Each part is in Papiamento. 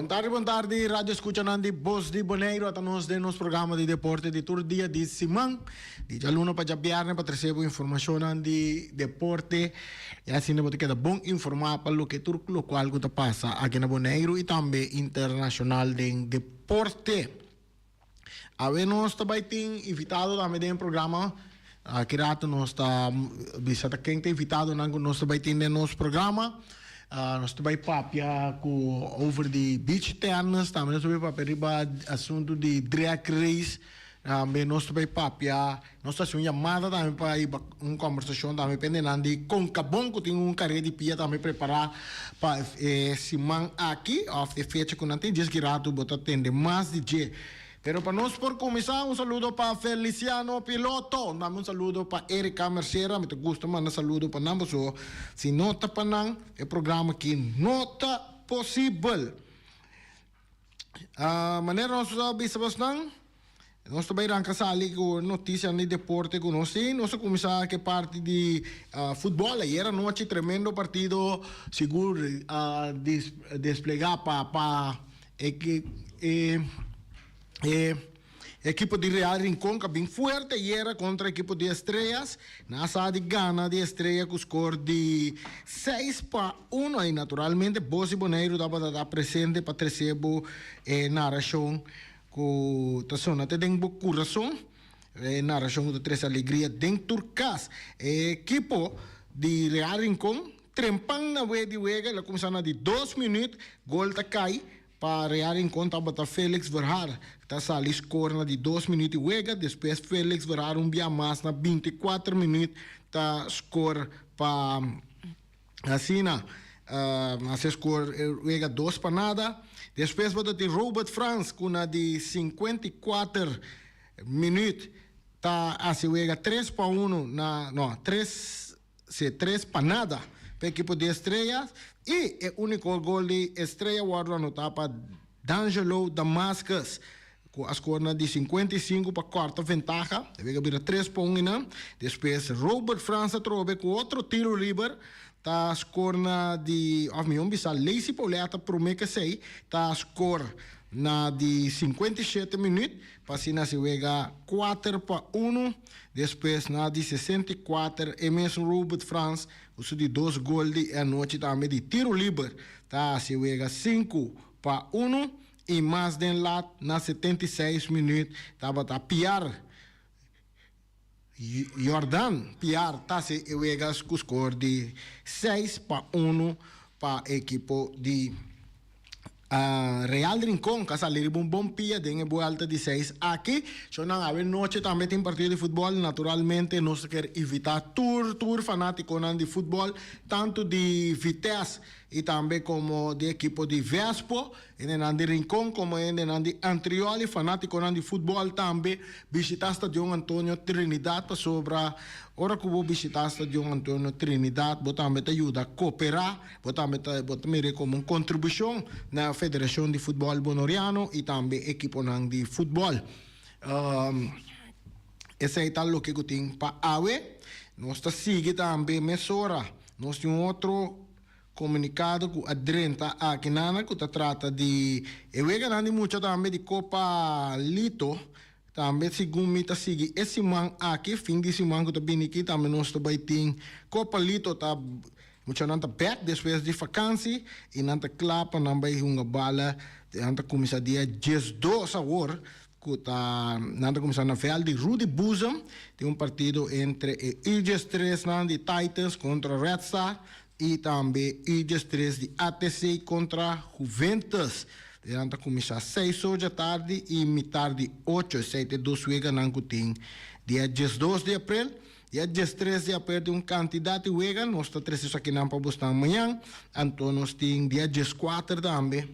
Bon tardi, bon tardi, radio escuchanan di Bos di Boneiru. Ata nos den nos programa di deporte di tur dia di siman, di djaluna pa djabièrnè pa trese bo informashonnan di deporte i asina bo ta keda bon informá pa loke tur lokual ku ta pasa aki na Boneiru i tambe internashonal den deporte. Awe nos ta bai tin invitado tambe den e programa. Aki rato nos ta bisa ta ken ta invitadonan ku nos ta bai tin den nos programa. Nos ta bai papia ku over di beach tennis, tambe nos ta bai papia riba asuntu di drag race, tambe nos ta bai papia, nos ta hasi un yamada tambe pa hiba un kombersashon tambe pendenan di Concabon ku tin un kare di pia tambe prepará pa e siman aki òf e fecha ku nan tin. Djes ki rato bo ta tende mas di dje. Pero pa nos por kuminsá, un saludo pa Feliciano Piloto. Dame un saludo pa Erika Mercera. Mi ta gusta manda saludo pa nan pasobra si no ta pa nan e programa aki no ta posibel. Manera nos a bisa bosnan, nos ta bai ranka sali ku notisianan di deporte ku nos tin. Nos a kuminsá ku e parti di futbòl. Ayer anochi tremendo partido sigur a desplegá pa E ekipo di Real Rincon ka bin fuerte ayera kontra ekipo di Estrellas. Nan a sa di gana di Estrella ku skor di 6-1 i naturalmente Bos di Boneiru tabata ta presente pa trese bo e narashon ku ta sona te den bo kurason. E narashon ku ta trese alegria den tur kas. E ekipo di Real Rincon trempan na we di wega, el a kuminsá na di dos minüt, gol ta kai pa Real Rincon tabata Felix Verhaar ta sali skor na di dos minüt di wega, despues Felix Verhaar un bia mas na 24 minüt ta skor pa asina hasi skor wega 2-0. Despues bo ta tin Robert Frans ku na di 54 minüt ta hasi wega 3-1 na no tres Si 3-0 pa ekipo di Estrella y e unico gol di Estrella wordo anota pa D'Angelo Damascus cu a score na di 55 pa corta ventaha. E wega bira 3-1 eynan. Despues Robert Frans atrobe cu otro tiro liber ta score na di, of mihor bisa Lacey Pauletta prome cu esey ta score na di 57 minuut pa asina si wega 4-1. Despues na di 64 e mesun Robert Frans ku su di dos gol di e anochi tambe di tiro liber ta hasi wega 5-1 i mas den lat na 76 minuut tabata Piar Jordan Piar ta hasi e wega ku skor di 6-1 pa ekipo di Real Rincon ka sali riba un bon pia den e buelta di seis aki. Shownan awe nochi tambe tin partido di futbol. Naturalmente nos ta kier invita tur tur fanaticonan di futbol, tanto di Vitesse y tambe como di ekipo di Vespo, hendenan di Rincon como hendenan di Antriol y fanaticonan di futbol tambe bishita Stadion Antonio Trinidad pasobra ora cu bo bishita Stadion Antonio Trinidad bo tambe ta yuda coopera. Bo tambe ta bo ta mir'é komo un kontribushon na Federashon di Futbòl Bonoriano i tambe ekiponan di futbòl. Esei ta loke ku tin pa awe. Nos ta sigui tambe mesora. Nos tin un otro komunikado ku a drenta akinana ku ta trata di e weganan di mucha tambe di Kopa Lito. Tambe segun mi ta sigui e siman aki, fin di siman ku ta bini aki tambe nos ta bai tin Kopa Lito ta Muchanan ta bek despues di fakansi i nan ta kla pa nan bai hunga bala. Nan ta kuminsá dia 12 awor ku ta nan ta kuminsá na vèlt di Rudy Boezem. Tin un partido entre e U 13 nan di Titans kontra Red Star i tambe U 13 di ATC kontra Juventus. Nan ta kuminsá seis or djatardi i mitar di ocho. Esei ta e dos weganan ku tin dia 12 di aprel. Dia 13 di aprel tin un kantidat di wega, nos ta trese esakinan pa bosnan mañan. Anto nos tin dia 14 tambe,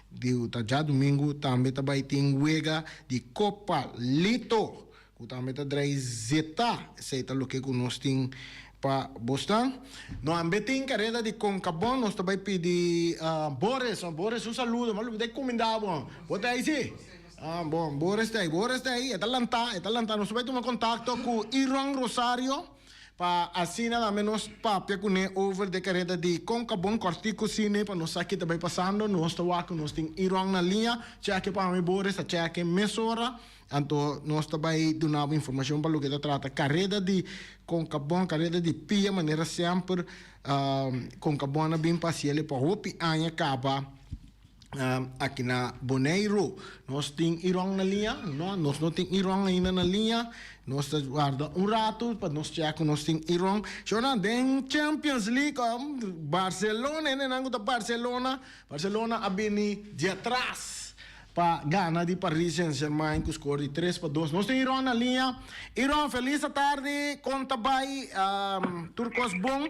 di ta djadumingu, tambe ta bai tin wega di Kopa Lito, ku tambe ta drai zeta. Esei ta loke ku nos tin pa bosnan. No ambe tin kareda di Concabon, nos ta bai pidi Boris, Boris un saludo, mi a lubida kuminda bo, bo ta ei si? Ah, bon, Boris ta ei, Boris ta ei, e ta lantá, e ta lantá. Nos ta bai tuma kontakto ku Iron Rosario. Pa asina tambe nos papia kuné over de kareda di Concabon kòrtiku sine pa nos sa ki ta bai pasando. Nos ta wak ku nos tin Iron na liña. Chèke pa mi Boris ta chèke mesora. Anto nos ta bai duna bo informashon pa loke ta trata kareda di Concabon, kareda di pia manera semper Concabon a bin pa hasiel pa hopi aña kaba. Aki na Boneiru nos tin Iron na liña? No, nos no tin Iron ainda na liña. Nos ta warda un ratu pa nos chek ku nos tin Iron. Shownan, den Champions League, Barcelona, hendenan ku ta Barcelona, Barcelona a bini di atras pa gana di Paris Saint-Germain ku skor di 3-2. Nos tin Iron na liña. Iron, felis atardi. Kon ta bai? Tur kos bon?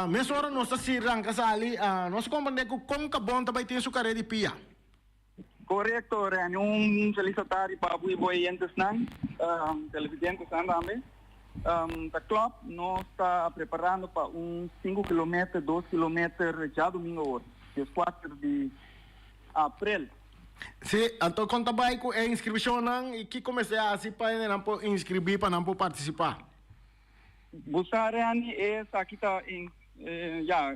Mesora nos ta si ranka sali, nos a komprendé ku kon Kabon ta bai tin su karé di pia. Korekto, Reny. Un felis atardi pa bo i bo oyentesnan, televidentesnan tambe. Ta klòp, nos ta preparando pa un sinku kilometer, dos kilometer djadumingu awor, dieskuater di aprel. Si, anto kon ta bai ku e inskripshonnan i kiko mester hasi pa hendenan por inskribí pa nan por partisipá? Bo sa Reni esaki ta ya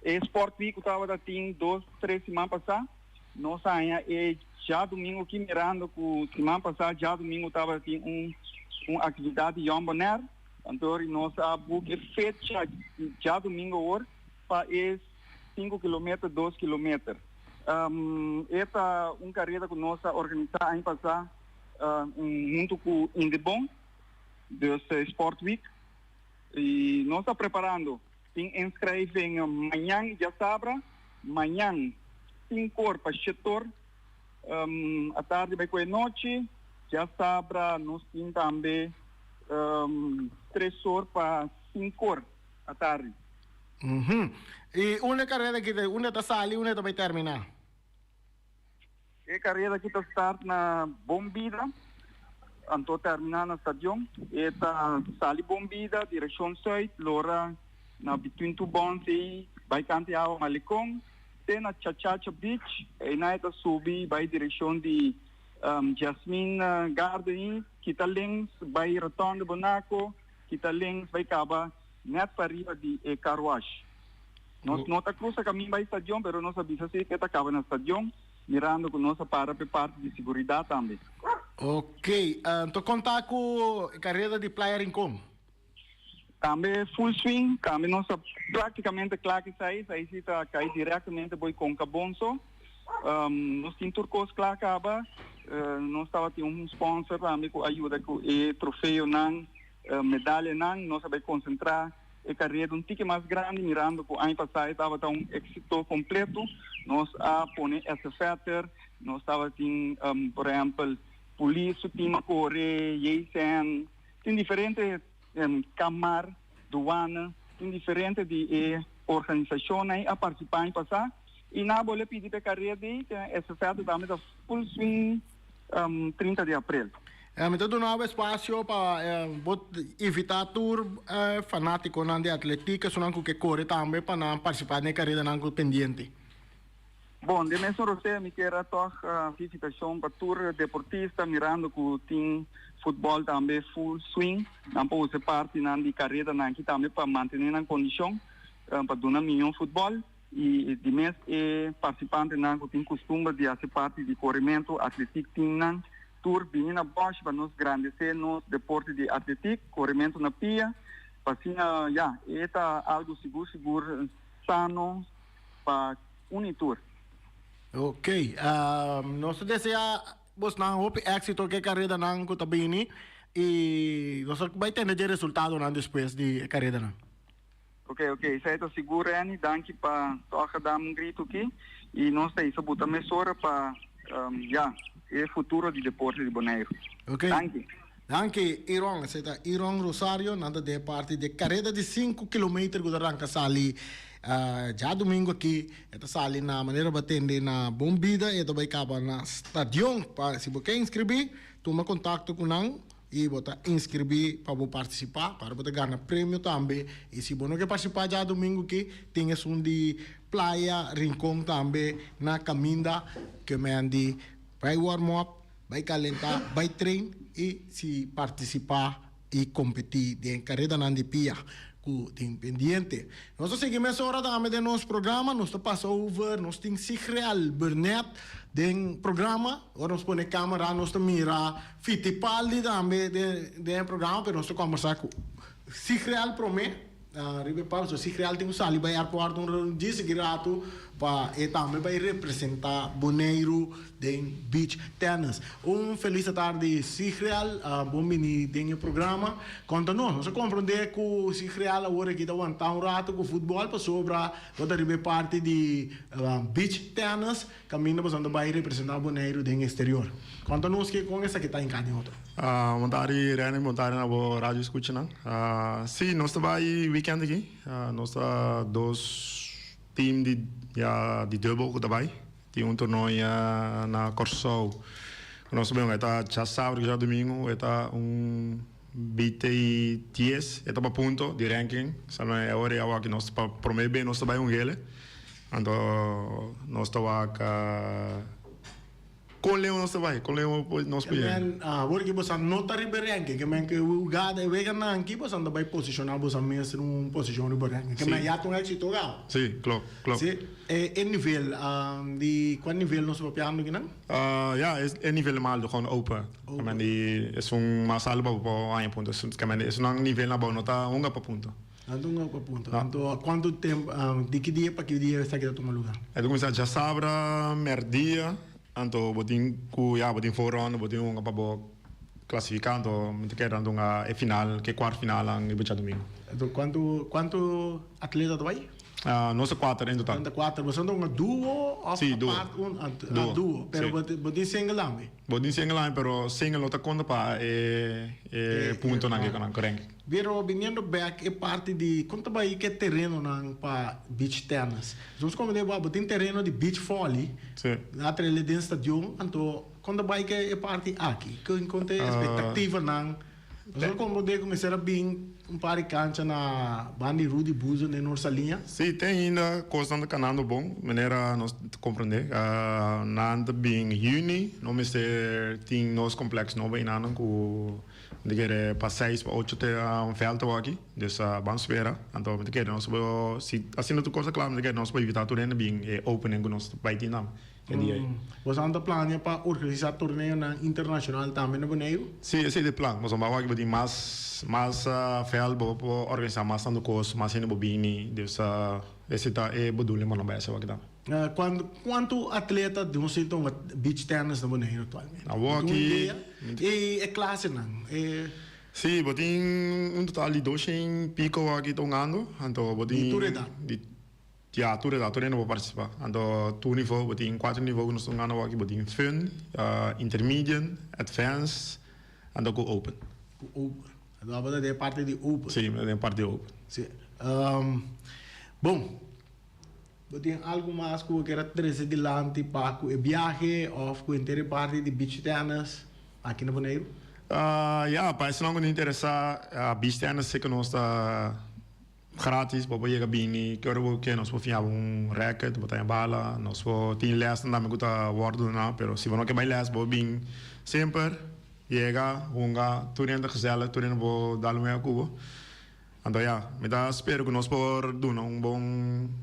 e sport week ku tabata tin dos tres siman pasá nos haña e djadumingu aki mirando ku siman pasá djadumingu tabata tin un un aktividat di Jong Bonaire anto nos a boek e fecha di djadumingu awor pa e 5 kilometer, 2 kilometer. E ta un kareda ku nos a organisá aña pasá huntu ku Indebon, dus Sport Week. I nos ta preparando. Tin inschrijving mañan i djasabra. Mañan 6:55 atardi bai ku e nochi. Djasabra nos tin tambe 4:45 atardi. I unda e kareda aki ta? Unda ta sali, unda ta bai terminá? E kareda aki ta start na Bon Bida, anto terminá na stadion. E ta sali Bon Bida, direkshon sùit, lora na Between Two Bonds ei, bai kanta e awa Malecon, te na Chachacha Beach. Einan e ta subi bai direkshon di Jasmine Garden ei, kita links bai Rotonde Bonaco, kita links bai kaba net pariba di e car wash. Nos no ta krusa kamin bai stadion, pero nos a bisa si ku e ta kaba na stadion, mirando ku nos a para pa e parti di seguridat tambe. Ok, anto konta ku e kareda di Playa Rincon? Tambe full swing, tambe nos ta praktikamente kla ku esei, esei si ta kai direktamente boi Concabon so. Nos tin tur kos kla kaba, nos tabatin un sponsor tambe ku a yuda ku e trofeonan, medalianan, nos a bai konsentrá e kareda un tiki mas grandi mirando ku aña pasá e tabata un éksito kompleto. Nos a pone estafèter, nos tabatin por ehèmpel polis su tim a kore, JSN, tin diferente kamar, duana, tin diferente di e organisashonnan a partisipá aña pasá i nan a bolbe pidi pa e kareda ei, estafèter tambe ta full swing 30 di aprel. Mi ta duna bo espasio pa bo invitá tur fanátikonan di atletik, esunnan ku ke kore tambe pa nan partisipá den e karedanan ku pendiente. Bon, den mesun rosea mi kier a tòg hasi invitashon pa tur deportista mirando ku tin futbòl tambe full swing, nan por usa e partinan di karedanan aki tambe pa mantené nan kondishon pa duna mihó futbòl. I di mes e partisipantenan ku tin kustumber di hasi parti di korementu atletik timnan tur bini na Bosch pa nos grandesé nos deporte di atletik, korementu na pia, pa asina ya e ta algu sigur sigur sano pa un i tur. Ok, nos ta desea bosnan hopi éksito ku e karedanan ku ta bini i nos ta bai tende dje resultadonan despues di e karedanan. Ok, ok, esei ta sigur Renny, danki pa tòg a dam un gritu aki i nos ta hisa buta mesora pa ya e futuro di deporte di Boneiru. Ok, Danki. Danki Iron, esei ta Iron Rosario, nan ta den e parti di e kareda di 5 kilometer ku ta ranka sali djadumingu aki, e ta sali na manera bo a tende na Bon Bida i e ta bai kaba na stadion, pa si bo ke inskribí tuma kontakto ku nan. I bo ta inskribí pa bo partisipá, para bo ta gana premio tambe. I si bo no ke partisipá djadumingu ki, tin esun di Playa Rincon tambe na kaminda ke men di bai warm up, bai kalentá, bai train i si partisipá. i kompetí den karedanan di pia ku tin pendiente. Nos ta sigui mesora tambe den nos programa, nos ta pasa over, nos tin Sigreal Burnett den programa, ora nos pone camera nos ta mira Fittipaldi tambe den e programa, pero nos ta kombersá ku Sigreal promé. Riba e pausa si Real tin ku sali bai airport un djis aki ratu pa e tambe bai representa Boneiru den beach tennis. Un felis atardi Sigreal, bon bini den e programa. Konta nos, nos a komprende ku Sigreal awor aki ta wanta un ratu ku futbol pasobra bo ta riba e parti di beach tennis. Kaminda boso ta bai representá Boneiru den exterior. Konta nos ke kon esaki ta hinká den otro. Bon tardi Renny, bon tardi na bo radio escuchanan. Si, nos ta bai weekend aki. Nos ta dos team di ya di dubbel ku ta bai. Tin un tornooi na Kòrsou ku nos ta bai hunga. E ta djasabra ku djadumingu. E ta un BT dies. E ta pa punto di ranking. Sa no e ora awor aki nos pa prome be nos ta bai hung'ele. Anto nos ta wak kon leu nos ta bai, kon leu nos por yega. Men, awor ki boso no ta riba e ranking, ke men ke hugada e weganan ki boso ta bai posishoná boso mes den un posishon riba e ranking. Ke men ya ta un éksito gau. Sí, klop, klop. Sí, e nivel di kua nivel nos ta papiando akinan? Ya, e nivel mas alto, gewoon open. Ke men di esun mas alto pa bo por haña punto. Ke men di esunnan nivel abou no ta hunga pa punto. Nan ta un pa punto. Anto kuantu tempu, di ki dia pa ki dia esaki ta tuma luga? E ta kuminsá djasabra mèrdia, anto bo tin ku ya bo tin voorronde, bo tin hunga pa bo klasifiká, anto mi ta kere nan ta hunga e final, ke kuart finalnan riba djadumingu. Anto kuantu kuantu atleta ta bai? Nos ta kuater en total. Nan ta kuater, boso ta hunga duo òf apart un? Duo. Duo, pero bo tin single tambe? Bo tin single tambe, pero single no ta konta pa e puntonan ke nan ranking. Pero biniendo bek e parti di kon ta bai ke terenonan pa beach tennis. Nos komende bo bo tin tereno di beach volley. Si. Na trele den stadion, anto kon ta bai ke e parti aki? Kon ta e expectativanan? Nos komprende ku mester a bin un par di kancha na banda di Rudy Boezen den Noord-Saliña. Si, te ainda kosnan ta kanando bon, manera nos ta komprende. Nan ta bin yüni, no mester tin nos kompleks nobo einanan ku Mi ta kere pa seis pa ocho te vèlt awor aki, dus ban spera. Anto mi ta kere nos por, si asina tur kos ta kla, mi ta kere nos por invitá tur hende bin e opening ku nos bai tin tambe e dia ei. Boso ta plania pa organisá torneonan internashonal tambe na Boneiru? Si, esei ta e plan. Pasobra awor aki bo tin mas mas vèlt, bo por organisá mas tantu kos, mas hende por bini, dus esei ta e bedoeling pa nos bai hasi awor aki tambe. Kuantu atleta di un sinta hunga beach tennis na Boneiru aktualmente? Awor aki. I e klasenan? E. Si, bo tin un total di doshen piko awor aki ta hungando. Anto bo tin. Di tur edat? Di, ya, tur edat. Tur hende por partisipá. Anto tur nivo, bo tin kuater nivo ku nos ta hungando awor aki. Bo tin fun, intermediate, advanced, anto ku open. Ku open. Anto abo ta den e parti di open? Si, mi ta den e parti di open. Si. Bon. Bo tin algu mas ku bo kier a trese dilanti pa ku e biahe òf ku henter e parti di beach tennis aki na Boneiru? Ya, pa esnan ku ta interesá, beach tennis si ku nos ta gratis, bo por yega bini ki ora bo ke, nos por fiha bo un racket, bo ta haña bala, nos por tin lèsnan tambe ku ta wòrdu duná, pero si bo no ke bai lès bo bin semper yega hunga, tur hende ta gezellig, tur hende por dal un wega ku bo. Anto ya, mi ta spera ku nos por duna un bon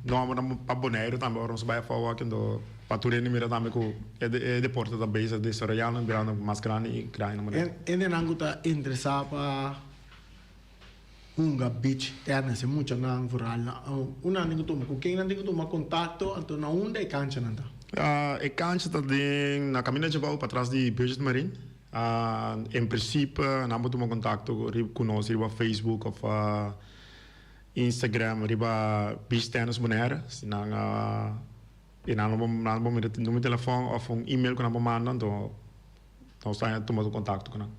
nòmber pa Boneiru tambe ora nos bai afó aki, anto pa tur hende mira tambe ku e deporte ta bezig desaroyando i birando mas grandi i grandi na Boneiru. Hendenan ku ta interesá pa hunga beach tennis, e muchanan vooral, unda nan tin ku tuma, ku ken nan tin ku tuma kontakto, anto na unda e kanchanan ta? E kancha ta den na Kaminda Djabou patras di Budget Marine. En principe nan por tuma contacto cu nos riba Facebook of Instagram riba Beach Tennis Bonaire. Si nan y nan lo nan por mira numero di telefon of un email cu nan por manda anto nos ta tuma contacto cu nan.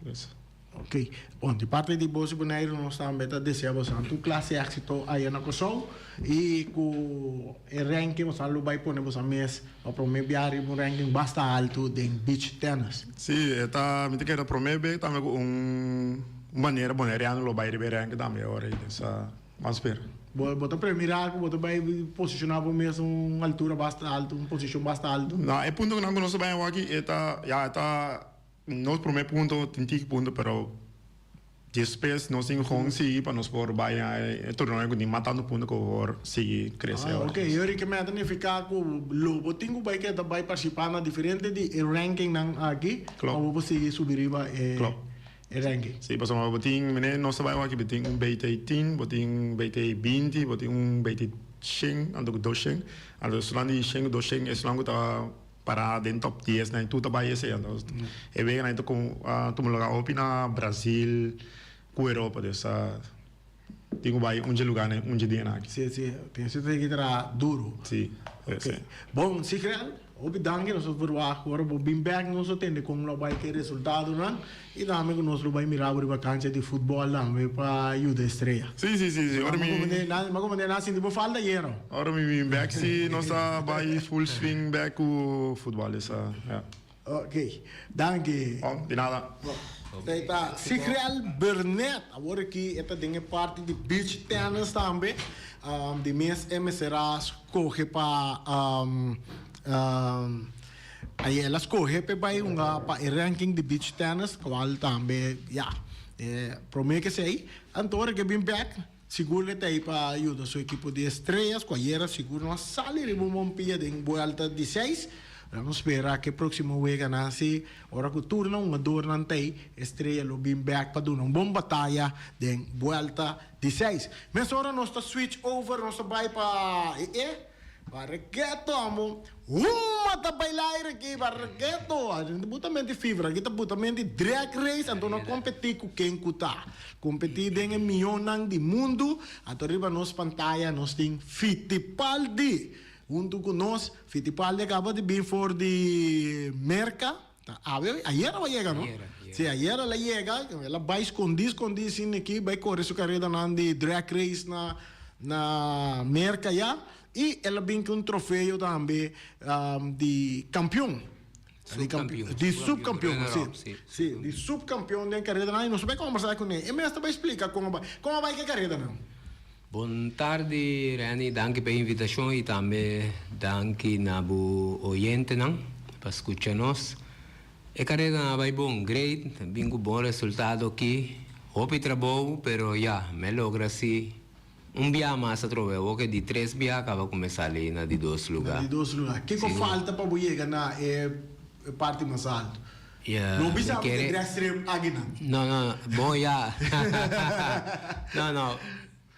Ok, bon di parti di Boso Boneiru nos tambe ta desea boso tur clase exito aya na Kòrsou y cu e ranking boso lo bay pone boso mes pa prome bia riba un ranking basta alto den beach tennis. Si, e ta, mi ta kere prome be tambe cu un manera Boneriano lo bay riba e ranking tambe ora ei, dus ban spera. Bo ta premira cu bo ta bay posiciona bo mes un altura basta alto, un posicion basta alto? No, e punto cu nan cu nos ta bay awor aki e ta, ya e ta. Nos prome punto tin tiki punto pero Despues nos tin gewoon sigui pa nos por bai na e torneo ku tin mas tantu punto ku por sigui krese. Ah, ok. Yori ke meta nifiká ku lo bo tin ku bai keda bai partisipá na diferente di e rankingnan aki pa bo por sigui subi riba e ranking. Sí, pasobra bo tin, mene nos ta bai wak aki bo tin un BT tin, bo tin BT 20, bo tin un BT shen anto ku dos shen. Anto esunnan di shen ku dos shen esunnan ku ta Para den top dies nan tur ta bai esei anto e weganan ta tuma lugar hopi na Brasil ku Europa dus tin ku bai un dje lugar nan un dje dianan aki. Si si pensa ta ki traha duro. Si si. Bon Sigrel hopi danki nos a verwagt ku ora bo bin bek nos a tende kon lo bai ku e resultadonan y tambe ku nos lo bai mira bo riba kancha di futbol tambe pa yuda Estrella. Si si si si ora mi. Ma komende nan sinti bo falta ayera. Ora mi bin bek si nos a bai full swing bek ku futbol esa ya. Ok danki. Oh di nada. Esei ta Sigrel Burnett awor aki e ta den e parti di beach tennis tambe di mes e mester a skohe pa Aye el a scoge p'e bay hunga pa e ranking di beach tennis, cual tambe ya e prome ke esey. Anto ora ke bin bek, sigur lo e ta ey pa yuda su ekipo di Estrellas, cu ayera sigur no a sali riba un bon pia den buelta di seis. Pero nos spera ke proximo weganan si ora cu tur nan hungadornan ta ey, Estrella lo bin bek pa duna un bon bataya den buelta di seis. Mesora nos ta switch over, nos ta bay pa e. Barreketo amo huma ta baila aire aki barreketo a gente buta mente fibra aki ta buta mente drag race anto no competi cu ken cu ta competi den e mionnan di mundu anto riba nos pantaya nos tin Fittipaldi hunto cu nos Fittipaldi a caba di bin for di Merca ta awe ayer a yega no si ayer el a yega el a bay scondi scondi sin aki bay core su caredanan di drag race na na Merca ya y el a bin cu un trofeo tambe di campeon di subcampeon si si di subcampeon den caredanan y nos a bay combersa cune e mes ta bay splica con a bay con a bay cu e caredanan. Bon tardi Renny, danki pa e invitashon i tambe danki na bo oyentenan pa skucha nos. E karedanan a bai bon, great, bin ku bon resultado aki. Hopi trabou, pero ya, mi a logra si un bia mas atrobe, awor ke di tres bia kaba ku mi sali na di dos luga. Na di dos luga. Kiko falta pa bo yega na e parti mas alto? Ya, No mi bisa kere. ku dress trip akinan. No, no, bon ya. No, no.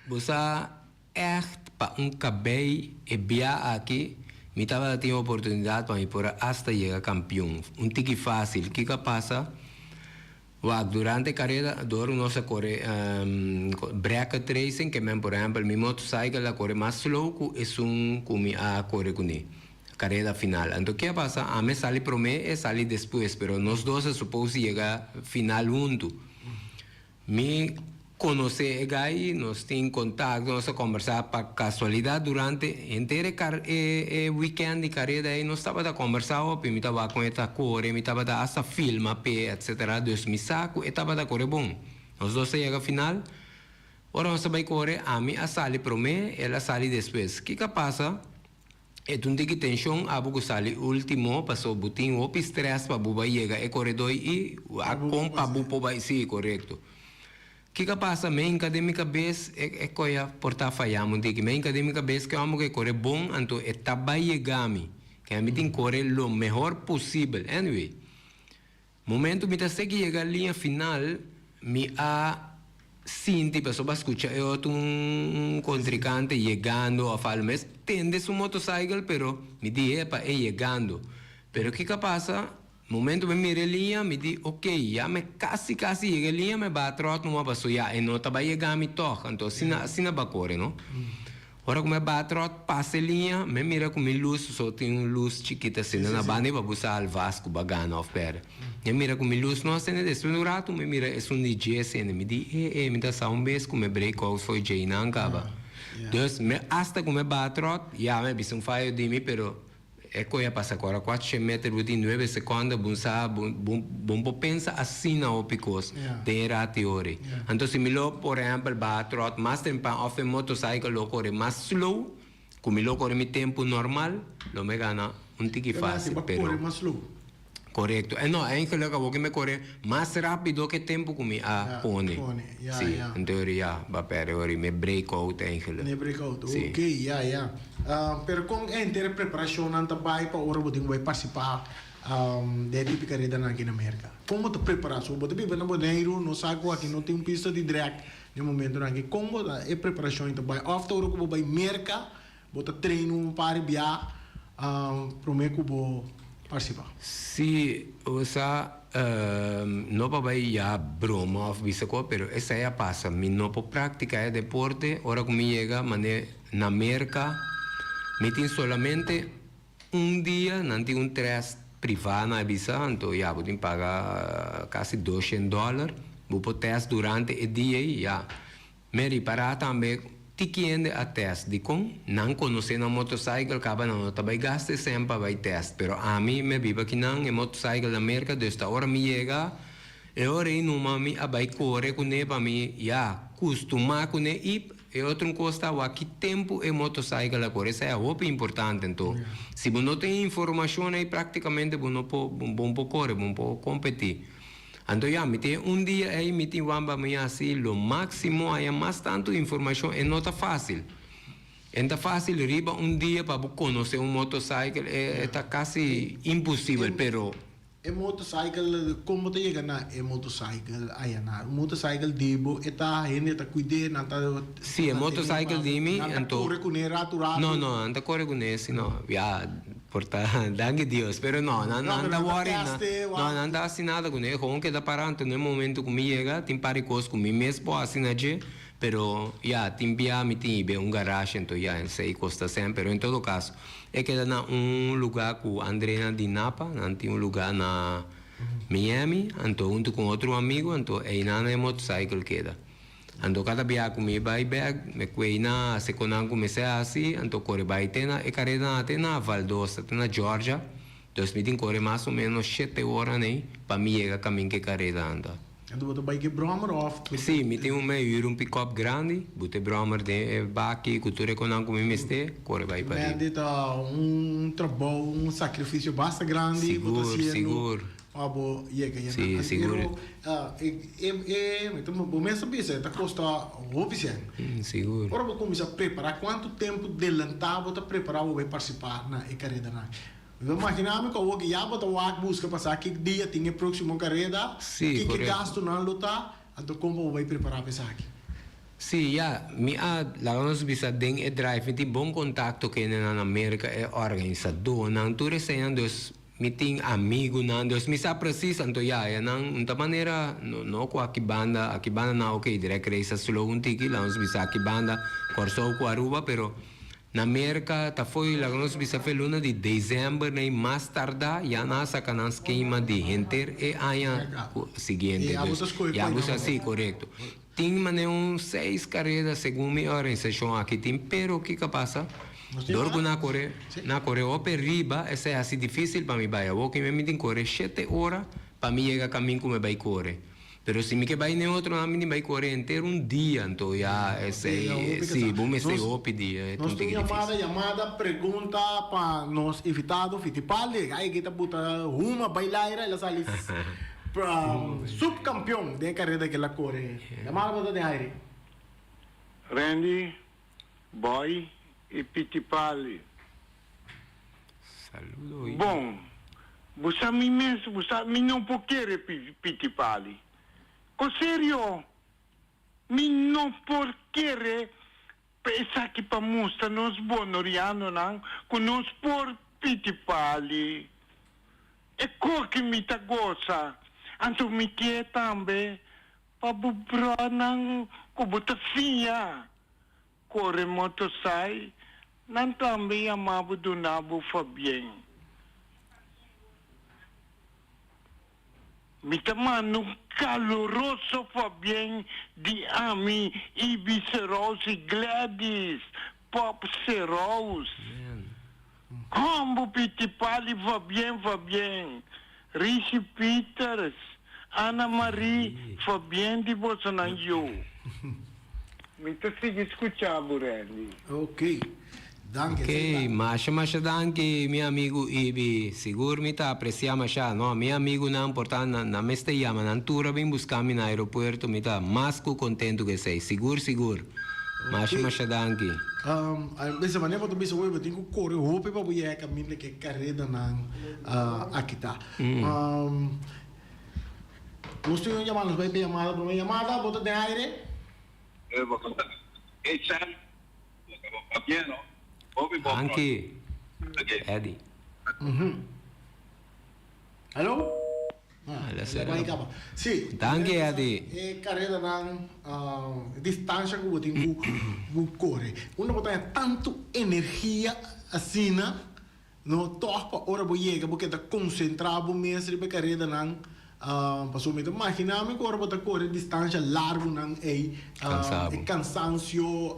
Bo sa ègt pa un kabei e bia aki mi tabata tin oportunidat pa mi por a asta yega kampion. Un tiki fásil. Kiko a pasa? Wak, durante e kareda dor nos a kore bracket racing, ke men por ehèmpel mi motorcycle a kore mas slow ku esun ku mi a kore kuné. Careda final. Anto ke a pasa? Ami a sali prome, e sali despues, pero nos dos a supose yega final huntu. Mi conoce e guy, nos tin contacto, nos a combersa pa casualidad durante henter e car e e weekend di careda ey nos tabata combersa hopi, mi ta wak con e ta core, mi tabata hasta filma p'e etcetera, dus mi sa cu e tabata core bon. Nos dos a yega final, ora nos a bay core, ami a sali prome, el a sali despues. Kiko a pasa? E ta un tiki tenshon abo ku sali ultimo paso bo tin hopi stress pa bo bai yega e koredoi i a kon pa bo por bai si korekto. Kiko a pasa mi a hinka den mi kabes e e koya por ta fayami un tiki mi a hinka den mi kabes ke amo ke kore bon anto e ta bai yega mi ke ami tin kore lo mehor posibel anyway Momento mi ta seki yega liña final mi a sinti pasobra a scucha e otro un contrincante yegando of algo mes tende su motorcycle pero mi di epa e yegando pero kico a pasa momento mi mira e liña mi di ok ya mi casi casi yega e liña mi baha trot numa paso ya e no ta bay yega mi tog anto asina asina ba core no. Ora ku mi a baha tròt pasa e liña, mi a mira ku mi lus, so tin un lus chikit asina na banda i pa bo sa alvas ku bo a gana òf pèrdè. Mi a mira ku mi lus no a sende, despues di un ratu mi mira esun di dje sende, mi di, e e, mi ta sa un bes ku mi break out for dje nan kaba. Dus mi asta ku mi a baha tròt, ya mi a bisa un fayo di mi, pero E koe a pasa kora kuatshe meter bo tin nuebe sekonda bon sa bon bon por pensa asina hopi kos den e rati ori. Anto si mi lo por ehempel baha trot mas tempan of e motorcycle lo kore mas slow ku mi lo kore mi tempu normal lo mi gana un tiki fasil pero. Korekto. En no, eigenlijk awor ku mi kore mas rápido ku e tempu ku mi a pone. Pone, ya, Sí, ya. en teoria ba pèrdè ora mi break out eigenlijk. Ne break out, Sí. ok, ya, ya. Pero kon e henter e preparashonnan ta bai pa ora bo tin ku bai partisipá den e tipo karedanan aki na Merka? Kon bo ta prepará? So bo ta biba na Boneiru, no sa ku aki no tin un pista di drag den momentonan aki. Kon bo ta e preparashon ta bai? Òf ta ora ku bo bai Merka Bo ta train un par di bia prome ku bo partisipa? Si, osea no pa bai ya broma of bisa ko, pero esei a pasa. Mi no por praktika e deporte ora ku mi yega mane na Merka. Mi tin solamente un dia, nan tin un test priva nan a bisa, anto ya bo tin paga kasi doshen dòler. Bo por test durante e dia ei, ya. Mi ripará tambe tiki hende a test dikon nan konosé nan motorcycle kaba nan no ta bai gasta e sèn pa bai test pero ami mi a biba kinan e motorcycle na Merka dus ta ora mi yega e ora ei numa mi a bai kore kuné pa mi ya kustumá kuné i e otro un kos ta wak ki tempu e motorcycle a kore esei a hopi importante anto si bo no tin informashon ei praktikamente bo no por bo no por kore bo no por kompetí. Anto ya, mi tin un dia ei mi tin wamba mi hasi lo máximo haña mas tantu informashon, e no ta fásil. E no ta fásil riba un dia pa bo konosé un motorcycle, e ta kasi imposibel, pero. E motorcycle, kon bo ta yega na e motorcycle aya na? Un motorcycle di bo e ta hende ta kuid'é, nan ta. Si, e motorcycle di mi, Nan ta anto. kore kuné ratu ratu? No, no, nan ta kore kuné si no, ya. Por ta danki Dios, pero no, nan nan ta worry, no, nan ta hasi nada ku ne, gewoon keda para anto na e momento ku mi yega tin par di kos ku mi mes por hasi na dje, pero ya tin bia mi tin ibe un garage anto ya esei kosta sèn, pero en todo kaso e keda na un luga ku Andrena di Napa, nan tin un luga na Miami, anto huntu ku otro amigo anto einan e motorcycle keda. Anto kada bia ku mi bai bek, mi kuei na hasi konan ku mester hasi, anto kore bai te na e kareda te na Valdosta, te na Georgia. Dus mi tin kore mas o menos shete ora nei pa mi yega kamin ku e kareda anda. Anto bo ta bai ku e bròmer òf? Sí, mi tin un mei hür un pikòp grandi, buta e bròmer den e baki ku tur e konan ku mi mester, kore bai pa riba. Mandy ta un trabou, un sakrifisio basta grandi bo ta Sigur, hasiendo. sigur. Pa bo yega yena. Sí, sigur. Pero e e mi ta bo mes ta bisa e ta kosta hopi sèn. Sigur. Ora bo kuminsá prepará kuantu tempu delantá bo ta prepará bo bai partisipá na e karedanan? Mi ta imaginá mi ku awor ya bo ta wak buska pa sa ki dia tin e próksimo kareda, Sí, ki ki korekto. gastunan lo ta, anto kon pa bo bai prepará pa esaki? Sí, ya, mi a laga nos bisa den e drive mi tin bon kontakto ku hendenan na Merka, e organisadónan, tur eseinan dus Mi tin amigunan, dus mi sa precies, anto ya, ya nan un ta manera, no, no ku aki banda, aki banda nan ok, drag race a slow un tiki, laga nos bisa aki banda, Kòrsou ku Aruba, pero na Merka ta fo'i, laga nos bisa fe luna di december nei mas tardá ya nan a saka nan skema di henter e aña ku siguiente, dus ya bo sa, si, korekto. Tin manera un seis kareda segun mi organisashon aki tin, pero kiko a pasa? Dor ku nan a kore, nan a kore hopi riba, esei a hasi difisil pa mi bai. Awor ki mi tin kore shete ora pa mi yega kamin ku mi bai kore. Pero si mi ke bai n'e otro nan mi tin bai kore henter un dia, anto ya esei, si, bo mester hopi dia, e ta Nos un tin tiki difisil. yamada, yamada, pregunta pa nos invitado Fittipaldi. Ai ki ta buta huma bai laira, el a sali Subcampeon den e careda ke la core. Yamada bo ta den aire. Randy, Boy y Pitipali. Saludo y. Bon, bo sa mi mes, bo sa mi no por kere Pitipali. Con serio, mi no por kere pa esaki pa mustra nos bonorianonan cu nos por Pitipali. E koki mi ta gosa, anto mi ke tambe pa bo bronan ku bo ta siña kore motosai, nan tambe yama bo duna bo fabien. Mi ta manda un kaluroso fabien di ami Ibi Serous i Gladys Pop Serous. Combo Pitipali Fabien Fabien, Rishi Peters, Ana Marie Fabien di bosonan yu. Mi ta sigui scucha bo Randy. Ok. Danki. Ok, masha masha danki mi amigu Ibi, sigur mi ta aprecia masha, no, mi amigunan por ta nan nan mester yama nan tur a bin busca mi na aeropuerto, mi ta mas cu contento cu esey, sigur sigur, masha masha danki. Bisa manera bo ta bisa hoy bo tin cu core hopi pa bo yega caminda cu e caredanan aki ta. Nos tin un yamada, nos bay pa yamada, prome yamada, bo ta den aire. Anki, Eddy. Hello? Sí. Danki Eddy. E karedanan distansha ku bo tin ku kore. Unda bo ta haña tantu energia asina, no tòg pa ora bo yega bo keda konsentrá bo mes riba e karedanan. Pasobra mi ta imaginá mi ku ora bo ta kore distansha largunan ei, e kansansio,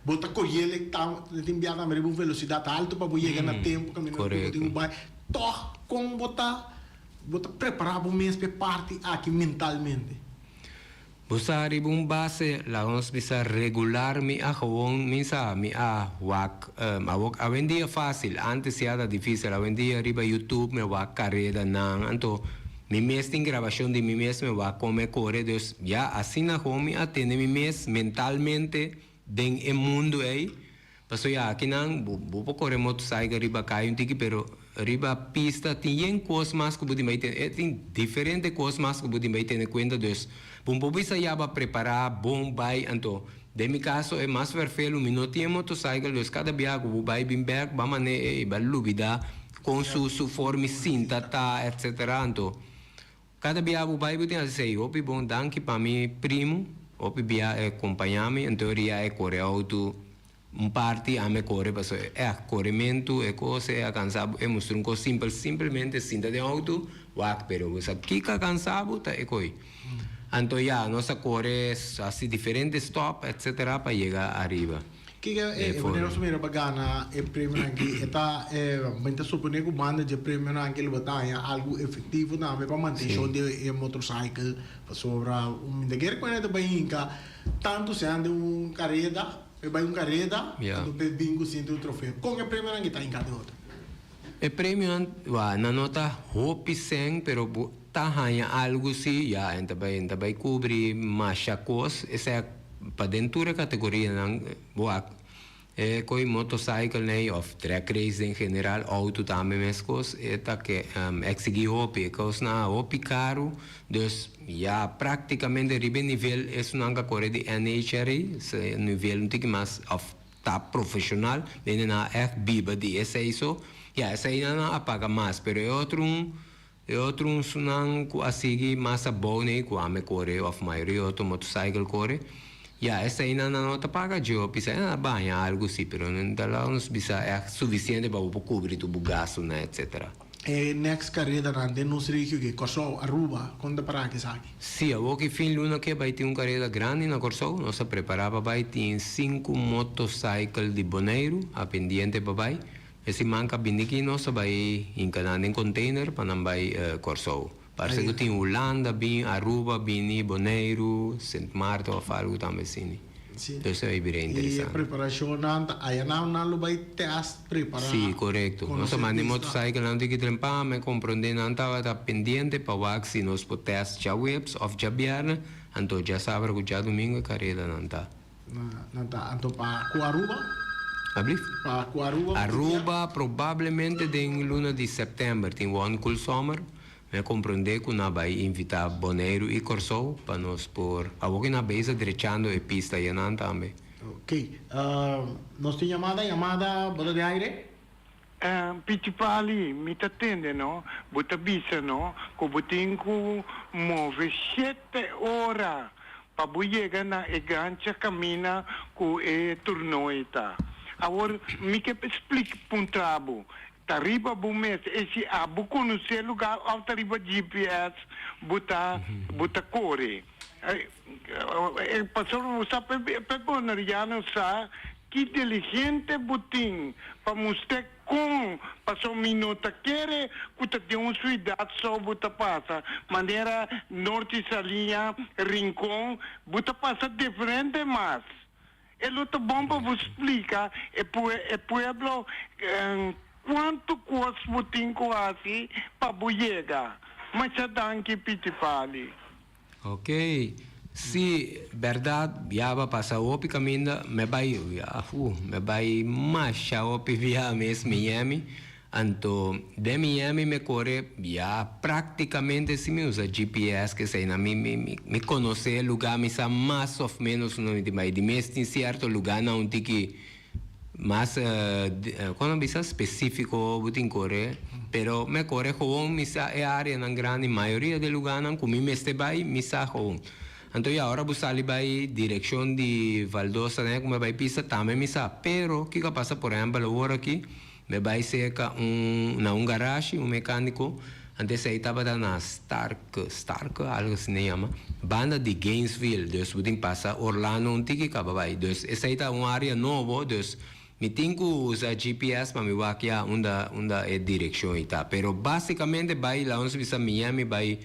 bo ta koyel e tin bia tambe riba un velosidat altu pa bo yega na tempu kaminda ku bo tin ku bai. Tòg kon bo ta bo ta prepará bo mes pa e parti aki mentalmente? Bo sa riba un base, laga nos bisa regular mi a gewoon mi sa mi a wak awor awendia facil antes ya ta dificil awendia riba youtube mi a wak careda nan anto mi mes tin grabacion di mi mes mi a wak con mi a core dus ya asina gewoon mi a tene mi mes mentalmente den e mundo ey Paso ya akinan bo bo por kore motorcycle riba kai un tiki pero riba pista tin yen kos mas ku bo tin bai tene e tin diferente kos mas ku bo tin bai tene kuenta dus bo por bisa ya bo a prepara bon bai anto den mi kaso e mas verfelu mi no tin e motorcycle dus kada biaha ku bo bai bin bek bo a mane e bo a lubida kon su su formi sinta ta etcetera anto Kada bia bo bai bo tin hasi esei hopi bon danki pa mi primu hopi bia e kompaña mi en teoria e kore outo un parti ami e kore paso eh korementu e kos e a kansa bo e mustra un kos simpel simpelmente sinta den outo wak pero bo sa kiko a kansa bo ta e koi anto ya nos a kore hasi diferente stop etcetera pa yega ariba. Kiko e manera nos mira pa gana e premionan aki? E ta men ta supone ku banda dje premionan aki lo bo ta haña algu efektivo tambe pa mantenshon di e motorcycle pasobra un ta kere ku hende ta bai hinka tantu sean den un kareda e bai un kareda anto p'e bin ku sinti un trofeo. Kon e premionan aki ta hinka den otro? E premionan wak nan no ta hopi sèn pero bo ta haña algu si ya en ta bai en ta bai kubri masha kos esei pa den tur e kategorianan bo a e koe motorcycle nei of drag race den general outo tambe meskos e ta ke eksigí hopi e kosnan hopi karu dus ya praktikamente riba e nivel esunnan ka kore di NHRA e nivel un tiki mas of ta profesional bende nan a echt biba di esey so ya esey nan a paga mas pero e otro un e otro un sunan cu a sigui mas abou ney cu ami core of mayoria otro motorcycle core ya esey nan nan no ta paga dje pisa nan a baña algo si pero nan ta laga nos bisa echt suficiente pa bo por cubri tur bo gastonan etcetera. E next karedanan den nos regio ke Kòrsou, Aruba, kon ta para esaki? Sí, awor ki fin luna ke bai tin un kareda grandi na Kòrsou, nos a prepará pa bai, tin sinku motorcycle di Boneiru a pendiente pa bai. E siman ka bini aki nos a bai hinka nan den container pa nan bai Kòrsou. Parse ku tin Hulanda bin, Aruba bini, Boneiru, Sint Maarten òf algu tambe asini. Sí. Entonces a bira I e interesante. preparashonnan ta aya nan nan lo bai test, prepará, Sí, korekto. Nos a konosé manda e pista. motorcycle-nan tiki trempa, mi a komprondé nan tabata pendiente pa wak si nos por test djaweps òf djabièrnè, anto djasabra ku djadumingu e karedanan ta. Na, nan ta. Anto pa ku Aruba? Ablief? Pa ku Aruba bo tin dia? Aruba probablemente den luna di sèptèmber tin One Cool Summer. Mi a komprondé ku nan a bai invitá Boneiru i Kòrsou pa nos por awor ku nan a bezig drechando e pista ayanan tambe. Ok. Nos tin yamada, yamada bo ta den aire? Pichipali, mi ta tende no, bo ta bisa no ku bo tin ku move shete ora pa bo yega na e gancha kaminda ku e tornoe ta. Awor mi ke splika puntra bo, Ta riba bo mes e si abo conoce lugar of ta riba GPS bo ta bo ta core. E pasobra bo sa pe boneriano sa ki diligente bo tin pa mustra con pasobra mi no ta kere cu ta den un ciudad so bo ta pasa manera Norte Saliña, Rincon bo ta pasa diferente mas. E lo ta bon pa bo splika e e pueblo kuantu kos bo tin ku hasi pa bo yega. Masha danki Piti Pali. Ok, si berdad ya ba pasa hopi caminda me bay ya fu me bay masha hopi bia mes Miami anto den Miami me core ya practicamente si mi usa GPS kesey nan mi mi mi conoce e lugar mi sa mas of menos unda mi tin bay di mes tin cierto lugarnan un tiki Mas kon nan bisa spesifiko bo tin kore, pero mi a kore gewoon mi sa e areanan grandi, mayoria di e lugarnan ku mi mester bai mi sa gewoon. Anto ya ora bo sali bai direkshon di Valdosta den ku mi a bai pista tambe mi sa, pero kiko a pasa por ehèmpel awor aki mi a bai serka un na un garashi un mekaniko, anto esei tabata na Starke, Starke algo asina e yama, banda di Gainesville, dus bo tin pasa Orlando un tiki kaba bai, dus esei ta un area nobo, dus mi tin ku usa GPS pa mi wak ya unda unda e direkshon ei ta, pero basikamente bai laga nos bisa Miami bai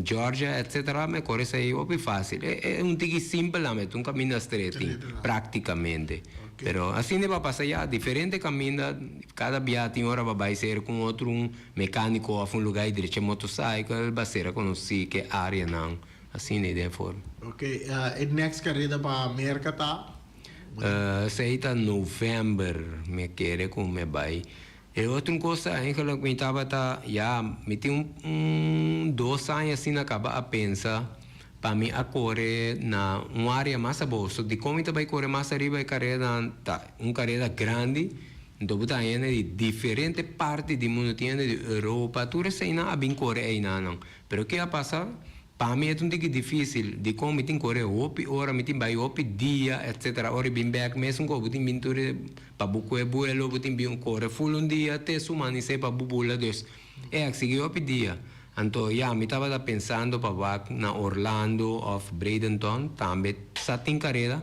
Georgia etcetera mi a kore esei hopi fásil, e un tiki simpel nan, e ta un kaminda stret tin praktikamente. Pero asina e ba pasa ya, diferente kaminda, kada bia tin ora ba bai ser ku un otro un mecanico of un lugar y drecha motorcycle ba ser a conoci ke areanan asina y den forma. Ok, e next careda pa Merca ta? Esey ta november mi a kere cu mi a bay. E otro cos ta eigenlijk mi tabata ya mi tin un dos aña asina caba a pensa pa mi a core na un area mas abou. So dicon mi ta bay core mas ariba e careda ta un careda grandi. Nto bo ta hende di diferente parti di mundu, tin hende di Europa, tur eseinan a bin kore einanan. Pero ke a pasa? Pa mi e ta un tiki dificil, dikon mi tin kore hopi ora, mi tin bai hopi dia, etcetera. Ora i bin bek mesun ko bo tin bin tur e pa bo kue buelo, bo tin bin kore ful un dia te su manisé pa bo bula, dus e a sigui hopi dia. Anto ya, mi tabata pensando pa wak na Orlando of Bradenton, tambe sa tin kareda.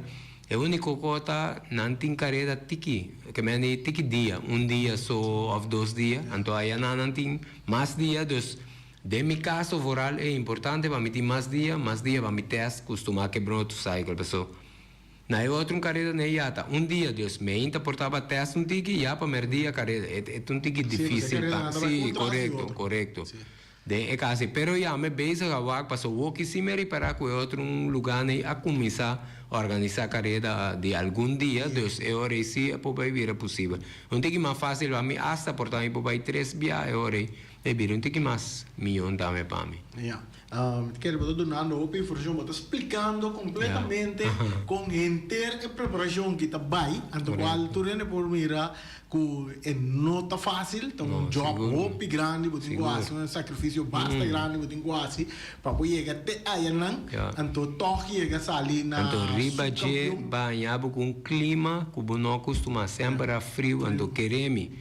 E úniko ko ta nan tin kareda tiki, ke men di tiki dia, un dia so òf dos dia, anto aya nan nan tin mas dia, dus den mi kaso vooral e importante pa mi tin mas dia, mas dia pa mi tèst kustumá kebra un motorcycle, paso na e otro un kareda n'e ya ta un dia, dus meinta por taba tèst un tiki, ya pa merdia kareda, e ta un tiki difísil pa, si, korekto, korekto. Den e kas ei. Pero ya mi bezig a wak paso woki si mi a ripará ku e otro un lugá nei a kuminsá organisá kareda di algun dia, dus e ora ei si e por bai bira posibel. Un tiki mas fásil pa mi asta por ta mi por bai tres bia e ora ei e bira un tiki mas mion tambe pa mi. Ya. Mi ta kere bo ta dunando hopi informashon, bo ta splikando kompletamente kon henter e preparashon ki ta bai, anto kual tur hende por mira Ku e no ta fásil, ta un job hopi grandi bo tin ku hasi, un sakrifisio basta grandi bo tin ku hasi pa bo yega te ayanan, anto tòg yega sali na Anto riba dje baña bo ku un klima ku bo no akustumá, semper a friu, anto kere mi,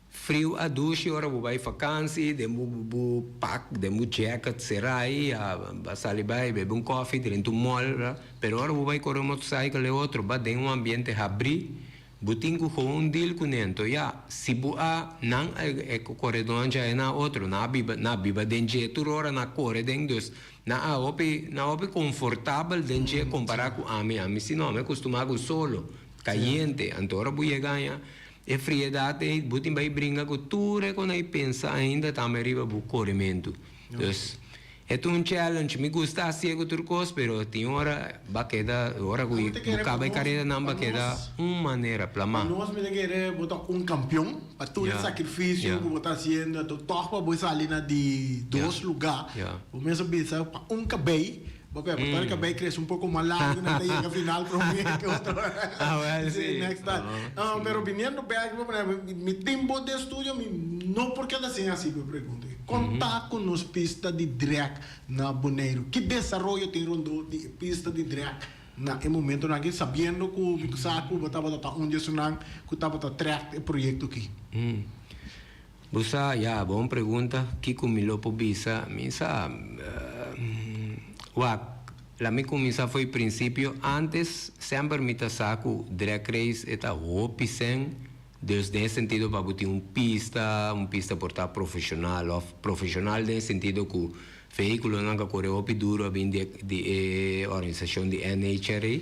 friu a dushi ora bo bai fakansi, den bo bo pak, den bo jacket será ei, a sali bai bebe un kòfi drenta un mòl, pero ora bo bai kore un motorcycle e otro, ba den un ambiente habrí. Bo tin ku gewoon deal ku ne. Anto ya, si bo a nan a e koredónan djae na otro, nan a biba, nan a biba den dje tur ora, nan a kore den, dus nan a hopi, nan a hopi konfortabel den dje kompará ku ami. Ami si no, ami a kustumá ku solo, kayente. Anto ora bo yega aña, e friedat ei, bo tin bai bringa ku tur e kon ei pensa ainda tambe riba bo korementu. Dus. E ta un challenge, mi gusta hacié cu tur cos, pero tin ora ba keda, ora cu bo caba e carera nan ba keda un manera plamá. Pa nos mi ta kere bo ta un campeon, pa tur e sacrificio cu bo ta haciendo, anto toch pa bo sali na di dos lugar, bo mes a bisa pa un cabey, bo p'e pa tur e cabey crece un poco mas largo nan ta yega final prome que otro. Next time. Pero biniendo bek, mi tin bo den studio, mi no por keda sin haci bo e pregunta. Kon ta ku nos pista di drag na Boneiru? Ki desaroyo tin rondó di e pista di drag na e momentonan aki, sabiendo ku mi sa ku bo tabata ta un di esunnan ku tabata trèk e proyekto aki? Bo sa, ya, bon pregunta. Kiko mi lo por bisa? Mi sa, wak, la mi kuminsá for e prinsipio. Ántes semper mi ta sa ku drag race e ta hopi sèn. Dus den e sentido pa bo tin un pista, un pista por ta profesional of profesional den e sentido cu vehiculonan ca core hopi duro a bin di di e organisacion di NHRA.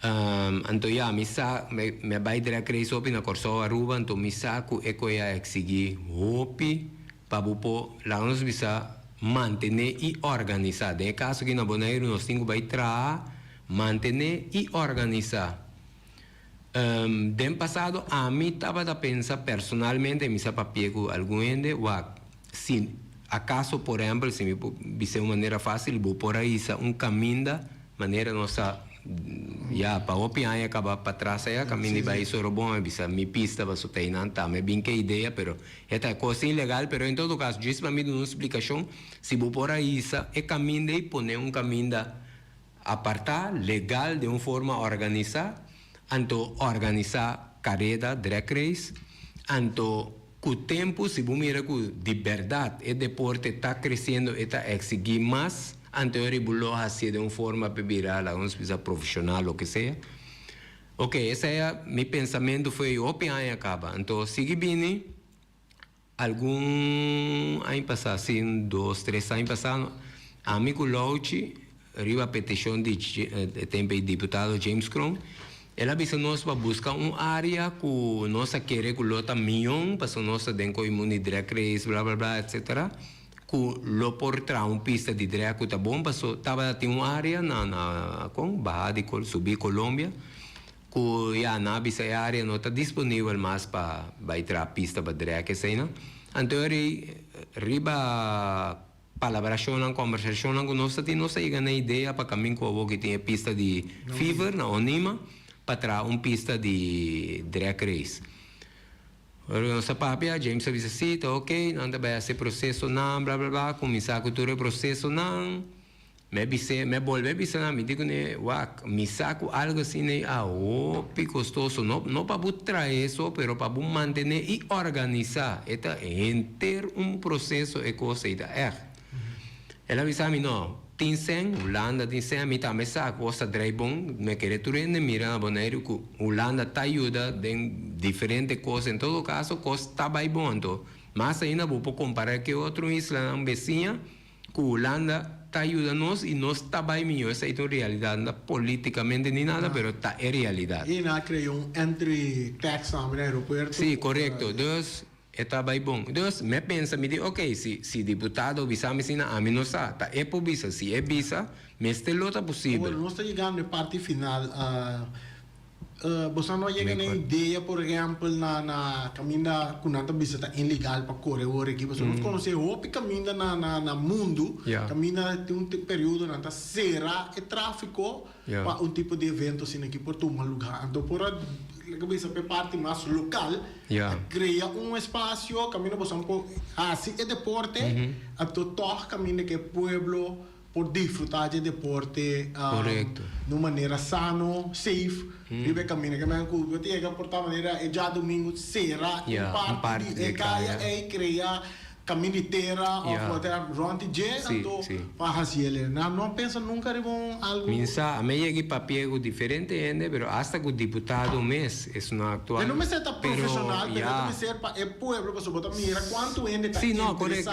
Anto ya, mi sa, mi a bai drag race hopi na Kòrsou, Aruba, anto mi sa ku e koe a eksigí hopi pa bo por, laga nos bisa, mantené i organisá. Den e kaso aki na Boneiru nos tin ku bai traha, mantené i organisá. Den pasado ami tabata pensa personalmente, mi sa papia ku algun hende, wak, si akaso por ehèmpel, si mi por bis'é un manera fásil, bo por a hisa un kaminda Manera nos ta ya pa hopi aña kaba patras aya kaminda i bai Sorobon a bisa mi pista pasobra ta einan tambe bin ke idea pero e ta kos ilegal pero en todo kaso djis pa mi duna un splikashon si bo por a hisa e kaminda ei pone un kaminda aparta legal den un forma organisa anto organisa kareda drag race anto ku tempu si bo mira ku di bèrdat e deporte ta kresiendo e ta eksigí mas anto e riba lo hasié den un forma pa bira laga nos bisa profeshonal loke sea. Oke esei a mi pensamentu foi hopi aña kaba anto sigui bini algun aña pasá si un dos tres aña pasá ami ku Louchi Riba peticion di e tempo e diputado James Kroon, el a bisa nos pa busca un area cu nos a kere cu lo ta mion, pasobra nos ta den coy mundo di drag race bla bla bla etcetera, cu lo por traha un pista di drag cu ta bon, pasobra tabata tin un area na na con baha di subi Colombia cu ya nan a bisa e area no ta disponibel mas pa bay traha pista pa drag eseynan. Anto riba. Palabrashonnan, kòmbersashonnan ku nos ta tin, nos ta yega na idea pa kamin ku awor ki tin e pista di Fever na Onima pa traha un pista di drag race. Ora ku nos ta papia, James a bisa si, ta ok, nan ta bai hasi e prosesonan, bla bla bla, kuminsá ku tur e prosesonan. Mi a bis'é, mi a bolbe a bisa nan, mi di kuné, wak, mi sa ku algu asina ei a hopi kostoso, no, no pa bo trae so, pero pa bo mantené i organisá. E ta henter un proseso e kos ei ta ègt. El a bisa mi, no, tin sèn, Hulanda tin sèn, mi tambe sa ku kos ta drai bon, mi a kere tur hende mira na Boneiru ku Hulanda ta yuda den diferente kos, en todo kaso kos ta bai bon, anto mas ainda bo por kompará ke otro islanan besiña, Ku Hulanda ta yuda nos i nos ta bai mihó. Esei ta un realidat, no ta politikamente ni nada, pero ta e realidat. I nan a krea un entry tax tambe na aeropuerto. Sí, korekto. Dus, e ta bai bon. Dus, mi a pensa, mi di, oke, si si diputado bisa mi asina, ami no sa. Ta e por bisa. Si e bisa, mester lo ta posibel. Awor, nos ta yegando e parti final. Boso no a yega na e idea, por ehempel, na na kaminda ku nan ta bisa ta ilegal pa kore ora aki? Pasobra nos konosé hopi kaminda na na na mundu, kaminda tin un periodo nan ta sera e tráfiko pa un tipo di evento asina aki por tuma lugá. Anto por a laga bisa pa e parti mas lokal a krea un espasio kaminda boso por hasi e deporte, anto tòg kaminda ku e pueblo por disfruta dje deporte na un manera sano, safe, riba e kaminda. Ke men ku bo ta yega por tal manera e djadumingu sera un parti di e kaya ei, krea kaminda di tera òf whatever rònt di dje, anto pa hasi el. Nan no a pensa nunka riba un algu. Mi sa, a mi a yega i papia ku diferente hende, pero asta ku diputado mes, esnan aktual. E no mester ta profeshonal, pero e ta mester pa e pueblo, pasobra bo ta mira kuantu hende ta interesá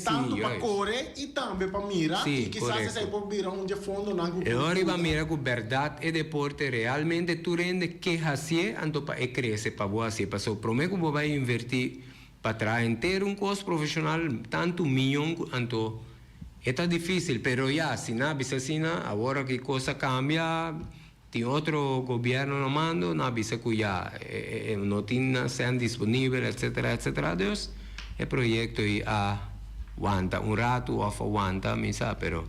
tantu pa kore i tambe pa mira, i kisas esei por bira un dje fondonan ku por yuda. E ora bo a mira ku bèrdat e deporte realmente tur hende ke hasié, anto pa e krese pa bo hasié. Pasobra promé ku bo bai invertí pa traha henter un kos profeshonal, tantu miyon ku anto e ta difísil. Pero ya, si nan a bisa asina, awor aki kos a kambia. Tin otro gobierno na mando, nan a bisa cu ya no tin cent disponibel etcetera etcetera dus e proyecto ey a wanta un rato of a wanta mi sa pero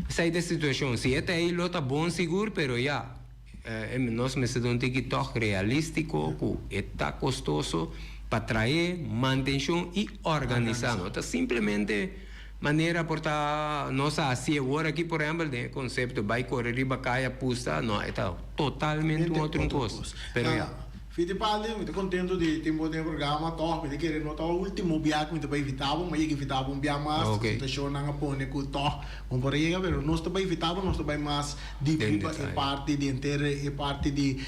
esey ta e situacion si e ta ey lo ta bon sigur pero ya nos mester ta un tiki tog realistico cu e ta costoso pa trae mantencion y organisa no ta simplemente. Manera por ta nos a haci awor aki por ehempel den e concepto bay core riba caya pusta no e ta totalmente un otro cos pero ya. Fittipaldi, mi ta contento di tin bo den e programa toch mi ta kere no ta ultimo bia cu mi ta bay invita bo, mi a yega invita bo un bia mas situacionnan a pone cu toch bo por a yega pero nos ta bay invita bo nos ta bay mas diep riba e parti di henter e parti di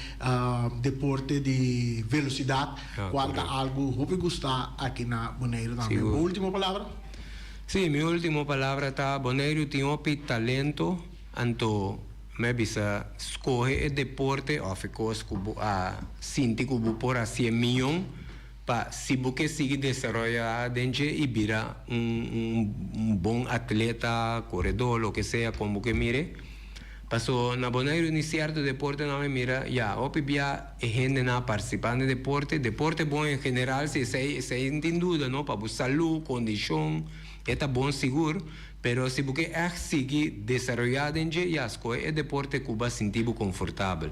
deporte di velocidad cual ta algo hopi gusta aki na Boneiru tambe. Bo ultimo palabra? Sí, mi último palabra ta, Boneiru tin hopi talento, anto Mi a bisa, skohe e deporte òf e kos ku bo a sinti ku bo por hasié mion pa si bo ke sigui desaroyá den dje i bira un un bon atleta, koredó, loke sea kon bo ke mir'é. Paso na Boneiru ni sierto deportenan mi mira, ya, hopi bia e hendenan a partisipá den deporte, deporte bon en general si esei esei no tin duda no, pa bo salú, kondishon, e ta bon sigur. Pero si bo ke ègt sigui desaroyá den dje, ya, skohe e deporte ku bo a sinti bo konfortabel.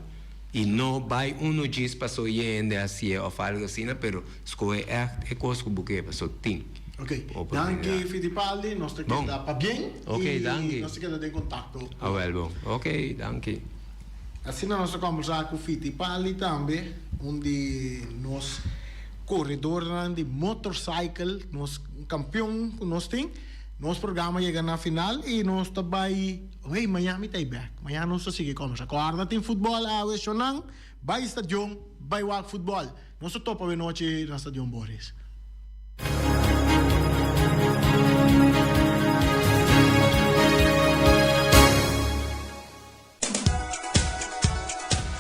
I no bai unu djis paso ye hende hasié òf algu asina, pero skohe ègt e kos ku bo ke paso tin Ok, danki oportunidat. Fittipaldi, nos ta Bon. keda pabien Ok, i danki. nos ta keda den kontakto. Awèl bon. Ok, danki. Asina nos ta kombersá ku Fittipaldi tambe, un di nos koredornan di motorcycle, nos kampion ku nos tin. Nos programa yega na final y nos ta bay, hey, mañana mi ta y bek, mañana nos ta sigui combersa. Corda tin futbol awe, shonan, bay stadion, bay wak futbol. Nos ta topa awe nochi na stadion Boris.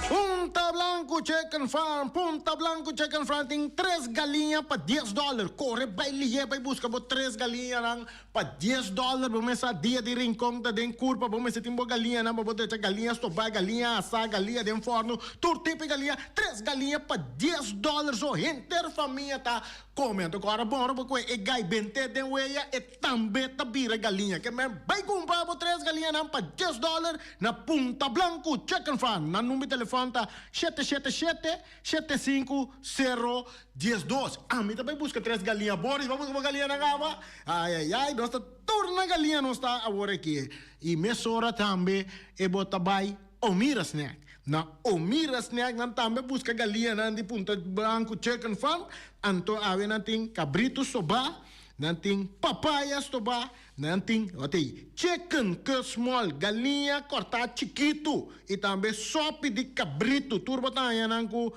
Punta Blanco Chicken Farm, Punta Blanco Chicken Farm tin tres galiña pa dies dòler. Kore bai lihe bai buska bo tres galiñanan pa dies dòler. Bo mester sa dia di Rincon ta den kurpa, bo mester tin bo galiñanan pa bo drecha galiña stobá, galiña asá, galiña den fòrnu, tur tipo di galiña. Tres galiña pa dies dòler so henter famia ta kome. Anto ku ora bon ora bo kohe e gai bent'é den weya e. Tambe ta bira galiña. Ke men bai kumpra bo tres galiñanan pa dies dòler na Punta Blanco Chicken Farm. Nan number di telefòn ta shete shete shete, shete sinku, sero, diesdos. Ami ta bai buska tres galiña. Boris bai buska bo galiñanan awa? Ai ai ai, nos ta tur na galiña nos ta awor aki. I mesora tambe e bo ta bai Omira Snack. Na Omira Snack nan tambe buska galiñanan di Punta Blanco Chicken Farm. Anto awe nan tin kabritu sobá. Nan tin papaya stobá, nan tin, wak ei, chicken kusmòl, galiña kòrtá chikitu i tambe sòpi di kabritu. Tur bo ta haña nan ku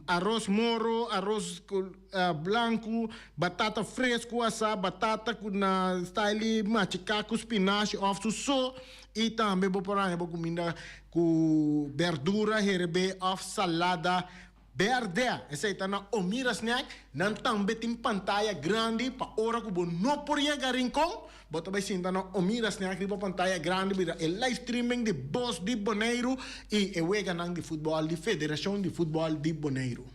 aros moro, aros blanku, batata fresku asá, batata ku na style machiká ku spinashi òf su so i tambe bo por haña bo kuminda ku bèrdura herebé òf salada Bèrdè, esei ta na Omira Snack, nan tambe tin pantaya grandi pa ora ku bo no por yega Rincon, bo ta bai sinta na Omira Snack riba pantaya grandi mira e live streaming di Bos di Boneiru i e weganan di futbòl di Federashon di Futbòl di Boneiru.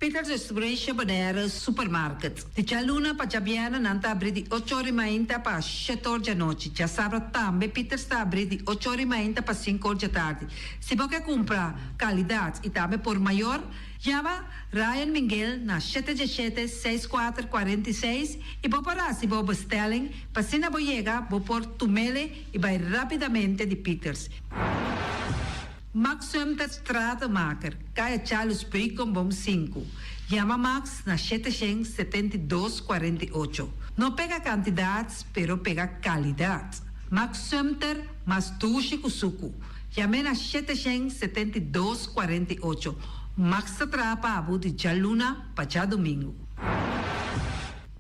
Peters Restauration Bonaire Supermarket. Di djaluna pa djabièrnè nan ta abrí di ocho or i mainta pa shete or djanochi. Djasabra tambe Peters ta abrí di ocho or i mainta pa sinku or djatardi. Si bo ke kumpra kalidat i tambe por mayor, yama Ryan Minguel na shete djeshete, seis kuater, kuarenta i seis i bo por hasi bo bestelling pa asina bo yega bo por tumele i bai rapidamente di Peters. Max Sumter Stratenmaker, Kaya Charles Beukenboom sinku. Yama Max na 772 48. No pega kantidat, pero pega kalidat. Max Sumter, mas dushi ku suku. Yam'é na 772 48. Max ta traha pa bo di djaluna pa djadumingu.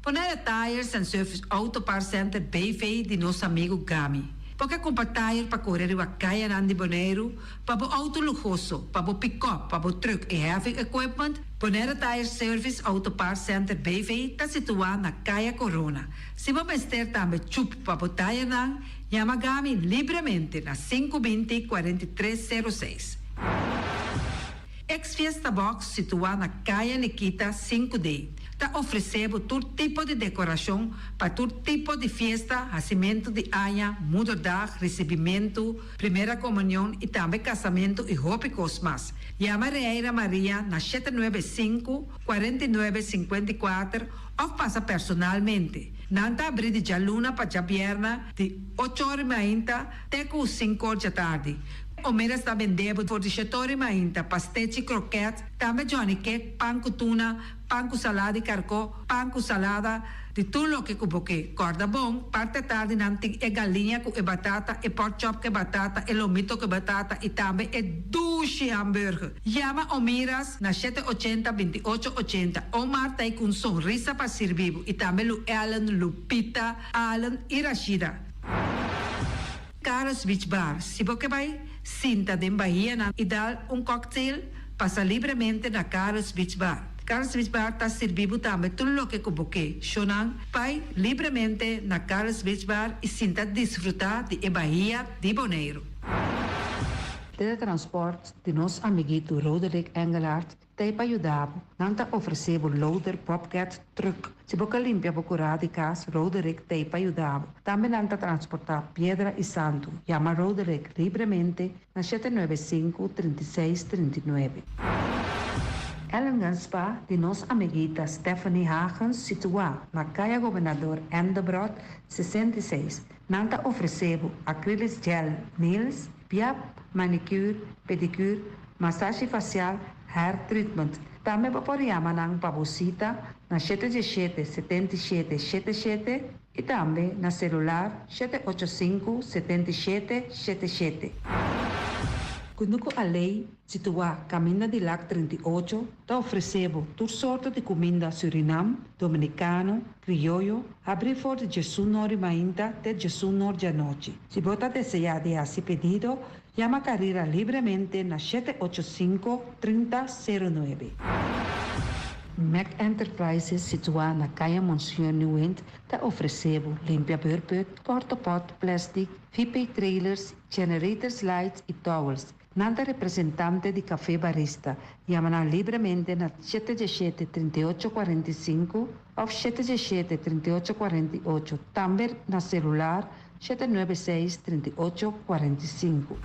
Bonaire Tires and Service Auto Parts Center BV di nos amigu Gami. Bo ke kumpra tire pa kore riba kayanan di Boneiru, pa bo outo luhoso, pa bo pikòp, pa bo trùk i heavy equipment? Bonaire Tire Service Auto Parts Center BV ta situá na Kaya Korona. Si bo mester tambe chup pa bo tayernan, yama Gami libremente na sinku binti 43 sero seis. Ex Fiesta Box situá na Kaya Nikita sinku D ta ofresé bo tur tipo di dekorashon pa tur tipo di fiesta, hasimentu di aña, moederdag, risibimentu, primera komunion i tambe kasamentu i hopi kos mas. Yama Reira Maria na shete nuebe sinku, 49, 54 òf pasa personalmente. Nan ta abrí di djaluna pa djabièrnè di ocho or i mainta te ku sinku or djatardi. Omeras ta bendé bo for di shetor i mainta, pastechi, kroket, tambe johnny cake, pan ku tuna, pan ku salada di karkó, pan ku salada, di tur loke ku bo ke. Kòrda bon, parti atardi nan tin e galiña ku e batata, e pork chop ku e batata, e lomito ku e batata i tambe e dushi hamburger. Yama Omiras na shete ochenta, 28 ochenta. Omar ta ei ku un sonrisa pa sirbi bo i tambe Lu Ellen, Lupita, Allen i Rashida. Carlos Beach Bar. Si bo ke bai sinta den bahianan i dal un cocktail, pasa libremente na Carlos Beach Bar. Carlos Beach Bar ta sirbi bo tambe tur loke ku bo ke. Shownan, bai libremente na Carlos Beach Bar i sinta disfrutá di e bahia di Boneiru. Teletransport di nos amiguito Roderick Engelhardt ta ei pa yuda bo. Nan ta ofresé bo loader, bobcat, truck. Si bo ke limpia bo kurá di kas, Roderick ta ei pa yuda bo. Tambe nan ta transportá piedra i santu. Yama Roderick libremente na 795 36 39. Ellingen Spa di nos amiguita Stephanie Hagens situá na Kaya Gobernador Endebrot 66. Nan ta ofresé bo acrylic gel nails, piap, manicure, pedicure, masashi fasial, hair treatment. Tambe bo por yama nan pa bo sita na 717 77 77 i tambe na selular 785 77 77. Kunuku Alei, situá Kaminda di Lac 38, ta ofresé bo tur sorto di kuminda Surinam, Dominikano, Krioyo, habrí for di 11 or di mainta te 11 or di anochi. Si bo ta deseá di hasi pedido, yama Carrera libremente na 785 3009. Mac Enterprises, situá na Kaya Monsieur Nieuwind, ta ofresé bo limpia beurput, portapot, plastic, VP trailers, generators lights i towels. Nan ta representante di Café Barista. Yama nan libremente na 717 3845 òf 717 3848. Tambe na selular 796 3845.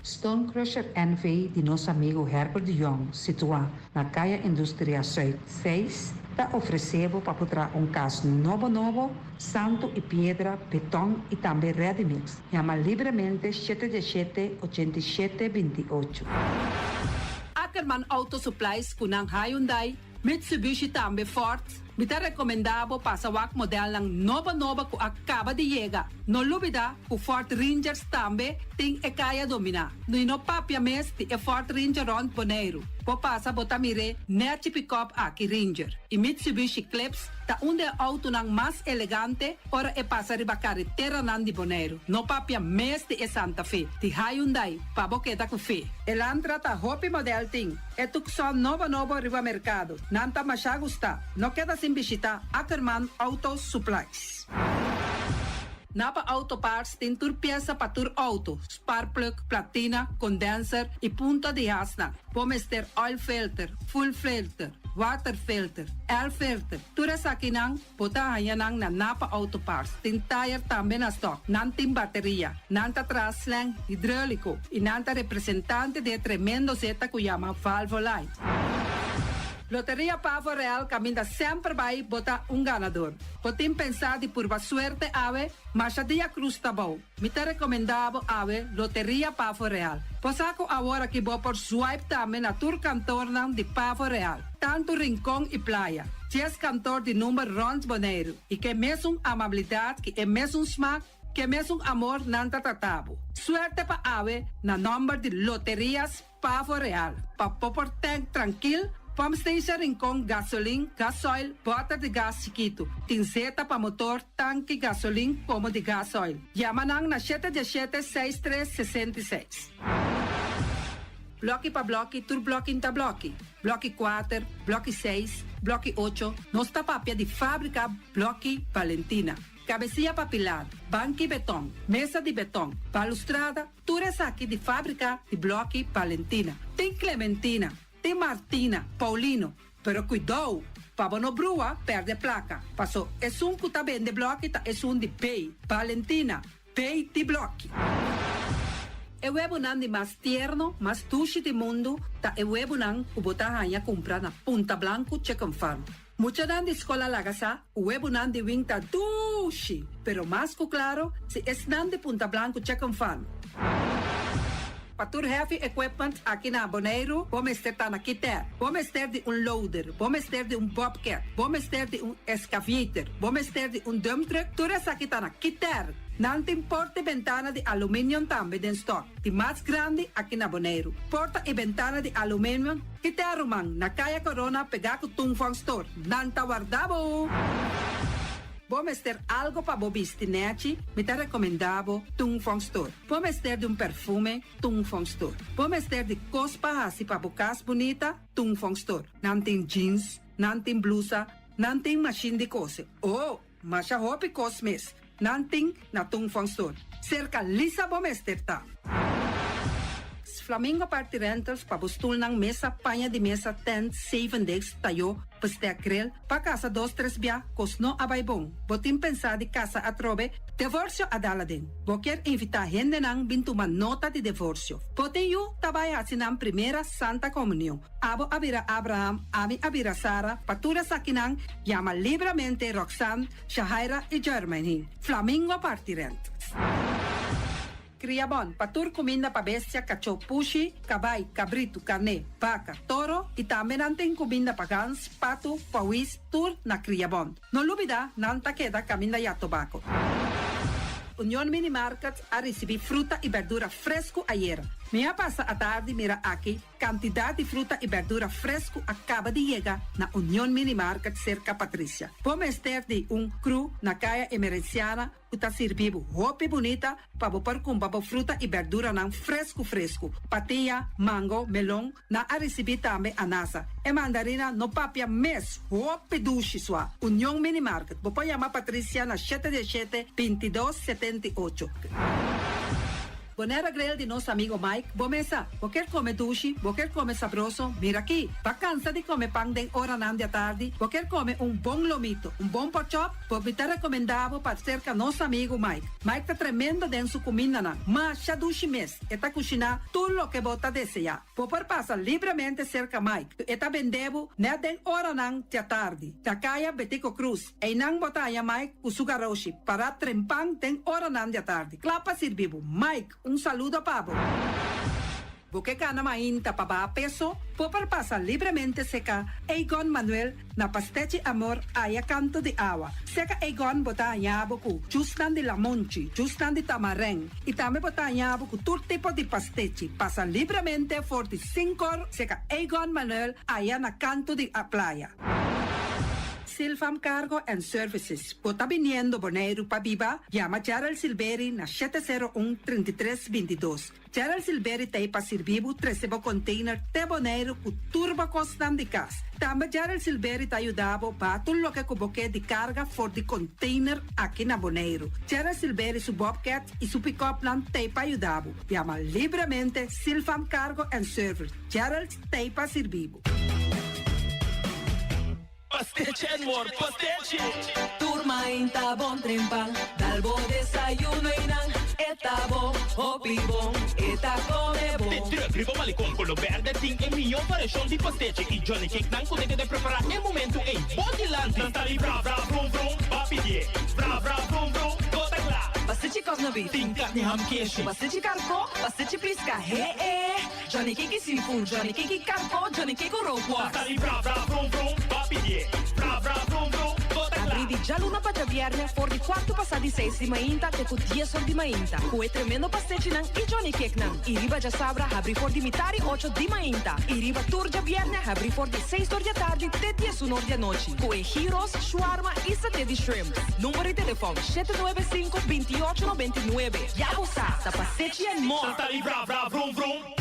Stone Crusher NV di nos amigu Herbert de Jong, situá na Kaya Industria Zuid 6, ta ofresé bo pa traha un kas nobo nobo, santu i piedra, beton i tambe ready mix. Yama libremente 717 87 28. Ackerman Auto Supplies ku nan Hyundai, Mitsubishi tambe Ford. Mi ta rekomendá bo pasa wak modelnan nobo nobo ku a kaba di yega. No lubidá ku Ford Rangers tambe tin e kaya dominá. I no papia mes di e Ford Ranger rònt Boneiru. Bo pasa bo ta mir'é nèchi pick-up aki Ranger. I Mitsubishi Eclipse ta un di e outonan mas elegante ora e pasa riba kareteranan di Boneiru. No papia mes di e Santa Fe, di Hyundai, pa bo keda ku fe. Elantra ta hopi model tin. E Tucson nobo nobo riba merkado. Nan ta masha gusta. No keda sin bishitá Ackerman Auto Supplies. Napa Auto Parts tin tur piesa pa tur outo, spark plug, platina, condenser i punta di hasnan. Bo mester oil filter, fuel filter, water filter, air filter. Tur esakinan bo ta haña nan na Napa Auto Parts. Tin tire tambe na stock. Nan tin bateria. Nan ta traha slang hidráuliko i nan ta representante di e tremendo zeta ku yama Valvoline. Loteria Pavo Real kaminda semper bai bo ta un ganador. Bo tin pensá di purba suerte awe, masha dia krus ta bou. Mi ta rekomendá bo awe Loteria Pavo Real. Bo sa ku awor aki bo por swipe tambe na tur kantornan di Pavo Real, tantu Rincon i Playa. 10 kantor di number rònt Boneiru i ku e mesun amabilidat, ku e mesun smak, ku e mesun amor nan ta trata bo. Suerte pa awe na nòmber di Loterias Pavo Real. Pa bo por tank trankil, Pump Station Rincon, gasolin, gasoil, bòter di gas chikitu. Tin zeta pa motor, tanki, gasolin, komo di gasoil. Yama nan na 717 6366. Blòki pa blòki, tur blòki ta blòki. Blòki 4, blòki 6, blòki 8. Nos ta papia di fábrika Blòki Valentina. Kabesia pa pilar, banki beton, mesa di beton, balustrada, tur esaki di fábrika di Blòki Valentina. Tin Clementina, tin Martina, Paulino, pero kuidou, pa bo no brua, pèrdè plaka. Paso, esun ku ta bende blòki ta esun di B, Valentina, B di blòki. E webunan di mas tierno, mas dushi di mundu, ta e webunan ku bo ta haña kumpra na Punta Blanco Chicken Farm. Muchanan di skol a laga sa, webunan di Wing ta dushi, pero mas ku klaro, si esnan di Punta Blanco Chicken Farm. Pa tur heavy equipment aki na Boneiru, bo mester ta na Kiter. Bo mester di un loader, bo mester di un bobcat, bo mester di un excavator, bo mester di un dump truck, tur esaki ta na Kiter. Nan tin porta i bentana di aluminium tambe den stock, di mas grandi aki na Boneiru. Porta i bentana di aluminium, Kiter ruman, na Kaya Corona pegá ku Tung Fong Store. Nan ta warda bo! Bo mester algo pa bo bisti nechi? Mi ta recomenda bo Tung Fong Store. Bo mester di un perfume? Tung Fong Store. Bo mester di cos pa haci pa bo cas bunita? Tung Fong Store. Nan tin jeans, nan tin blusa, nan tin machine di cose. Oh, masha hopi cos mes. Nan tin na Tung Fong Store. Cerca Lisa bo mester ta. Flamingo Party Rentals pa bo stulnan, mesa, paña di mesa, tent, zeven desk, tayo, bestek, grill, pa casa dos tres bia, cos no a bay bon. Bo tin pensa di casa atrobe? Divorcio a dal aden. Bo kier invita hendenan bin tuma nota di divorcio. Bo tin yu ta bay haci nan primera Santa Comunion. Abo a bira Abraham, ami a bira Sara, pa tur esakinan yama libramente Roxanne, Shahaira y Jermaine. Flamingo Party Rentals. Kriabon, pa tur kuminda pa bestia, kachó, pushi, kabai, kabritu, karné, baka, toro i tambe nan tin kuminda pa gans, patu, pawis, tur na Kriabon. No lubida, nan ta keda kaminda ya tobako. Union Mini Market a risibí fruta i bèrdura fresku ayera. Mi a pasa atardi mira aki Kantidat di fruta i bèrdura fresku a kaba di yega na Union Mini Market serka Patricia. Bo mester di un kru na Kaya Emerenciana ku ta sirbi bo hopi bunita pa bo por kumpra bo fruta i bèrduranan fresku fresku. Patia, mango, melon, nan a risibí tambe anasa. E mandarina no papia mes, hopi dushi sua. Union Mini Market, bo por yama Patricia na shete diesshete, bintidos, setenti'ocho. Bonera Grill di nos amigo Mike, bo mesa. Bo kier come dushi, bo kier come sabroso, mira aki. Ba cansa di come pan den oranan di atardi, bo kier come un bon lomito, un bon porkchop, bo mi ta recomenda bo pa cerca nos amigo Mike. Mike ta tremendo den su cumindanan, masha dushi mes, e ta cushina tur loke bo ta desea. Bo por pasa libremente serka Mike, ku e ta bende bo nèt den oranan djatardi. Na kaya Betico Cruz, einan bo ta haña Mike ku su garoshi pará trempan den oranan djatardi, kla pa sirbi bo. Mike, un saludo pa bo! Bo ke gana mainta pa baha peso? Bo por pasa libremente seka Egon Manuel Na Pastechi Amor aya kanto di awa. Seka Egon bo ta haña bo ku jusnan di lamonchi, jusnan di tamarèn i tambe bo ta haña bo ku tur tipo di pastechi. Pasa libremente for di sinkor seka Egon Manuel aya na kanto di a playa. Silfam Cargo and Services, Bo ta biniendo Boneiru pa biba? Yama Gerald Silberi na shete sero un, 33, 22. Gerald Silberi ta ei pa sirbi bo trese bo container te Boneiru ku tur bo kosnan di kas. Tambe Gerald Silberi ta yuda bo baha tur loke ku bo ke di karga for di container aki na Boneiru. Gerald Silberi su bobcat i su pickupnan ta ei pa yuda bo. Yama libremente Silfam Cargo and Service. Gerald ta ei pa sirbi bo. Pastechi and more pastechi! Tur mainta bon trempan, dal bo desayuno y nan e ta bon, hopi bon, e ta come bon. De truck riba malecon color berde tin e miyo variacion di pastechi y johnny cake nan cu ta keda prepara e momento ey bo dilanti. Nan ta di bra bra brum brum, ba pidie, bra bra brum brum, bo ta cla. Pastechi cosna beef. Tin carni ham keshi. Pastechi carco, pastechi pisca, he e. Johnny Cake y seafood, Johnny Cake y carco, Johnny Cake cu rookworst. Tata di bra bra vrum vrum, ba pidié. Bra bra vrum vrum, bo ta Abrí kla. di djaluna pa djabièrnè for di kuartu pasá di seis di mainta te ku dies or di mainta, ku e tremendo pastechinan i Johnny Cakenan. I riba djasabra habrí for di mitar i ocho di mainta. I riba tur djabièrnè habrí for di seis or di atardi te diesun or di anochi, ku e gyros, shawarma i saté di shrimp. Number di telefòn, shete nuebe sinku, bintiocho nobentinuebe. Ya bo sa, ta pastechi and more! Tata di bra bra vrum vrum.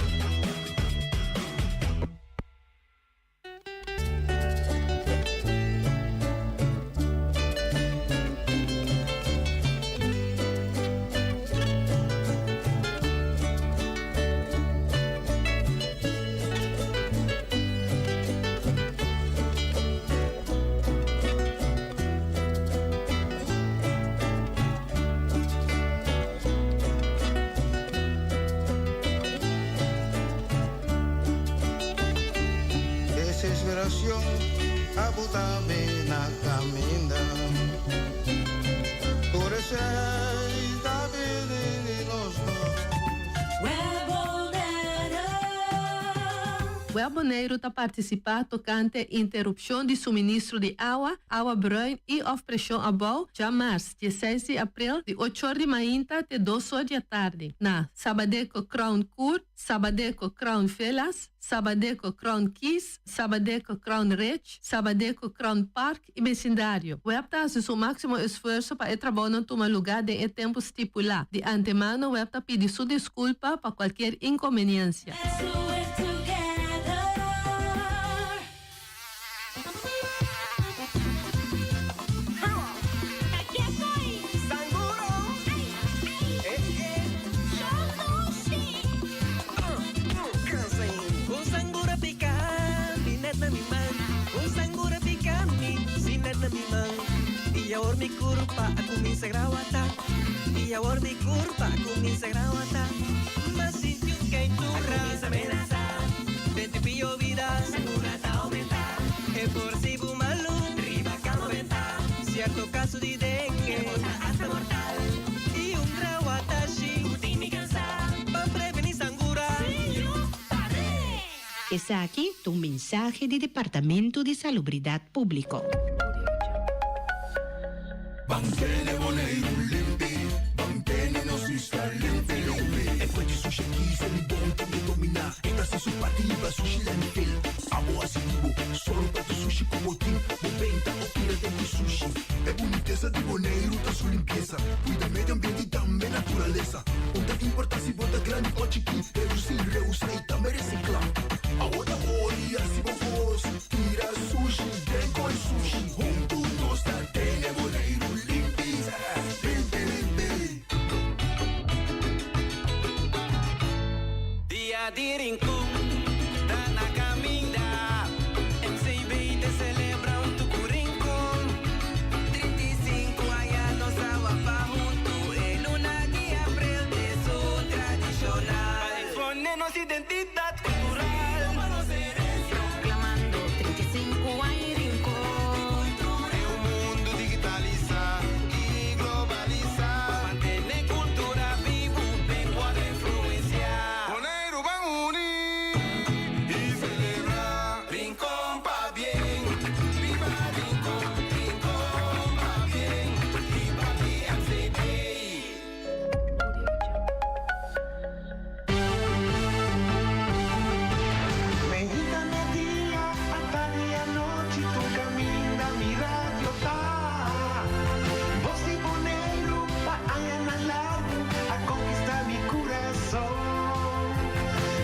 Desesperacion a buta mi na caminda. Tur esey ta bini di nos dos. Web Boneiru ta partisipá tokante interupshon di suministro di awa, awa bruin i òf preshon abou djamars, dieseis di aprel, di ochor di mainta te dosor di atardi, na Sabadeco Crown Court, Sabadeco Crown Villas, Sabadeco Crown Keys, Sabadeco Crown Ridge, Sabadeco Crown Park i besindario. Web ta hasi su máksimo esfuerso pa e trabounan tuma lugá den e tempu stipulá. Di antemano web ta pidi su diskulpa pa kualkier inkonbeniensia. Esaki ta un mensahe di Departamento di Salubridat Públiko. Ban tene Boneiru limpi, ban tene nos isla limpi limpi. E fuente sushi aki Selibon tin ke dominá. E ta hasi su parti hiba sushi landfill. Abo hasi di bo, sòru pa tur sushi ku bo tin. Bo benta o tira den ku sushi. E bunitesa di Boneiru ta su limpiesa. Kuida medio ambiente i tambe naturalesa. Un ta importá si bo ta grandi o chikí, redusí, reusá i tambe resiklá. Awo ta ori hasi bo kos, tira sushi den koi sushi. Huntu nos ta tene Boneiru limpi, limpi limpi. Dia di Rincon ta na caminda, MCB ta celebra hunto cu Rincon. 35 aña nos a wapa hunto, e luna di april t'esun tradicional. Pa expone nos identidad cultural. Toma nos herencia. Proclamando 35 aña Rincon. Den un mundo digitalisa y globalisa. Pa mantene cultura bibu den wòrdu influencia. Boneiru ban uni y celebra. Rincon pabien, biba Rincon, Rincon pabien, biba di MCB. Meinta, media, atardi i anochi tur kaminda mi radio ta. Bos di Boneiru pa añanan largu a konkistá mi kurason.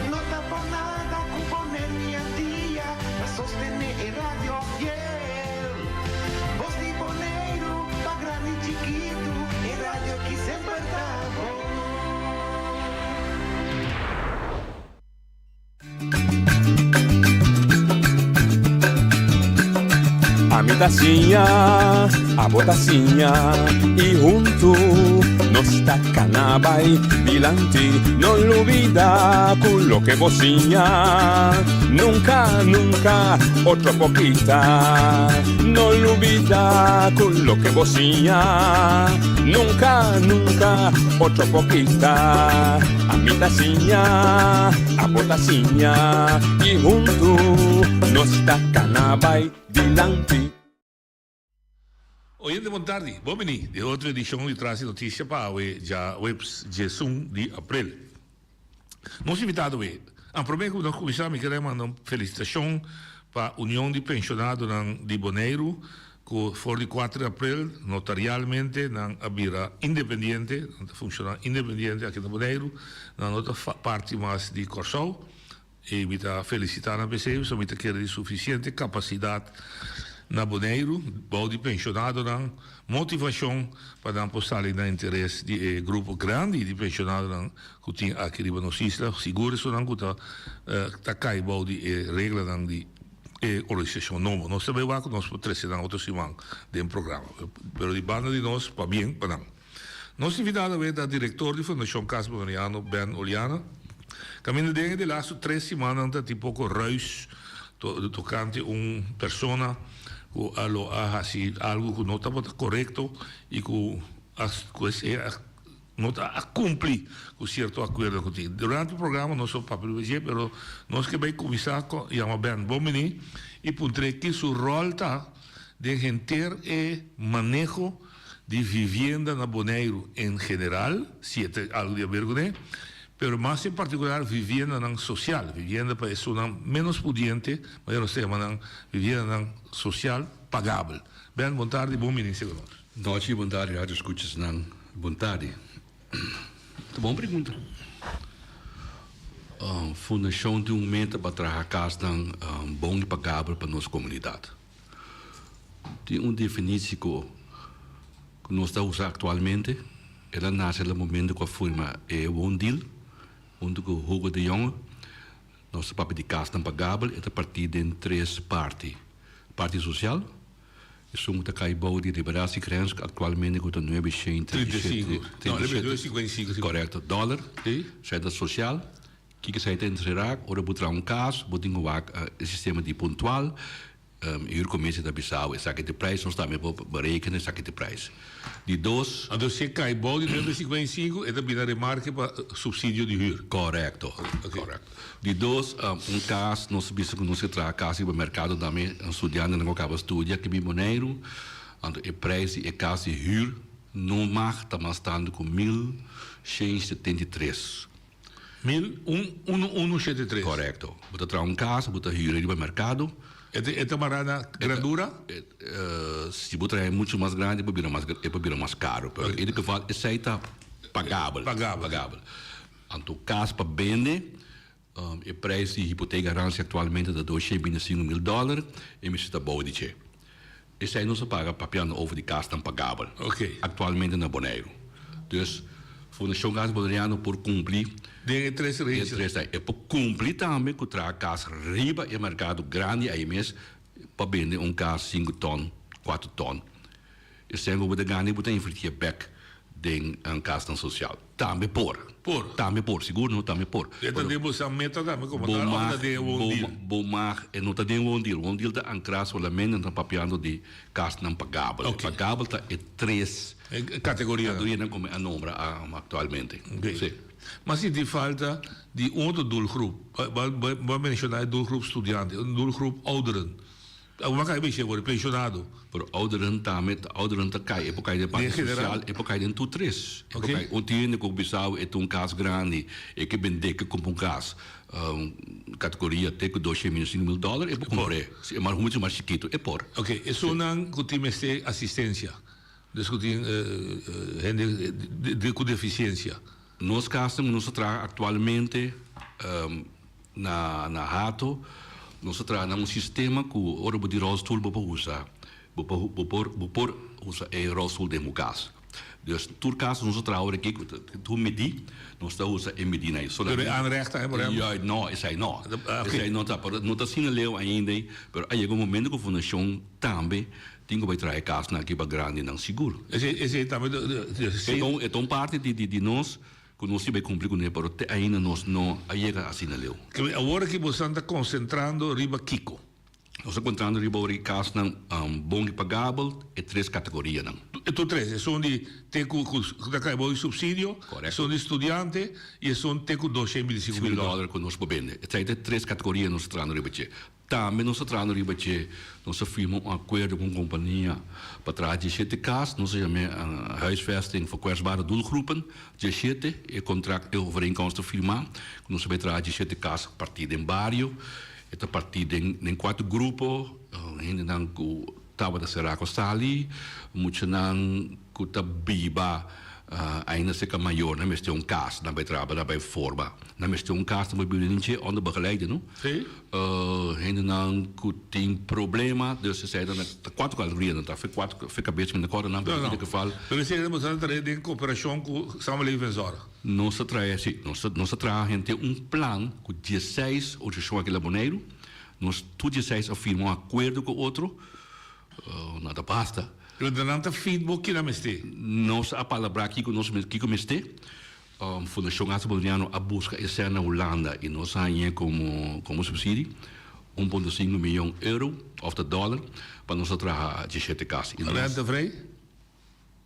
No ta por nada ku Boneiru i Antia ta sostené e radio fiel. Bos di Boneiru pa grandi i chikitu e radio aki semper ta bon. Ami ta siña, abo ta siña y huntu nos ta cana bay dilanti. No lubida cu loke bo siña nunca, nunca otro por kita. No lubida cu loke bo siña nunca, nunca otro por kita. Ami ta siña, abo ta siña y huntu nos ta cana bay dilanti. Oyente bon tardi, bon bini den otro edicion di Tras di Noticia pa awe djaweps diesun di april. Nos invitado e, a prome cu nos cuminsa mi kere manda un felicitacion pa Union di Pensionadonan di Boneiru cu for di cuater di april notarialmente nan a bira independiente, nan ta funciona independiente aki na Boneiru, nan no ta parti mas di Corsou. I mi ta felicita nan p'esei pasobra mi ta kere di suficiente capacidad na Boneiru bou di pensionadonan, motivacion pa nan por sali na interes di e grupo grandi di pensionadonan cu tin aki riba nos isla, sigur esunnan cu ta ta cay bou di e reglanan di e organisacion nobo. Nos ta bay wak cu nos por trece nan otro siman den programa, pero di banda di nos pabien pa nan. Nos invitado awe ta director di Fundacion Cas Boneriano, Ben Oleana. Caminda den e de laatste tres simannan ta tin poco ruis tocante un persona cu a lo a haci algo cu no tabata corecto y cu a cu esey a. no ta a kumpli ku sierto akuerdo ku tin. Durante e programa nos lo papia riba dje, pero nos ke bai kuminsá ku yama Ben Bomini i puntr'é ki su ròl ta den henter e maneho di vivienda na Boneiru en general, si e ta algu di haber kuné, pero mas en partikular viviendanan sosial, vivienda pa esunnan ménos pudiente, manera nos ta yama nan, viviendanan sosial pagabel. Ben, bon tardi, bon bini segun nos. Nochi, bon tardi radio escuchasnan, bon tardi. Ta bon pregunta. Fundacion tin un meta pa traha casnan bon y pagabel pa nos comunidad. Tin un definitie cu nos ta usa actualmente, el a nace na momento cu a firma e woondeal hunto cu Hugo de Jonge. Nos ta papia di casnan pagabel, e ta parti den tres parti. Parti social, esun ku ta kai bou di liberatiegrens ku aktualmente ku ta nuebe shen treinta i shete, korekto, dòler, esei ta sosial. Kiko esei ta enserá? Ora bo traha un kas, bo tin ku wak e sistema di puntual, e huurcommissie ta bisa bo esaki ta e prijs, nos tambe por berekenen esaki ta e prijs. Di dos. Anto si e kai bou di nuebe sinkuenta i sinku, e ta bira remarke pa supsidio di huur. Korekto, korekto. Di dos, un kas, nos bisa ku nos ke traha kas riba merkado tambe, studiantenan ku a kaba studia aki bin Boneiru, anto e prijs di e kas di huur no mag ta mas tantu ku 1173. Mil un unu unu shete tres. Korekto. Bo ta traha un kas, bo ta hür riba merkado. E ta e ta mará na grandura? Si bo traha muchu mas grandi e por bira mas e por bira mas karo. Pero en ieder geval esei ta pagabel. Pagabel. Pagabel. Anto kas pa bende, e prijs di hipoteekgarantie aktualmente ta 225 mil dòler e mester ta bou di dje. Esei nos a paga papiando over di kasnan pagabel aktualmente na Boneiru. Dus Fundashon Kas Boneriano por kumpli Den e tres den e tres E por kumpli tambe ku traha kas riba e merkado grandi ei mes pa bende un kas sinku tòn, kuater tòn. Esei ku bo ta gana i bo ta invertié bèk den kasnan sosial. Tambe por. Por. Tambe por, sigur no, tambe por. E ta den boso meta tambe como tal of ta den e woondeal? Bo mag, e no ta den woondeal. Woondeal ta ankrá solamente nan ta papiando di kasnan pagabel. Ok. Pagabel ta e tres. E kategorianan. Kategorianan como a nombra aktualmente. Ok. Si. Ma si tin falta di un otro doelgroep. Bo a menshoná e doelgroep studiante, un doelgroep ouderen. Bo kai bisha por pensionado. Pero ouderen tambe, ouderen ta kai, e por kai den parti social, e por kai den tur tres. E por kai, un tin hende ku bisa bo e ta un kas grandi, e ke bendé, ke kumpra un kas, kategoria te ku 225 mil dòler, e por kumpr'é. Si e mas muchu mas chikitu, e por. Oké, esunnan ku tin mester asistensia, dus ku tin hende ku defisiensia. Nos kasnan ku nos ta traha aktualmente na na Hato, nos ta traha na un sistema ku ora bo di rolstoel bo por usa, bo por bo por bo por usa e rolstoel den bo kas. Dus tur kas nos ta traha ora aki ku tur midí, nos ta usa e midínan ei. Pero e aanrecht ei por ehempel? Ja, no, esei no. Esei no ta, pero no ta asina leu ainda ei, pero a yega un momento ku fundashon tambe Tin ku bai traha e kasnan aki pa grandinan sigur. Esei esei tambe E ta un e ta un parti di di di nos ku nos tin bai kumpli kuné pero te ainda nos no a yega asina leu. Kende awor aki bosan ta konsentrando riba kiko? Nos ta konsentrando riba ora e kasnan bon i pagabel e tres kategorianan. E tur tres, esun di te ku ku ta kai bou di supsidio, esun di studiante i esun te ku 225 mil dòler. Dòler ku nos por bende. Esei ta e tres kategoria nos ta trahando riba dje. Tambe nos ta trahando riba dje, nos a firma un akuerdo ku un kompania pa traha diesshete kas, nos a yam'é Huisvesting voor Kwetsbare Doelgroepen, diesshete, e kontrakt, e overeenkomst ta firmá, ku nos ta bai traha diesshete kas partí den bario, e ta partí den den kuater grupo, hendenan ku tabata será ku sali, muchanan ku ta biba ainda serka mayornan mester un kas, nan bai traha, nan bai forma, nan mester un kas, nan bai biba den dje onder begeleiding, no? Sí. Hendenan ku tin problema, dus esei ta ta kuater kategorianan ta, fe kuater, fe kabes mi no kòrda nan, pero in ieder geval. Pero esei ta boso ta traha den koperashon ku Samenleving en Zorg? Nos ta traha, si, nos ta nos ta traha henter un plan ku diesseis organisashon aki na Boneiru, nos tur diesseis a firma un akuerdo ku otro, nan ta basta. Pero nan ta fit bo kila mester? Nos a palabrá kiko nos kiko mester. Fundashon Arte Boneriano a buska e sèn na Hulanda i nos a hañ'é komo komo supsidi, 1.5 miyon euro òf ta dòler, pa nos a traha 17 kas. Rente vrij?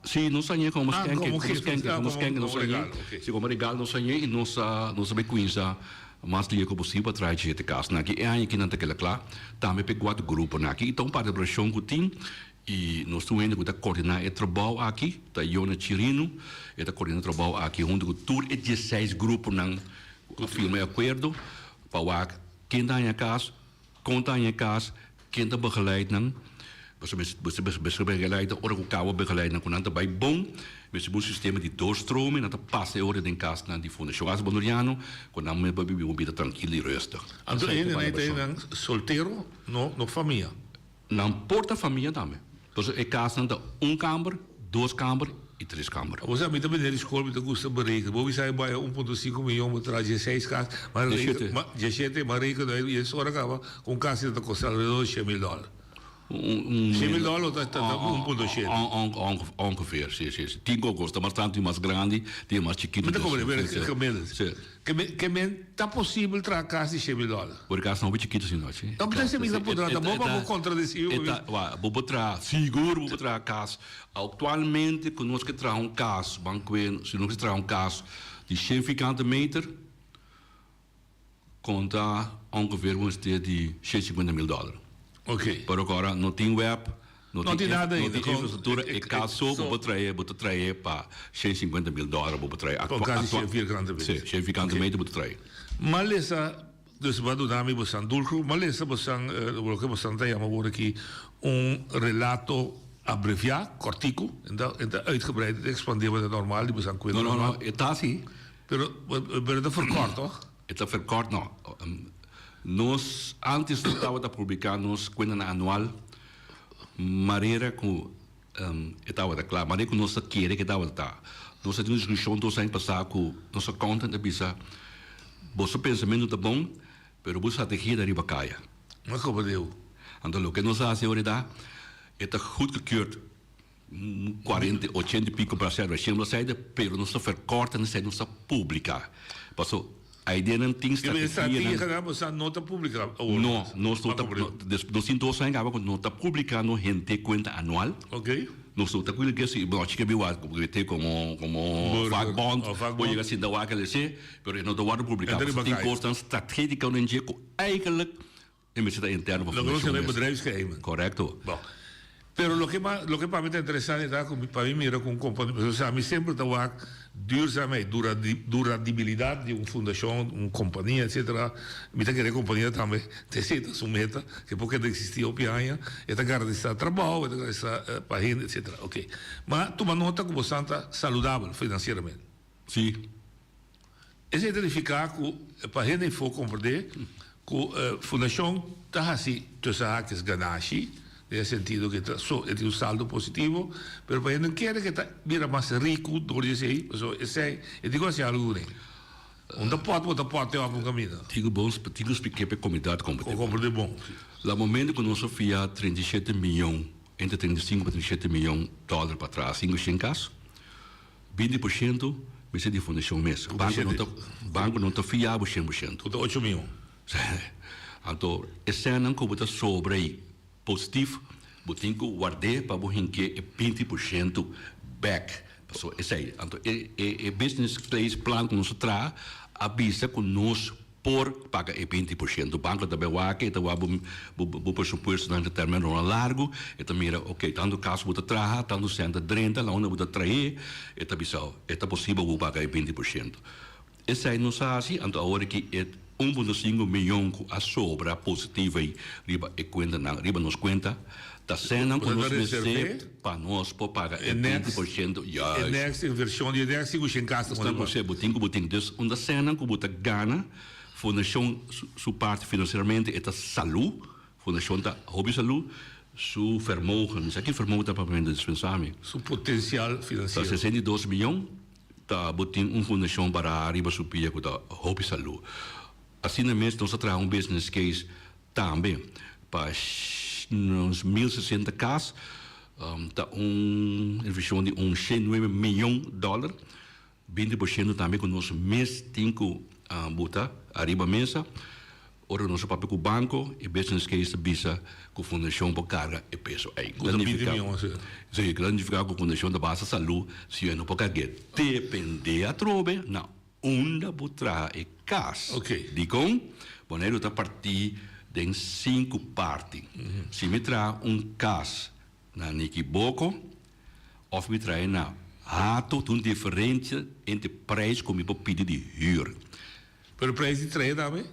Sí, nos a hañ'é komo Ah, skenke, komo komo gift, skenke, ah, komo komo skenke nos komo a hañ'é. regalo, oké. Sí, komo regalo nos a hañ'é i nos a nos a bai kuminsá mas lihé ku posibel pa traha dje te kasnan aki. E aña aki nan ta keda kla. Tambe pa e kuater gruponan aki. I ta un partisipashon ku tin i nos tin un hende ku ta kordiná e trabou aki, ta Yona Chirino. E ta kordiná e trabou aki huntu ku tur e diesseis gruponan ku a firma e akuerdo pa wak ken ta haña kas, Kon ta haña e kas? Ken ta begeleid nan? Pasobra mester mester begeleid nan ora ku kaba begeleid nan ku nan ta bai bon. Mester bo un sistema di doorstromen, nan ta pasa e ora den kasnan di Fundashon Asa Boneriano ku nan por biba un bida trankil i rustig. Anto e hendenan ei ta hendenan soltero, no no famia? Nan por ta famia tambe. Pasobra e kasnan ta un kamber, dos kamber i tres kamber. Bo sa mi ta bini di skol mi ta gusta bereken. Bo bisa e bai un punto sinku miyon bo traha dieseis kas, ma Dieshete. ma dieshete ma reken uit i es ora kaba ku un kas ta kosta alrededor di shen mil dòler. Un Shen mil dòler ta ta un punto shete. Ongeveer, si, si, si. Tin ku kosta mas tantu i mas grandi, tin mas chikitu. Mi ta komprende, pero Si, si. gemiddeld. Si. Ke men ke men ta posibel traha kas di shen mil dòler? Por e kas nan hopi chikitu si no, si. No, mi ta hasi mi ta puntra, ta bo pa bo kontradesí mi. E ta, wa, bo por traha, sigur bo por traha kas. Aktualmente ku nos ke traha un kas, ban kue, si nos ke traha un kas di shen fikante meter, konta ongeveer bo mester di 150 mil dòler. Ok. Pero ora no tin web, no No tin nada no ainda. tin infrastruktura, e kas so bo por trae, bo ta trae pa 150 mil dòler bo por trae. Pa un kas di shen vierkante meter. Si, shen vierkante meter bo ta trae. M'a lesa, dus bo a duna mi bosan dulku, m'a lesa bosan, loke bosan ta yama awor aki un relato abreviá, kòrtiku, en ta en ta uitgebreid, en ta ekspandé bo ta normal di bosan kuenta No, no, normal. no, e ta asi. Pero, pero e ta verkort, toch? E ta verkort, no. Nos antes no tabata publiká nos kuentanan anual manera ku e tabata kla, manera ku nos ta kere ku e tabata ta. Nos a tin un diskushon dos aña pasá ku nos accountant a bisa, Boso pensamentu ta bon, pero bo strategia ta riba kaya. Mas komo deu. Anto loke nos a hasi ora ta, e ta goedgekeurd Cuarenta, ochenta y pico bladzijde, cien bladzijde, pero nos ta verkort en esei nos ta publica. Paso aideanan tin strategianan. Strategia bosa no ta publica awor? No, nos no ta, nos tin dos aña caba cu no ta publica no hende cuenta anual. Ok. Nos no ta publica si bo chica bi wak te como como vakbond, bo yega sinta wak elese, pero e no ta wordo publica. Paso tin cosnan strategico den dje cu eigenlijk E mester ta interno pa Loke nos fundashon llama mes. bedrijfsgeheimen. Korekto. Bon. Pero loke ma, loke pa mi ta interesante ta ku mi, pa mi mira ku un kompania, pasobra sa mi semper ta wak duurzaamheid, duradi, duradibilidat di un fundashon, un kompania, etsetera. Mi ta kere e kompania tambe, ta esei ta su meta, ke por keda eksistí hopi aña, e ta garantisá trabou, e ta garantisá pa hende, etsetera. Oke. Ma tuma nota ku bosan ta saludabel finansieramente. Sí. Esei ta nifiká ku pa hende info komprendé ku fundashon ta hasi tussen haakjes ganashi, den e sentido ku e ta so e tin un saldo positivo, pero pa hende no kere ku e ta bira mas riku dor di esei, pasobra esei e tin ku hasi algu kuné. Un ta pòt bo ta pòt te òf un kaminda. Tin ku bon tin ku spliké pa e komunidat komprendé bon. Komprendé bon. La momento ku nos a fia 37 miyon, entre 35 pa 37 miyon dòler pa traha 500 kas, 20 por shento mester di fundashon mes. Banko no ta banko no ta fia bo 100 por shento. Ku ta ocho miyon. Anto e sènnan ku bo ta sobra ei positif bo tin ku ward'é pa bo hink'é e 20 por shento bèk. Pasobra esei anto e e e business case plan ku nos a traha a bisa ku nos por paga e 20 por shento. Banko ta bai wak, e ta wak bo bo bo presupuestonan ta terminonan largu, e ta mira ok tantu kas bo ta traha, tantu sèn ta drenta, la unda bo ta trae, e ta bisa e ta posibel bo paga e 20 por shento. Esei nos a hasi, anto awor aki e 1.5 miyon ku a sobra positivo ei riba e kuentanan, riba nos kuenta, ta sènnan ku Bo ta nos mester reservé pa nos por paga e e next 20 por shento. e Juist. next invershon di e next sinku shen kas ta Esnan ku pone bo tin ku bo tin. Dus unda sènnan ku bo ta gana, Fundashon su su parti finansieramente e ta salú, Fundashon ta hopi salú, su vermogen, mi sa ki vermogen ta papiamentu, dispensá mi. Su potensial Ta finansiero. 62 miyon, ta bo tin un fundashon pará riba su pia ku ta hopi salú. Asina mes nos a traha un business case Tambe pa nos 1060 kas ta un invershon di un 109 miyon dòler, 20 por shento tambe ku nos mes tin ku buta ariba mesa. Ora nos a papia ku banko, e business case ta bisa ku fundashon por karga e peso ei. Ku ta binti mion asina. Sí, ku ta nifiká ku fundashon ta basta salú si e no por karg'é. Dependé atrobe na unda bo traha e kas. Dikon? Boneiru ta partí den sinku parti. Si mi traha un kas na Nikiboko òf mi traha na Hato, tin un diferensia entre preis ku mi por pidi di hür. Pero prijs di trahe tambe?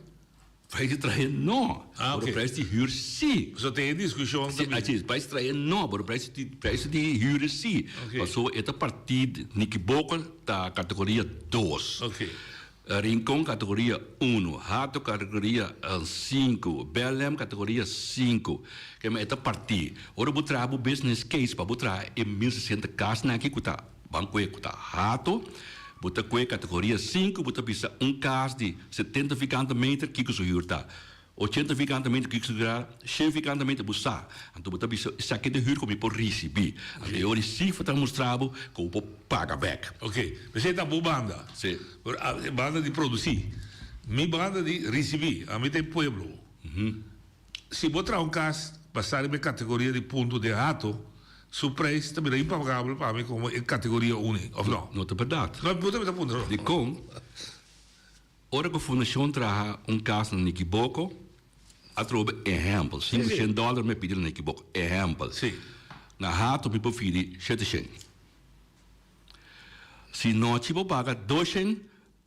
Prijs di trahe no. Ah, Pero oké. prijs di huur sí. So tin e discusion Sí, tambe. así es. Prijs di trahe no, pero prijs di, prijs di huur sí. Oké. Pasobra e ta partí, Nikiboko ta categoria dos. Oké. Rincon categoria uno, Hato categoria sinku, Belém categoria sinku. Kema e ta partí. Ora bo traha bo business case pa bo traha e 1060 kasnan aki ku ta Ban koe ku ta hato, bo ta koe kategoria sinku, bo ta bisa un kas di setenta vikante meter kiko su hür ta, ochenta vikante meter kiko su hür ta, shen vikante meter bo sa. Anto bo ta bisa esaki ta e hür ku mi por risibí. Anto e ora e sifra ta mustra bo ku bo por paga bèk. Oké, p'esei ta bo banda. Sí. Pero e banda di produsí. Mi banda di risibí. Ami ta e pueblo. Si bo traha un kas basá riba e kategoria di punto den hato, su preis ta bira impagabel pa mi komo e kategoria uni, òf no? No ta bèrdat. No, bo ta mi ta puntra. Dikon? Ora ku fundashon traha un kas na Nikiboko, atrobe ehèmpel, sinku shen dòler mi a pidi na Nikiboko, ehèmpel. Na hato mi por pidi shete shen. Si nochi bo paga doshen,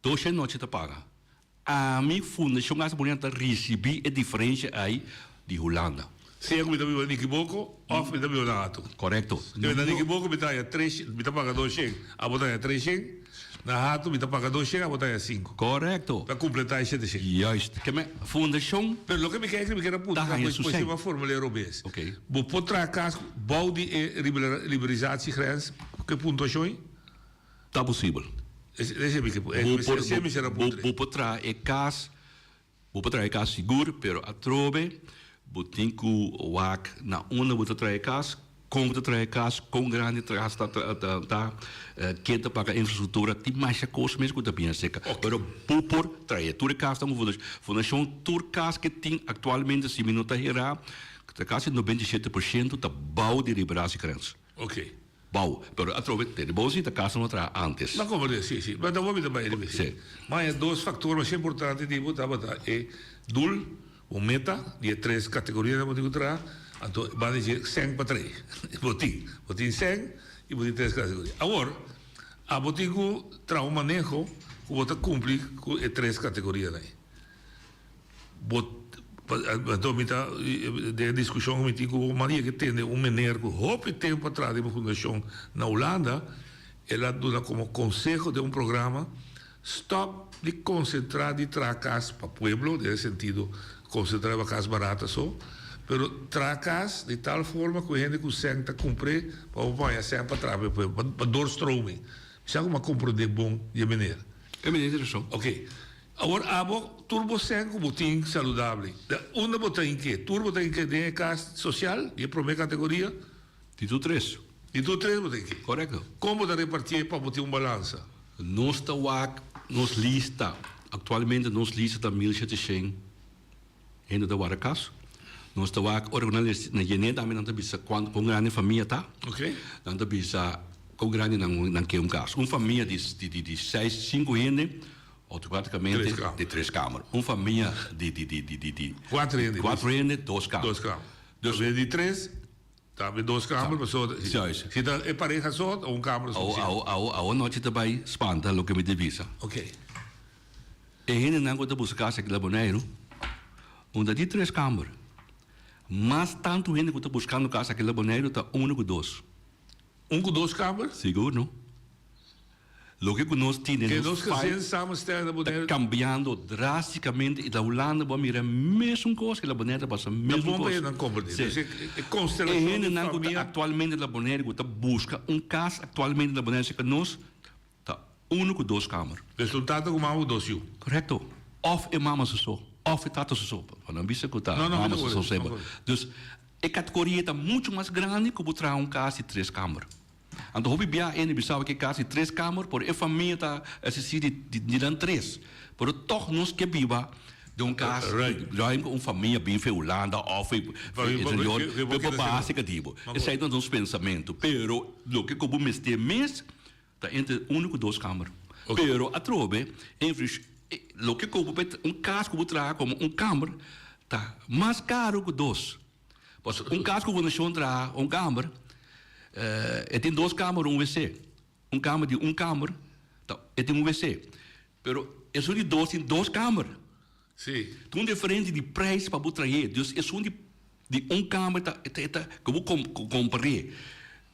doshen nochi ta paga. Ami Fundashon Casa Bonita ta risibí e diferensha ei di Hulanda. Sea ku mi ta biba na Nikiboko òf mi ta biba na Hato. Korekto. Si mi ta na Nikiboko mi ta haña tres, mi ta paga doshen, abo ta haña treshen. Na Hato mi ta paga doshen, abo ta haña sinku. Korekto. Ta kompletá e sheteshen. Juist. Ke men Fundashon Pero loke mi ke mi kier a puntra ta haña pues su pues sèn. si bo a formul'é robes. Oké. Bo por traha kas bou di e liberalisatiegrens ku e puntuashon ei? Ta posibel. Bo por traha e kas, bo por traha e kas sigur, pero atrobe bo tin ku wak na unda bo ta traha e kas, kon bo ta traha e kas, kon grandi e kas ta ta, ken ta paga infrastruktura, tin masha kos mes ku ta bin aserka. Pero bo por traha tur e kasnan ku fundashon, tur kas ke tin aktualmente si mi no ta hera, ta kasi 97 por shento ta bou di liberatiegrens. Bou, pero atrobe tene bon si ta casa no traha antes. Ma como de, si, si. Ma ta hopi ta bai riba Si. Ma e dos factor mas importante di bo tabata e doel, bo meta, di e tres categorianan bo tin cu traha, anto banda di dje sèn pa trei. Bo tin. Bo tin sèn y bo tin tres categoria. Awor, abo tin cu traha un maneho cu bo ta cumpli cu e tres categorianan ei. Bo anto mi ta den e diskushon ku mi tin ku Maria ke tende un meneer ku hopi tempu a traha den un fundashon na Hulanda, el a duna komo konseho den un programa, stòp di konsentrá di traha kas pa pueblo, den e sentido konsentrá riba kas barata so, pero traha kas di tal forma ku hende ku sèn ta kumpr'é pa bo por haña sèn pa traha pa e pueblo, pa doorstroming. Mi sa ku mi a komprondé bon di e meneer. E meneer tin rason. Oké. Awor abo tur bo sèn ku bo tin saludable, da unda bo ta hinke? Tur bo ta hinke den e kas sosial di e promé kategoria? Di tur tres. Di tur tres bo ta hinke? Korekto. Kon bo ta repartié pa bo tin un balansa? Nos ta wak nos lista, aktualmente nos lista ta 1700 hende ta warda kas. Nos ta wak ora ku nan na yené tambe nan ta bisa kuantu kon grandi e famia ta. Nan ta bisa kon grandi nan nan ke un kas. Un famia di di di seis sinku hende Automaticamente di tres kamer. Un famia di di di di di di Cuatro hende. Cuatro hende, dos kamer. Dos kamer. Dus di tres, tambe dos kamer, pasobra si Juist. si ta e pareha so, ta un kamer Awo suficiente. awo awo awo nochi ta bai spanta loke mi ta bisa. Oké. E hendenan ku ta buska kas aki na Boneiru, unda di tres kamer. Mas tantu hende ku ta buskando kas aki na Boneiru ta unu ku dos. Un ku dos kamer? Sigur no. Loke ku nos tin den Ke nos nos file gezin samenstelling na ta Bonaire. kambiando drástikamente i ta Hulanda bo a mira mesun kos ke la Bonaire ta pasa Ta mesun bon pa kos. e nan komprendé. Sí. Dus e E konstelashon di hendenan ku ta famia. aktualmente na Bonaire ku ta buska un kas aktualmente na Bonaire serka nos ta unu ku dos kamer. Dus un tata ku mama ku dos yu. Korekto. Òf e mama su so òf e tata su so. Pa nan bisa ku ta No, no, mi mama ta su so hoor, semper. mi ta hoor. Dus e kategoria ta muchu mas grandi ku bo traha un kas di tres kamer. Anto hopi bia hende bisaba ke kas di tres kamer, pero e famia ta asistí di di nan tres. Pero tòg nos ke biba. Den un kas, ruim ku un famia bin fe Hulanda òf fe exterior, pe por base katibu. Esei ta nos pensamentu. Pero loke ku bo mester mes ta entre unu ku dos kamer. Pero atrobe, loke ku bo un kas ku bo traha komo un kamer ta mas karu ku dos. Pasobra un kas ku fundashon traha un kamer, e tin dos kamer un wc. Un kamer di un kamer ta e tin un wc. Pero esun di dos tin dos kamer. Sí. Ta un diferensia di prijs pa bo trahe. Dus esun di di un kamer ta ta ta ku bo kompar'é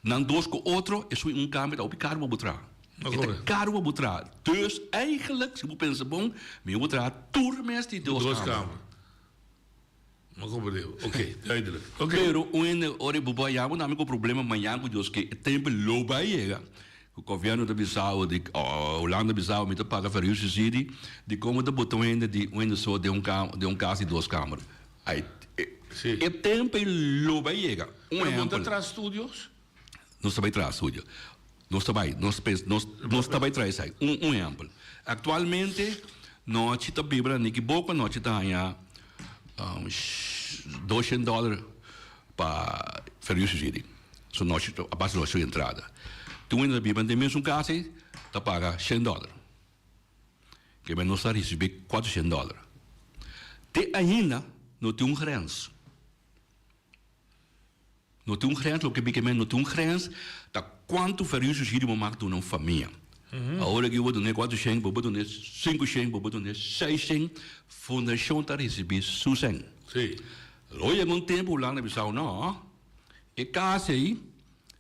nan dos ku otro, esun di un kamer ta hopi karu pa bo traha. E ta karu pa bo traha. Dus eigenlijk si bo pensa bon, mi bo traha tur mes di dos kamer. Dos kamer. Ma comprende. Oké, duidelijk. Oké. Pero un hende ora bo bai yama nami ku problema mañan ku Dios ke e tempo lo bai yega ku gobièrnu ta bisa bo di Hulanda bisa bo mi ta paga verhuursubsidie di komo ta bota un hende di un hende so den un kam den un kas di dos kamer ai e tempo lo bai yega. Un Pero bo ta ehèmpel. traha studios? Nos ta bai traha studio. Nos ta bai, nos pens, nos, nos ta bai traha esaki. Un, un ehèmpel. Aktualmente, nochi ta biba na Niki Boko, nochi ta haña doshen dòler pa verhuursubsidie. So nochi, a base di su entrada. Tin un hende ta biba den mesun kas ei, ta paga shen dòler. Ke men nos ta risibí kuatroshen dòler. Te ainda no tin un grens. No tin un grens, loke mi ke men no tin un grens ta kuantu verhuursubsidie bo mag duna un famia. Awor aki bo dun'é kuatro shen, bo por dun'é sinku shen, bo por dun'é seis shen, fundashon ta risibí su shen. Lo yega un tempu Hulanda bisa no, e kas ei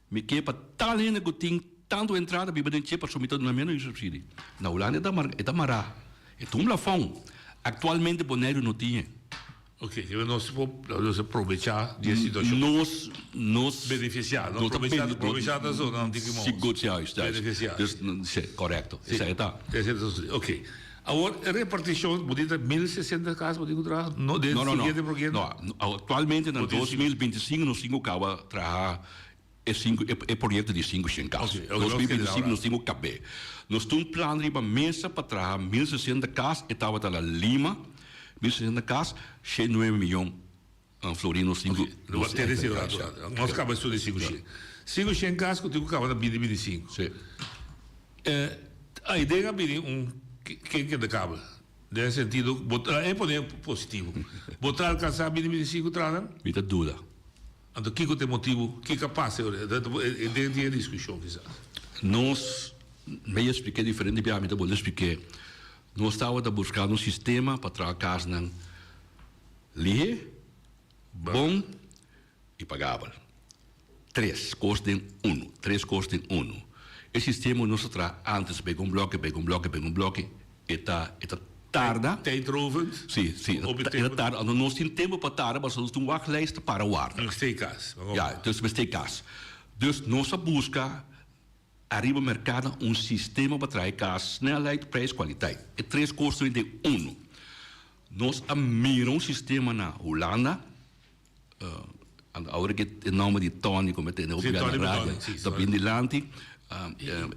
mi ke pa tal hende ku tin tantu entrada biba den dje pasobra mi ta duna menos subsidie. Na Hulanda e ta mará, e ta un plafòn. Aktualmente Boneiru no tin e. Ok, ke nos por nos aprovecha di e situacion. Nos, nos. Beneficia, no aprovecha, aprovecha ta zona un tiki mos. Si, goed, juist, juist. Beneficia. Dus, si, correcto. Si. Esei ta. Esei ta sosode. Ok. Awor, e reparticion, bo di ta 1060 cas bo tin cu traha? No, den No, no, no. siguiente proyecto? No, actualmente na Bo tin 2025 nos tin cu caba traha e sinku, e, e proyecto di sinku shen cas. Ok, ok, nos 2025 keda nos tin cu cab'é. Nos tin un plan riba mesa pa traha 1060 cas, e tabata la Lima, 1060 cas, shen nuebe miyon florin nos tin cu. Ok, lo a tene si rato rato. Nos caba esun di sinku shen. Sinku shen cas cu tin cu caba na binti binti sinku. Si. Eh, aiden a bini un ken keda caba. Den sentido, bo ta, e pone positivo. Bo ta alcansa binti binti sinku tranan? Mi ta duda. Anto kiko ta e motibu? Kiko a pasa e ora? E den tin e diskushon kisas. Nos, mi a splik'é diferente biaha, mi ta bolbe splik'é. Nos tabata buskando un sistema pa traha kasnan lihé, bon i pagabel. Tres kos den unu, tres kos den unu. E sistema ku nos a traha ántes, pega un bloke, pega un bloke, pega un bloke, E ta e ta tarda. Tijdrovend? Si, si. E ta tarda. Anto nos tin tempu pa tarda pasobra nos tin un wachtlijst para warda. Mester e kas. Ya, dus mester e kas. Dus nos a buska ariba merkado un sistema pa traha e kas, snelheid, prijs, kwaliteit. E tres kos ta den unu. Nos a mira un sistema na Hulanda. Awor ke e nomber di Tony ku mi tende hopi bia na radio ta bin dilanti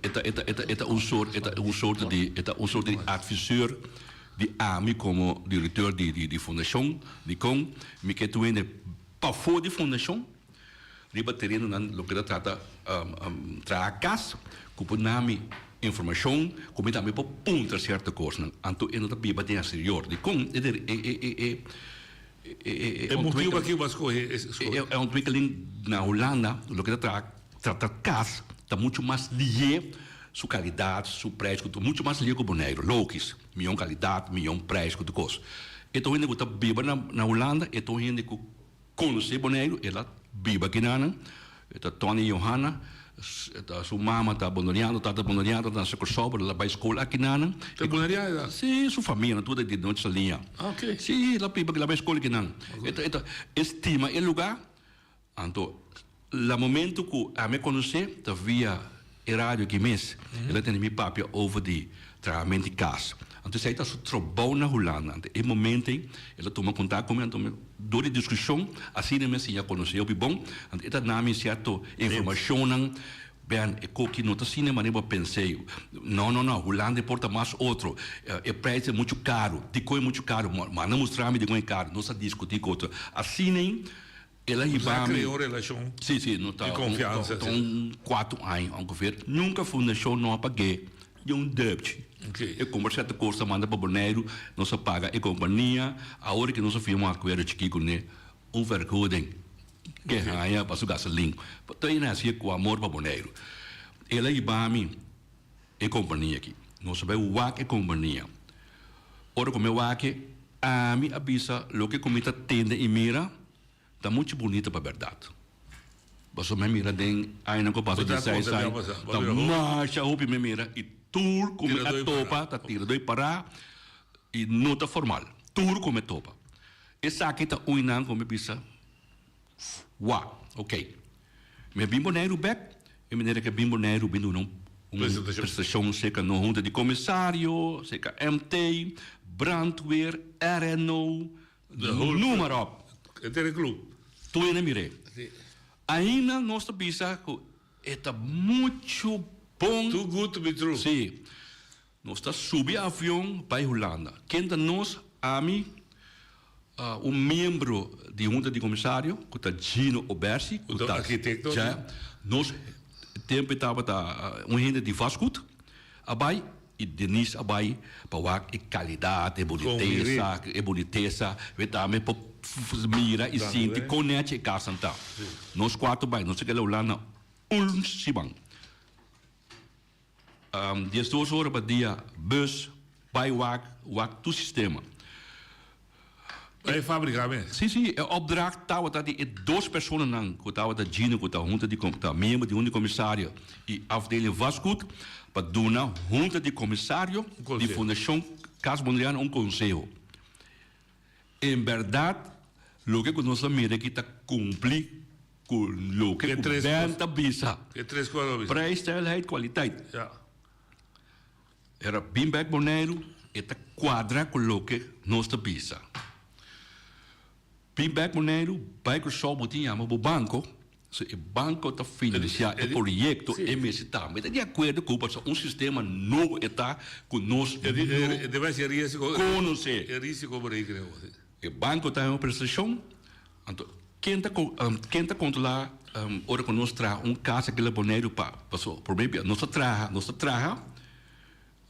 e ta e ta e ta e ta un soort e ta un soort di e ta un soort di adviseur di ami komo direkteur di di di fundashon dikon mi ke tur hende pafó di fundashon riba terenonan loke ta trata traha kas ku por nami informashon ku mi tambe por puntra sierto kosnan anto e no ta biba den exterior dikon e e e E motibu pa kico bo a scoge e scoge? E ontwikkeling na Hulanda, loke ta traha trata kas ta mucho mas lihe, su kalidat, su prijs ku tur, mucho mas lihe ku Boneiru, logis, mion kalidat, mion prijs ku tur kos. E ta un hende ku ta biba na Hulanda, e ta un hende ku konosé Boneiru, el a biba akinanan, e ta Tony Johanna, Su mama ta boneriano, tata boneriano, ta nase Kòrsou, pero el a bai skol aki nan. Ta boneriano el a? Sí, su famia tur di Nochi Saliña. Ah, ok. Sí, el a biba, el a bai skol aki nan. E ta, e ta estima e lugá. Anto, la momento ku ami a konosé ta via e radio aki mes. El a tene mi papia over di trahamento di kas. Anto esei ta su trabou na Hulanda. Anto e momento ei el a tuma kontak ku mi, anto mi dor di diskushon asina mi a siña konosé hopi bon. Anto e ta na mi sierto informashonnan. Ben, e koki no ta asina manera bo a pens'é. No, no, no, Hulanda e por ta mas otro. E prijs e muchu karu. Dikon e muchu karu? Manda mustra mi dikon e karu. Nos a diskutí ku otro. Asina el a hiba mi. Nos a krea un relashon Sí, sí, no ta di konfiansa. Ta un kuatu aña ongeveer. Nunka fundashon no a pag'é di un dèpchi. E kumpra sèrto kos ta manda pa Boneiru, nos a paga e kompania. Awor ke nos a firma un akuerdo chikí kuné, un vergoeding. Ke haña pa su gasolin. Ta e naci cu amor pa Boneiru. El a hiba mi e compania aki. Nos a bay wak e compania. Ora cu mi a wak e, ami a bisa loke cu mi ta tende y mira ta mucho bunita pa berdad. Pasobra mi a mira den añanan cu a pasa dieseis aña, ta masha hopi mi a mira y tur cu mi a topa ta tira doy para y no ta formal. Tur cu mi a topa. Esaki ta un nan ku mi bisa, Wa, ok. Mi a bin Boneiru bek, e manera ku a bin Boneiru bin duna un presentashon serka nos hunta di komisario, serka MT, brandweer, RNO, noem maar op. Tur hende a mir'é. Ainda nos ta bisa ku e ta muchu bon. Too good to be true. Sí. Nos ta subi avion bai Hulanda. Ken ta nos? Ami, un miembro di Hunta di Komisario, ku ta Gino Obersi, ku ta arkitekto. Ja, nos tempu e tabata un hende di vastgoed a bai i Denise a bai pa wak e kalidat, e bunitesa, e bunitesa, we tambe por mira i sinti kon nechi e kasnan ta. Nos kuater bai, nos a keda Hulanda un siman. 12 ora pa dia bus bai wak wak tur sistema. E fabrica mes? Si si e opdracht tabata di e dos personanan cu tabata Gino cu ta hunta di ta miembro di hunta di comisario y afdeling vastgoed pa duna hunta di comisario di fundacion Cas Boneriano un conseho. En berdad loke cu nos a mira aki ta cumpli cu loke cu Ben ta bisa. Prijs, snelheid, kwaliteit. Era bin bek Boneiru e ta cuadra cu loke nos ta bisa. Bin bek Boneiru bay Curaçao bo tin yama bo banco. Si e banco ta financia e proyecto e mester tambe ta di acuerdo cu pasobra un sistema nobo e ta cu nos no conoce. E banco ta haña un prestacion, anto ken ta ken ta controla ora cu nos traha un casa aki na Boneiru pa pasobra prome bia nos ta traha nos ta traha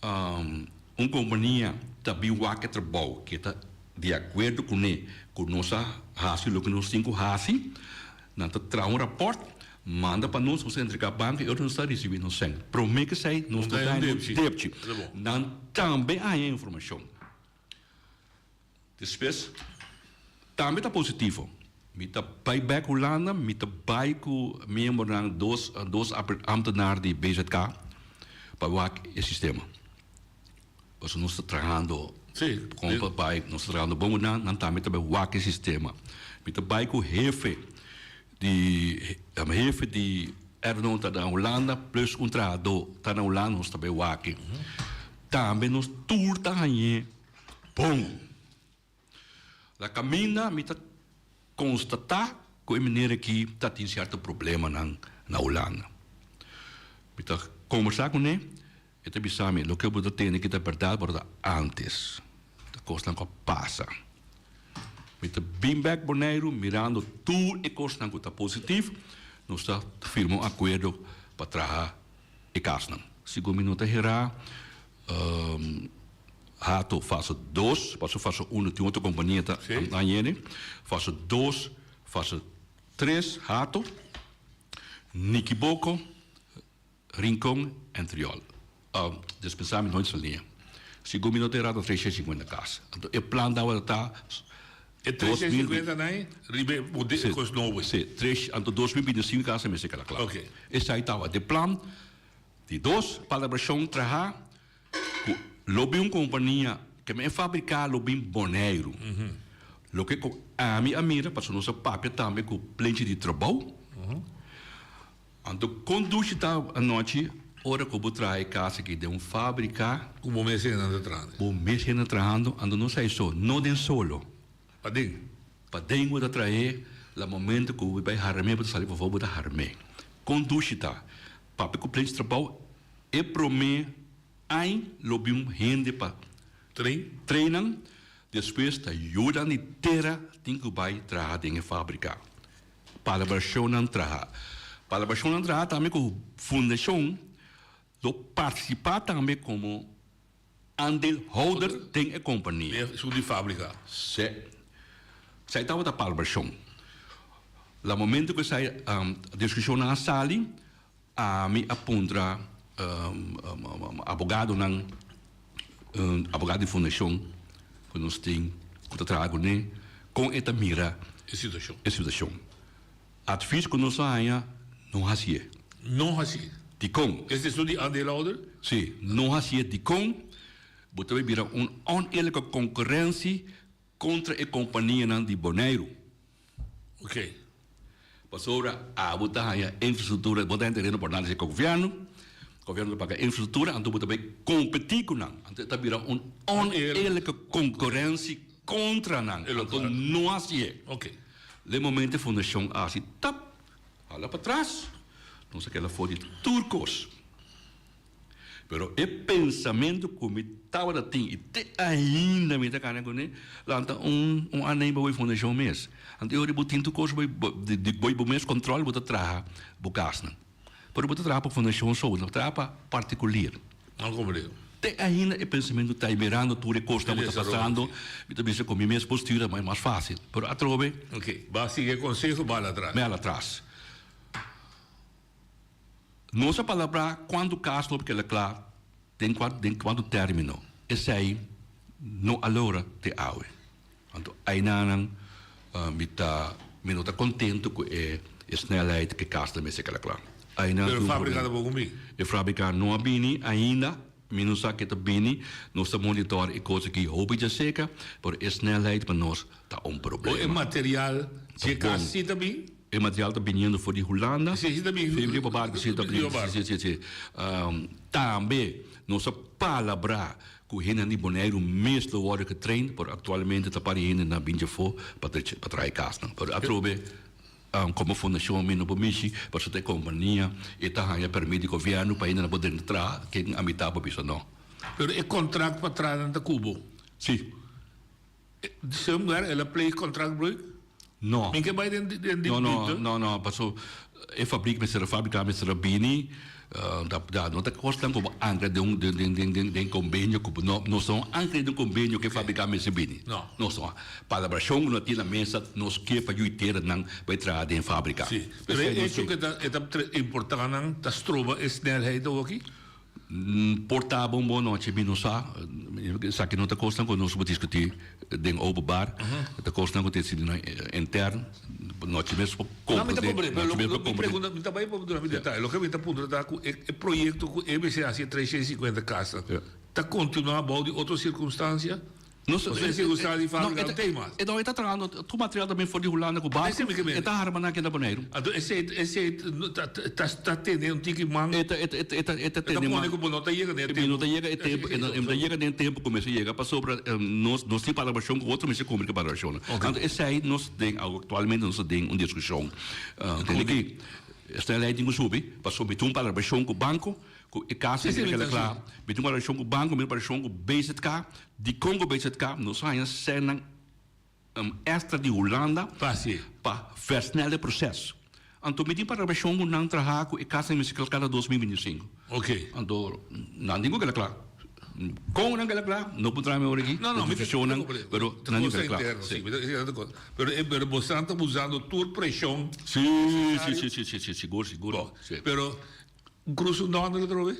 Un kompania ta bin wak e trabou ke ta di akuerdo kuné ku nos a hasi loke nos tin ku hasi. Nan ta traha un rapòrt, manda pa nos, nos ta entregá banko i ora nos ta risibí nos sèn. Promé ke esei nos ta haña un depchi. Nan tambe a haña informashon. Despues tambe ta positivo. Mi ta bai bek Hulanda, mi ta bai ku miembronan dos dos ambtenaar di BZK pa wak e sistema. Pasobra nos ta trahando kon pa bai, nos ta trahando bon ku nan, nan tambe ta bai wak e sistema. Mi ta bai ku hefe di hefe di Erno ta na Hulanda plus un trahadó ta na Hulanda, nos ta bai wak e. Tambe nos tur ta hañ'é. Bon! Na kaminda mi ta konstatá ku e meneer aki ta tin sierto problemanan na Hulanda. Mi ta kombersá kuné, e ta bisa mi, loke bo ta tende aki ta bèrdat, pero ta ántes. Ta kosnan ku a pasa. Mi ta bin bèk Boneiru mirando tur e kosnan ku ta positif, nos ta firma un akuerdo pa traha e kasnan. Segun mi no ta herá. Hato fase dos, paso fase uno tin otro kompania ta yene. Fase dos, fase tres Hato, Nikiboko, Rincon en Triol. Dispensá mi noit salia. Segun mi no ta erá ta 350 kas. Anto e plan tabata ta. E 350 nai riba e modelo kos nobo. Si, tres, anto 2025 kas a mester keda kla. Esei tabata e plan. Di dos, palabrashon traha ku lo bin un kompania ke men fabriká lo bin Boneiru. Loke ku ami a mira, pasobra nos a papia tambe ku plenchi di trabou. Anto kon dushi ta anochi ora ku bo traha e kas aki den un fabrika. Ku bo mes hende ta trahando. Bo mes hende ta trahando, anto no sa esó, no den solo. Paden. Paden bo ta trahe la momento ku bo bai harm'é bo ta sali pafó bo ta harm'é. Kon dushi ta. Papia ku plenchi trabou e promé añ lo bin un hende pa train nan, despues ta yuda di tera tin ku bai traha den e fábrika. Palabrashonnan traha. Palabrashonnan traha tambe ku fundashon lo partisipá tambe komo aandeelhouder den e kompania. Den esun di fábrika. Sí. Esei tabata palabrashon. La momento ku esei diskushonnan a sali, ami a puntra abogadonan, abogado di fundashon ku nos tin ku ta traha kuné, kon e ta mira e situashon. E situashon. Advis ku nos a haña, no hasié. No hasié. Dikon? Esei esun di aandeelhouder? Sí, no hasié. Dikon? Bo ta bai bira un oneerlijke konkurensi kontra e kompanianan di Boneiru. Ok. Pasobra abo ta haña infrastruktura, bo ta haña tereno por nan di gobièrnu, gobièrnu ta paga infrastruktura, anto bo ta bai kompetí ku nan. Anto e ta bira un oneerlijke konkurensi kontra nan. Anto no hasié. Ok. Den momento e fundashon a hasi tap, hala patras, nos a keda for di tur kos. Pero e pensamentu ku mi tabata tin i te ainda mi ta kana kuné, lanta un un anei pa bo e fundashon mes. Anto e ora bo tin tur kos bo di bo bo mes kòntròl bo ta traha bo kasnan. Pero bo ta traha pa fundashon so, bo no ta traha pa partikulier. No komprende. Te ainda e pensamentu ta ei mirando tur e kosnan ku ta pasando, mi ta bisa ku mi mes postura ta mas fásil. Pero atrobe. Oke, bo a sigui e konseho, bo hala atras. Mi hala atras. Nos a palabrá kuantu kas lo keda kla den den kuantu término. Esei no a logra te awe. Anto ainanan mi ta mi no ta kontentu ku e snelheid ku e kas ta mester keda kla. Ainan Pero e fábrika tampoko bini? E fábrika no a bini ainda. Mi no sa ke ta bini. Nos ta monitor e kos aki hopi djaseka, pero e snelheid pa nos ta un problema. O e material dje kas si ta bin? E material ta biniendo for di Hulanda. Si, si ta bin. Si, riba barco si ta bin. Si, si, si. Tambe nos a palabrá ku hendenan di Boneiru mes lo wòrdu getrain, pero aktualmente ta par di hende na bin djafó pa pa traha e kasnan. Pero atrobe komo fundashon mi no por mishi, pasobra ta e kompania e ta haña pèrmit di gobièrnu pa hendenan por drenta traha, ken a mitá por bisa no. Pero e kontrakt pa traha nan ta ku bo? Si. Somewhere el a pleeg contractbreuk? No. Mi ke bai den den No, no, no, no, paso e fabriek mester a fabrika mester a bini, da da no ta kosnan ku bo ankra den un den den den den den konbenio ku bo no nos no ankra den un konbenio ku e fabrika mester bini. No. Nos no. Palabrashon ku no tin na mesa nos ke pa yu teranan bai traha den fabrika. Si, pero e hecho ku e ta e ta importá nan ta stroba e snelheid awoki? Por ta bon bon nochi mi no sa, esaki no ta kosnan ku nos por diskutí den open bar, ta kosnan ku ta esidi nan intern, nochi mes por No, mi ta komprende, pero lo mi pregunta, mi ta bai pa duna mi detaye, loke mi ta puntra ta ku e proyekto ku EBC hasi e 350 kasnan ta kontinuá bou di otro sirkunstansia? No, Osea e sirkunstansia di fábrika no tin mas. E no, e ta trahando tur material ta bin for di Hulanda ku barku, e ta harma nan aki na Boneiru. Anto esei esei ta ta ta tene un tiki man. E ta e ta e ta e ta tene man. E ta pone ku bo no ta yega den e tempu. Mi no ta yega e tempu, e no ta yega den e tempu ku mester yega pasobra nos nos tin palabrashon ku otro mester kumpli ku e palabrashonnan. Anto esei nos den aktualmente nos ta den un diskushon. Tende ki snelheid tin ku subi pasobra mi tin un palabrashon ku banko Ku e kas ei mester keda kla. Mi tin un relashon ku banko, mi tin un relashon ku BZK. Dikon ku BZK? Nos a haña sènnan èkstra di Hulanda pa versnel e proses. Anto mi tin pa relashon ku nan traha ku e kas ei mester keda kla na 2025. Anto nan tin ku keda kla. Kon nan keda kla? No por traha mi ora aki. No, no, mi ta Diskushonnan, pero nan tin ku keda kla. Sí, pero pero boso ta usando tur preshon. Sí, sí, sí, sí, sí, sigur, sigur. Pero Un krus un dònder atrobe?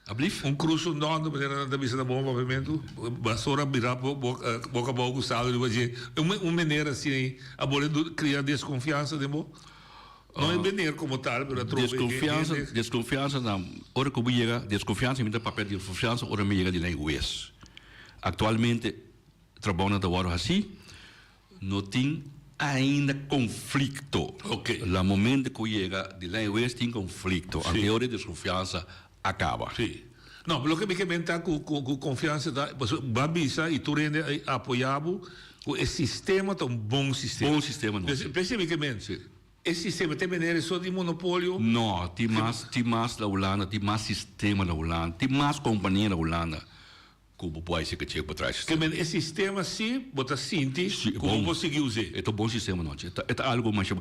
Ablief? Un krus un dònder, manera nan ta bisa na bon papiamentu. Basora bira boka abou ku sal riba dje. Un mener asina a bole kria deskonfiansa den bo? No e mener komo tal, pero atrobe Deskonfiansa, deskonfiansa na ora ku bo yega, deskonfiansa mi ta papia di deskonfiansa ora mi yega di lei hues. Aktualmente trabounan ta wòrdu hasí. No tin ainda conflicto. La momento cu yega di ley hues tin conflicto. Sí. Anto e desconfiansa a caba. Sí. No, loke mi ke menta cu cu confiansa ta, pasobra bo a bisa y tur hende a apoya bo cu e sistema ta un bon sistema. Bon sistema no. P'esei mi ke menta. Sí. E sistema te manera so di monopolio? No, tin mas, tin mas na Hulanda, tin mas sistema na Hulanda, tin mas compania na Hulanda cu bo por haci keche pa traha Ke men e sistema si bo ta sinti cu bo por sigui us'e? E ta un bon sistema nochi. E ta algo masha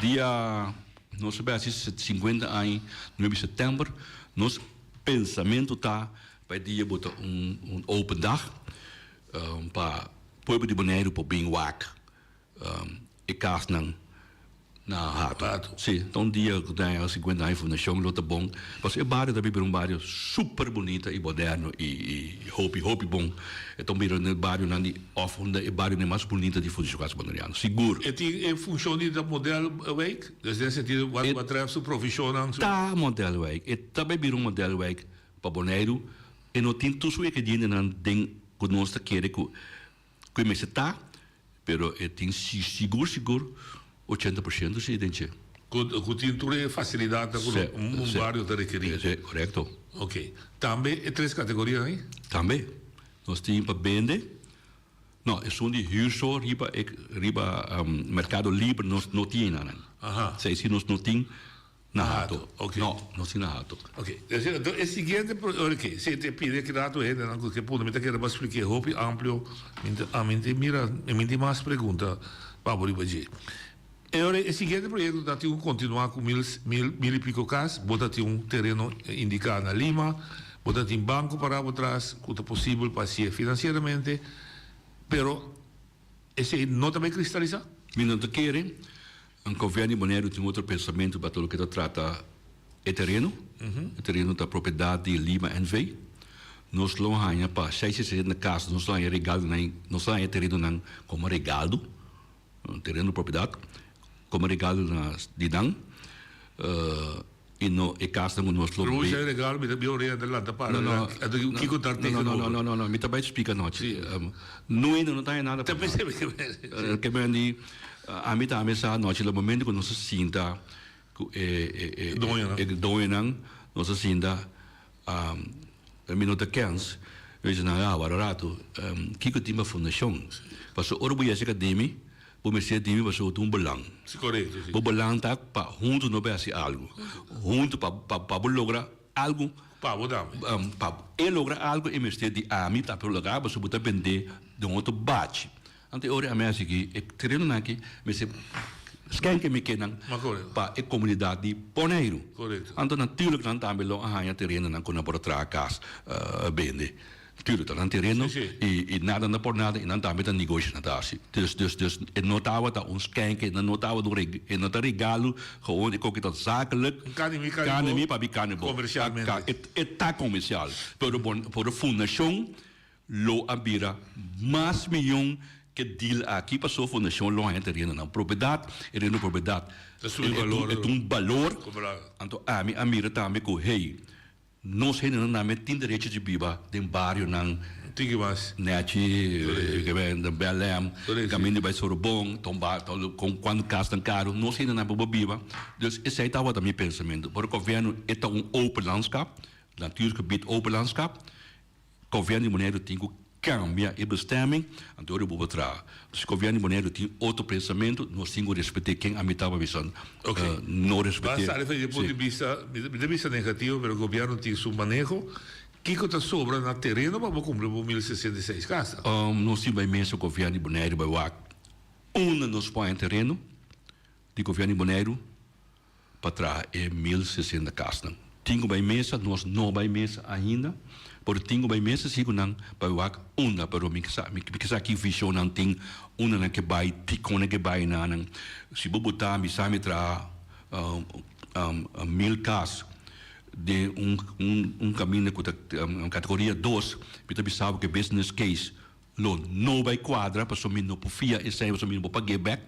Dia nos a bay haci 50 aña nuebe di september, nos pensamento ta pa e dia bo ta un open dag pa pueblo di Boneiru por bin wak e kasnan na Hato. Sí, ta un dia ku ta haña sinkuenta aña fundashon lo ta bon. Pasobra e bario ta bira un bario super bunita i moderno i i hopi hopi bon. E ta bira un barionan di òf un di e barionan mas bunita di Fundashon Kas Boneriano, sigur. E tin e funshon di ta modelwijk? Dus den sentido wat betreft su provishonnan, su. Ta modelwijk. E ta bai bira un modelwijk pa Boneiru. E no tin tur su ingredientenan den ku nos ta kere ku Ku e mester ta, pero e tin sigur sigur 80% si den dje. Ku tin tur e fasilidatnan ku un bario ta rekerí. Si, korekto. Ok. Tambe e tres kategorianan ei? Tambe. Nos tin pa bende. No, esun di hür so riba e riba Merkado Libre nos no tin einan. Aha. Esei si nos no tin. Na Hato. Ok. No, no si na Hato. Ok. Entonces, e siguiente, ok, si te pide ki rato hendenan ku ke punto, mi ta kere pa spliké hopi amplio, mi ta, ami ta mira, mi tin mas pregunta pa bo riba dje. E ora e siguiente proyekto ta tin ku kontinuá ku mil, mil, mil i piko kas, bo ta tin un tereno indiká na Lima, bo ta tin banko pará bo tras ku ta posibel pa hasié finansieramente, pero Esei no ta bay kristalisá? Mi no ta kere. Un governo di Boneiru tin otro pensamentu pa tur loke ta trata e tereno. E tereno ta propiedat di Lima NV. Nos lo haña pa 660 kas, nos lo haña regaldonan, nos lo haña e terenonan komo regaldo, tereno propiedat, komo regaldo na di nan. I no e kasnan ku nos lo Pero bo regalo mi ta bia orea ta lanta para. No, no. Anto kiko ta No, no, no, no, no, no, mi ta bai splika nochi. No hende no ta haña nada pa nada. Ke men di ami tambe sa nochi lo momento ku nos a sinta ku e e e doñonan nos a sinta mi no ta kens mi bisa nan a wara rato kiko tin pa fundashon pasobra ora bo yega serka di mi Bo mester dimi pasobra bo ta un belang. Si korekto, si. Bo belang ta pa huntu no bay hasi algu. Huntu pa pa pa bo logra algu. Pa bo tambe. Pa e logra algu e mester di ami ta por logra pasobra bo ta bende den otro bachi. Anto e ora ami a sigui e terenonan aki mester skenke mi kenan pa e komunidat di Boneiru. Korekto. Anto natuurlik nan tambe lo a haña terenonan ku nan por a traha kas bende. Tuurlijk, ta nan tereno y y nada no por nada y nan tambe ta negoshi nan ta haci. Dus, dus, dus e no tabata un skenke, e no tabata un reg, e no ta regalo, gewoon e koki ta zakelijk. Kani mi, kani bo. Kani mi pabi kani bo. Comercialmente. E, e ta comercial. Pero bon, pero fundacion lo a bira mas miyon ke deal aki paso fundacion lo haña tereno nan propiedad, e tereno propiedad. Ta subi balor. E ta un balor. Anto ami a mira tambe ku hey. Nos hendenan tambe tin derecho di biba den barionan Tiki mas. nechi, den Belém, kaminda di bai Sorobon, ta un bar, ta un kuantu kasnan karu, nos hendenan por biba. Dus esei tabata mi pensamentu. Por gobièrnu e ta un open landschap, natuurgebied open landschap. Gobièrnu di Boneiru tin ku kambia e bestemming, anto ora bo por traha. Si gobièrnu di Boneiru tin otro pensamentu, nos tin ku respet'é. Ken ami tabata bisa no respet'é. Basta sali for di e punto di bista, mi ta bisa negativo, pero gobièrnu tin su maneho. Kiko ta sobra na tereno pa bo kumpli bo 1066 kasa? Nos tin bai mesa gobièrnu di Boneiru bai wak unda nos por haña tereno di gobièrnu di Boneiru. pa traha e 1060 kasnan. Tin ku bai mesa, nos no bai mesa ainda, pero tin ku bai mesa si ku nan bai wak unda, pero mi sa mi ke sa ki vishon nan tin, unda nan ke bai, dikon nan ke bai na nan. Si bo buta mi sa mi traha mil kas den un un kaminda ku ta kategoria dos, mi ta bisa bo ku e business case Lo no bai cuadra pasobra mi no por fia esei pasobra mi no por pag'é bek.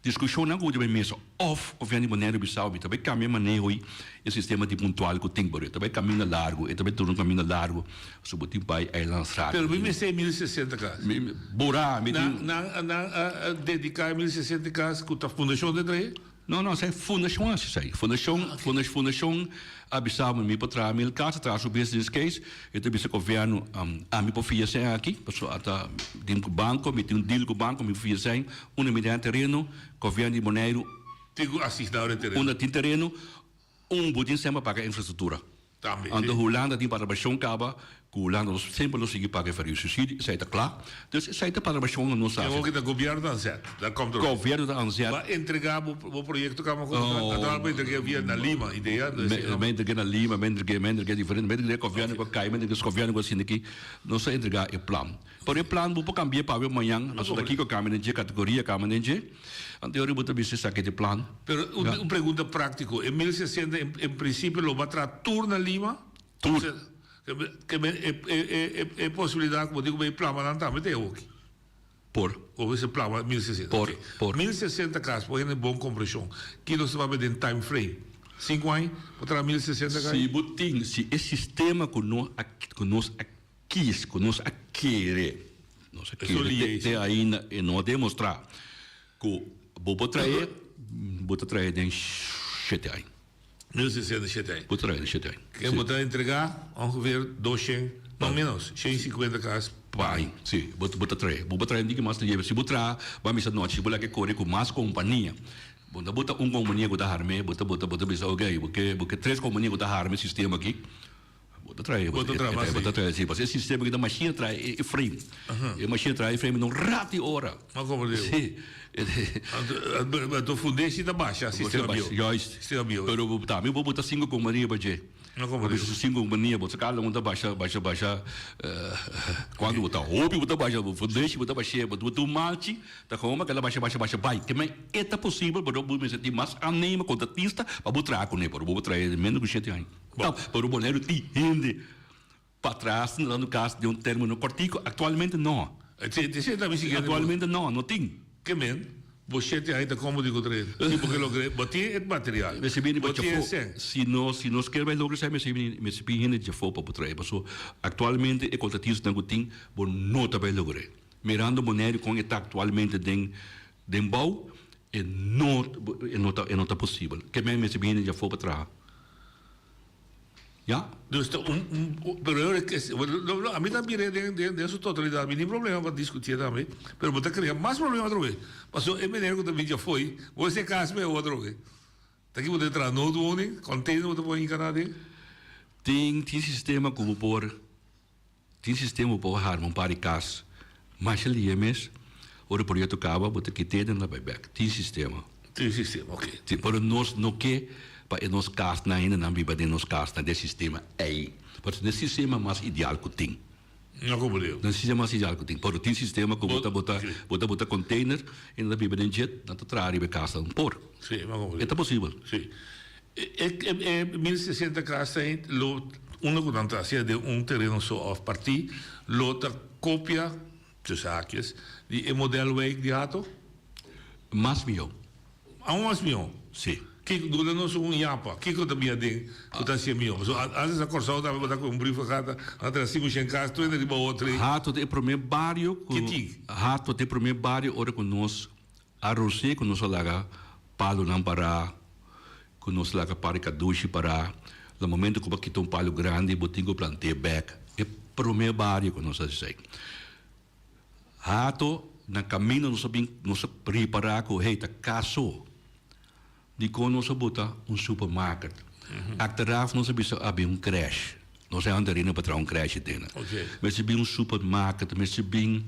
Discusionnan cu bo mesa of Gobierno di Boneiru bisa mi ta bai cambia maneho y e sistema di puntual cu tin pero e ta bai caminda largo e ta bai dura un caminda largo pasobra bo tin bai Eilandstraat. Pero mi mester e 1060 cas. Bora mi tin. Nan nan a dedica e 1060 cas cu ta fundacion ta trae? No, no, esei fundashon a hasi esei. Fundashon, fundashon a bisa mi, mi por traha mil kas, a traha su business case, e ta bisa gobièrnu, ami por fia esei aki, pasobra ata tin ku banko, mi tin un deal ku banko, mi por fia esei, unda mi den tereno, gobièrnu di Boneiru. Tin ku asigná e tereno. Unda tin tereno, un bo tin semper paga infrastruktura. Tambe, Anto si. Hulanda tin parabashon kaba ku Hulanda nos semper lo sigui paga e verhuursubsidie, esei ta kla. Dus esei ta parabashon ku nos E hasi. hoki ta gobièrnu ta anzet, dat komt er ook. Gobièrnu ta anzet. Bo a entregá bo bo proyekto kaba ku oh, dat a entregá via na Lima, idea? Dus, Me, me entregé na Lima, me entregé, me entregé diferente, me entregé gobièrnu ku a kai, me entregé gobièrnu ku a sinti aki. Nos a entregá e plan. Pero e plan bo por cambi'é pa awe mañan, pasobra ta kiko cambia den dje, categoria cambia den dje. Anto ora bo ta bisa esaki ta e plan. Pero un un pregunta práctico, e 1060 en en principio lo ba traha tur na Lima? Tur. Ke men e e e e posibilidad ku bo tin ku bay plama nan tambe ta e hoki? Por. Bo bisa plama 1060? Por, Oké. por. 1060 kas por hende bon kompreshon. Ki nos ta papia den time frame? Sinku aña bo traha 1060 kas? Si bo tin, si e sistema ku nos a ku nos a Kis ku nos a kere, nos a kere te ainda e no a demostrá ku bo por trae, bo ta trae den shete aña. 1067 aña. Bo ta trae den shete aña. Ke bo ta entregá ongeveer doshen, no menos, shen i sikuenta kas pa aña. Si, bo ta trae. Bo por trae un tiki mas liebe. Si bo traha, bo a misa nochi, si bo laga kore ku mas kompania, bo ta bota un kompania ku ta harm'é, bo ta bota, bo ta bisa oke, bo ke, bo ke tres kompania ku ta harma e sistema aki. Bo ta trae, Bo ta traha mas bo ta trae, si, pasobra e sistema ki ta mashina trae e frame. E mashina trae e frame den un rat di ora. Ma como digo? Si. Anto, anto fundeshi ta basha, sistema bieu. Juist. Sistema bieu. Pero bo tambe bo bota cinco kompania pa dje. Ma como digo? Cinco kompania, bo sa kada un ta basha, basha, basha, cuanto bo ta hopi bo ta basha, fundeshi bo ta bash'é, bo ta un malchi, ta como ma keda basha, basha, basha bai. Te men e ta posibel, pero bo mester tin mas aannemer, kontratista, pa bo traha kuné, pero bo por traha menos ku shete aña. Ta, pero Boneiru tin hende patras na dando kas den un termino kortiku. Aktualmente no. Aktualmente no, no tin. Ke men, bo shete aña ta komo di ku trae? Si bo ke logra, bo tin e material, Mester bini bo pa tin e djafó. sèn. Si nos, si nos kier bai logra esei, mester bini, mester bin hende djafó pa bo trae. Paso aktualmente e kontratistanan ku tin, bo no ta bai logr'é. Mirando Boneiru kon e ta aktualmente den, den bou, e no, e no ta, e no ta posibel. Ke men mester bin hende djafó pa traha. Ya. Dus ta un, un, pero yo ke, no, no, ami ta mir'é den, den, den su totalidad, mi tin problema pa diskutié tambe, pero bo ta krea mas problema atrobe. Pasobra e meneer ku ta bin djafo'i, bo hasi e kas mehor atrobe. Ta ki bo ta traha noodwoning, container bo ta pone hinka aden? Tin, tin sistema ku bo por, tin sistema ku bo por harma un par di kas masha lihe mes, ora e proyekto kaba bo ta kit'é den ta bai bèk. Tin sistema. Tin sistema, ok. Si, pero nos no ke pa e nos kasnan ainda nan biba den nos kasnan den sistema ei. Pasobra den sistema mas ideal ku tin. No komo digo. Den sistema mas ideal ku tin. Pero tin sistema ku bo ta bota, bo ta bota container i nan ta biba den dje, nan ta traha riba e kasnan por. Si, no komo digo. E ta posibel. Si. E e e 1060 kas ta lo unda ku nan ta hasié den un tereno so òf partí lo ta kopia Tussen haakjes, di e modelwijk di Hato? Mas mihó. Aun mas mihó? Sí. Kiko, duna nos un yapa, kiko ta bia den ku ta hasié mihó? Pasobra antes na Kòrsou tambe bo ta ku un brief gehad, nan ta sinku shen kas, tur hende riba otro. Hato ta e promé bario ku. Ki tin? Hato ta e promé bario ora ku nos a rosé ku nos a laga palunan pará, ku nos laga par di kadushi pará. Na momento ku bo a kita un palu grandi bo tin ku plant'é bèk. E promé bario ku nos a hasi esei. Hato na kaminda nos a bin nos a ripará ku hey ta kaso dikon nos a buta un supermarket. Achteraf nos a bisa a bin un crèsh. Nos a handa rina pa traha un crèsh aden. Mester bin un supermarket, mester bin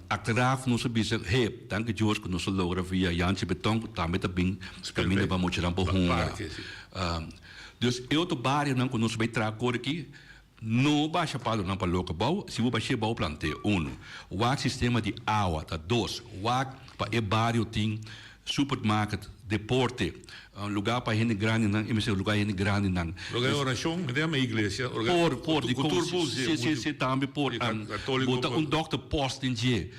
Achteraf nos a bisa, he, danki Dios ku nos a logra via Jantje Beton ku tambe ta bin kaminda pa muchanan por hunga. Dus e otro barionan ku nos a bai traha kor aki, no basha palonan pa loke bou, si bo bash'é bou plant'é, unu. Wak sistema di awa, ta dos. Wak pa e bario tin supermarket, deporte, lugá pa hende grandinan, e mester lugá hende grandinan. Lugá di orashon, mi ta yama iglesia, Por, por, di ku tur por Si, si, si, tambe por. Bo ta un dokter post den dje.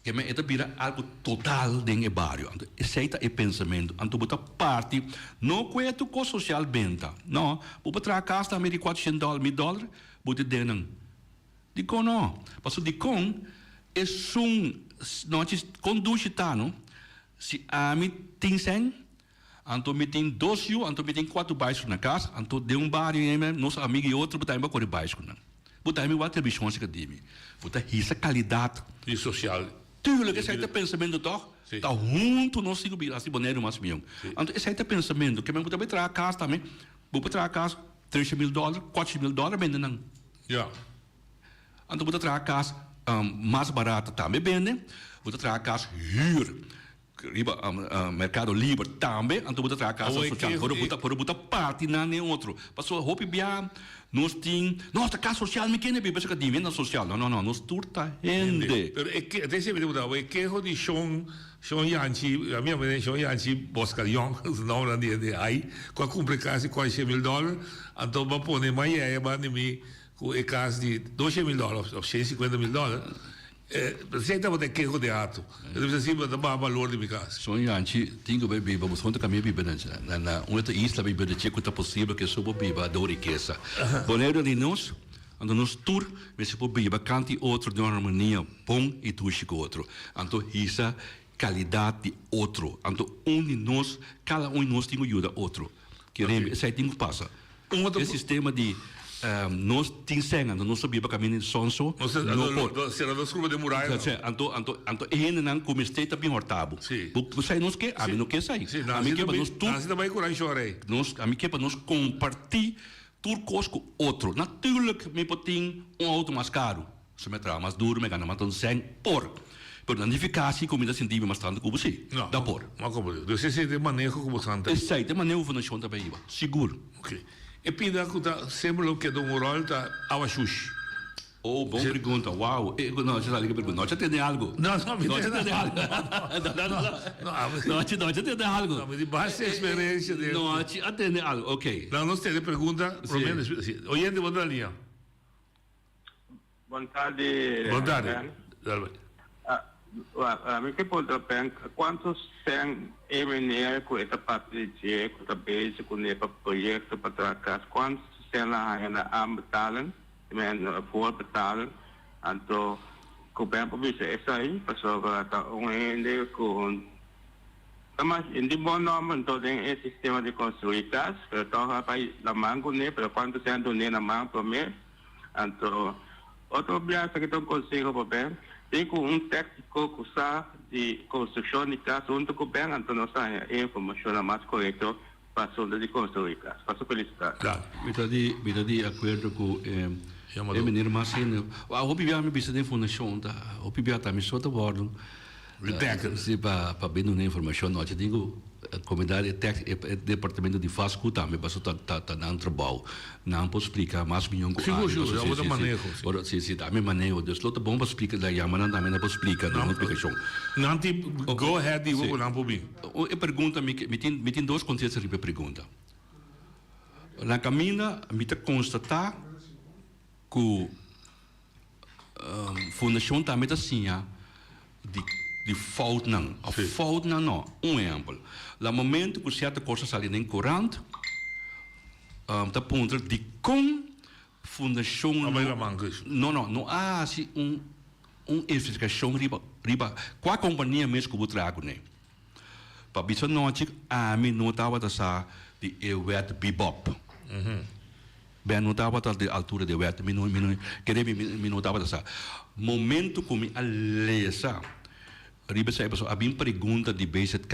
Ke men e ta bira algu total den e bario. Anto esei ta e pensamentu. Anto bo ta parti, no ku e tur kos sosial benta. No, bo por traha kas tambe di kuatrocientos dòler, mil dòler, bo ta den nan. Dikon no? Pasobra dikon esun nochi kon dushi ta no? Si ami tin sèn, anto mi tin dos yu, anto mi tin kuatro baisku na kas, anto den un bario ei nos amigu i otro bo tambe a kore baiskunan. Bo tambe wak televishon si ka di mi. Bo ta hisa kalidat. Di sosial. Tuurlijk, esei ta pensamentu tòg? Ta huntu nos tin ku bira hasi Boneiru mas mion. Anto esei ta pensamentu. Ke men bo ta bai traha kas tambe, bo por traha kas tresha mil dòler, kuatsha mil dòler bende nan. Anto bo ta traha kas mas barato tambe bende, bo ta traha kas hür riba Mercado Libre tambe, anto bo ta traha kas sosial. Pero bo ta pero bo ta parti nan den otro. Pasobra hopi bia nos tin, no ta kas sosial mi kende biba esaki di mi na sosial. No no no, nos tur ta hende. Pero e ke, te siempre ta e keho di Shon Shon Yanchi, ami a mende Shon Yanchi Boskalyon, su nombernan di hende ai, ku a kumpra e kas di kuarshe mil dòler, anto bo a pone mayèya banda di mi ku e kas di doshe mil dòler òf shen sinkuenta mil dòler. Esei tabata e keho di Hato. E ta bisa si bo ta baha balor di mi kas. Son Yanchi tin ku bai biba, bo ta kamia biba na na un otro isla biba di dje ku ta posibel ke so bo biba den un rikesa. Boneiru di nos, anto nos tur mester por biba kanti otro den un harmonia bon i dushi ku otro. Anto hisa kalidat di otro. Anto un di nos, kada un di nos tin ku yuda otro. Keremi, esei tin ku pasa. E sistema di nos tin sèn, anto nos ta biba kaminda di sonso, no por. Sera nos kurpa den muraya. Anto, anto, anto e hendenan ku mester ta bin hòrta bo. Bo sa nos ke? Ami no ke esei. Ami ke pa nos tur. Nancy ta bai ku rancho rei. Nos, ami ke pa nos kompartí tur kos ku otro. Naturlik mi por tin un outo mas karu. Si mi a traha mas duru, mi a gana mas dan sèn por. Pero na nifiká si ku mi ta sinti mi mas tantu ku bo si. No. Da por. No komo di. Dus esei ta e maneho ku bo san ta. Esei ta e maneho ku fundashon ta bay hiba. Sigur. Ok. E pida ku ta semper lo keda un ròl ta awa shushi. Oh, bon pregunta. Wow. E, no, esei ta pregunta. No, cha tende algu. No, no, mi No, cha tende algu. No, no, no. No, cha, no, cha tende algu. No, mi di base eksperensia den. No, cha tende algu. Ok. No, nos tende pregunta. Promé despues. Si. Oyente, bo ta na liña. Bon tardi. Bon tardi. Dale bai. Mi ke puntra Ben kuantu sèn e meneer ku e ta papia di dje ku ta bezig kuné pa proyekto pa traha kas kuantu sèn lo a haña na aanbetaling men voorbetaling anto ku Ben por bisa esei pasobra ta un hende ku ta mas di bon nòmber anto den e sistema di konstruí kas pero tòg a bai laman kuné pero kuantu sèn dun'é na man promé. Anto, otro biaha esaki ta un konseho pa Ben, tin ku un tékniko ku sa di konstrukshon di kas huntu ku Ben, anto nos ta haña e informashonnan mas korekto pa asuntu di konstruí kas. Paso felisidat. Mi ta di mi ta di akuerdo ku e e meneer mas hende. Wou hopi biaha mi bisa den fundashon ta hopi biaha ta mi so ta wòrdu si pa pa bin duna informashon nochi tin ku Comendar e tèks e departamento di vastgoed tambe paso ta ta ta nan trabou. Nan por splika mas mion ku Sigur ami sigur, paso ya si bo ta si si maneho si. ora si si ta mi maneho dus lo ta bon pa splika la yama nan tambe nan por splika duna un splikashon. Nan tin go ahead di bo ku nan por bin. E pregunta mi ke mi tin mi tin dos kontesta riba e pregunta. Na kaminda mi ta konstatá ku Fundashon tambe ta siña di di foutnan. Of foutnan no. Un ehèmpel, la momento ku sierto kos a sali den korant, ta puntra dikon fundashon no no no no a hasi un un investigashon riba riba kua kompania mes ku bo traha kuné. Pa bisa nochi ami no tabata sa di e wet Bibob. Ben no tabata di altura di e wet, mi no mi no kere mi mi no tabata sa. Momento ku mi a lesa riba esei pasobra a bin pregunta di BZK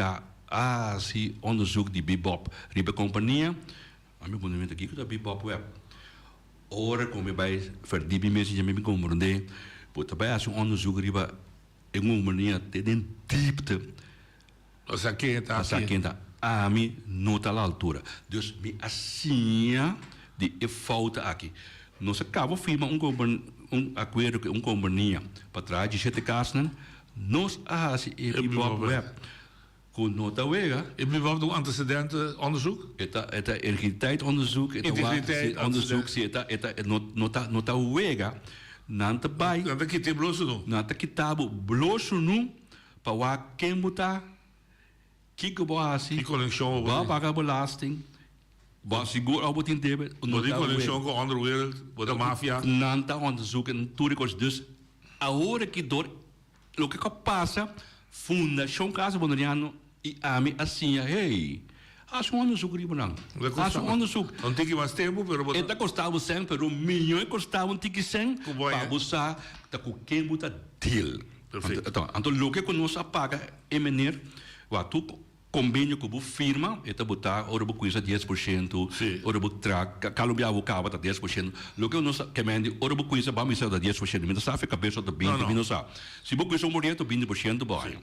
a hasi onderzoek di Bibob riba e kompania, ami pone mi ta kiko ta Bibob web? Ora ku mi bai verdiep mi mes mi komprende bo ta bai hasi un onderzoek riba E hombernan te den diepte. Pa sa ken ta Pa sa ken ta. Ami no ta la altura. Dus mi a siña di e fouta aki. Nos a kaba firma un un akuerdo ku un kompania pa traha dishete kasnan. Nos a hasi e Bebop web ku no ta wega. E Bebop ta un antecedente onderzoek? E ta e ta integriteit onderzoek. E ta Integriteit onderzoek si e ta e ta no ta no ta wega. Nan ta bai. Nan ta kita e blo sunu. Nan ta kita bo blo sunu pa wak ken bo ta, kiko bo a hasi. Ki konekshon bo tin. Bo a paga belasting, bo a sigur abo tin debe. Bo tin konekshon ku onderwereld, bo ta mafia. Nan ta onderzoek en tur e kos. Dus awor aki dor loke ku a pasa, Fundashon Casa Boneriano i ami a siña, hey, hasi un onderzoek riba nan. Hasi un onderzoek. Un tiki mas tempu, pero bo ta. E ta kosta bo sèn, pero miño e kosta bo un tiki sèn pa bo sa ta ku ken bo ta deal. Perfecto. Anto loke ku nos a paga e meneer, wak tur kombenio ku bo firma e ta bota ora bo kuinsa 10%, ora bo tra kalo bia bo kaba ta 10%. Loke nos a kemendi ora bo kuinsa ba misa ta 10%, mi ta sa afe kabes ta 20, mi no sa. Si bo kuinsa un proyekto 20% bo haña.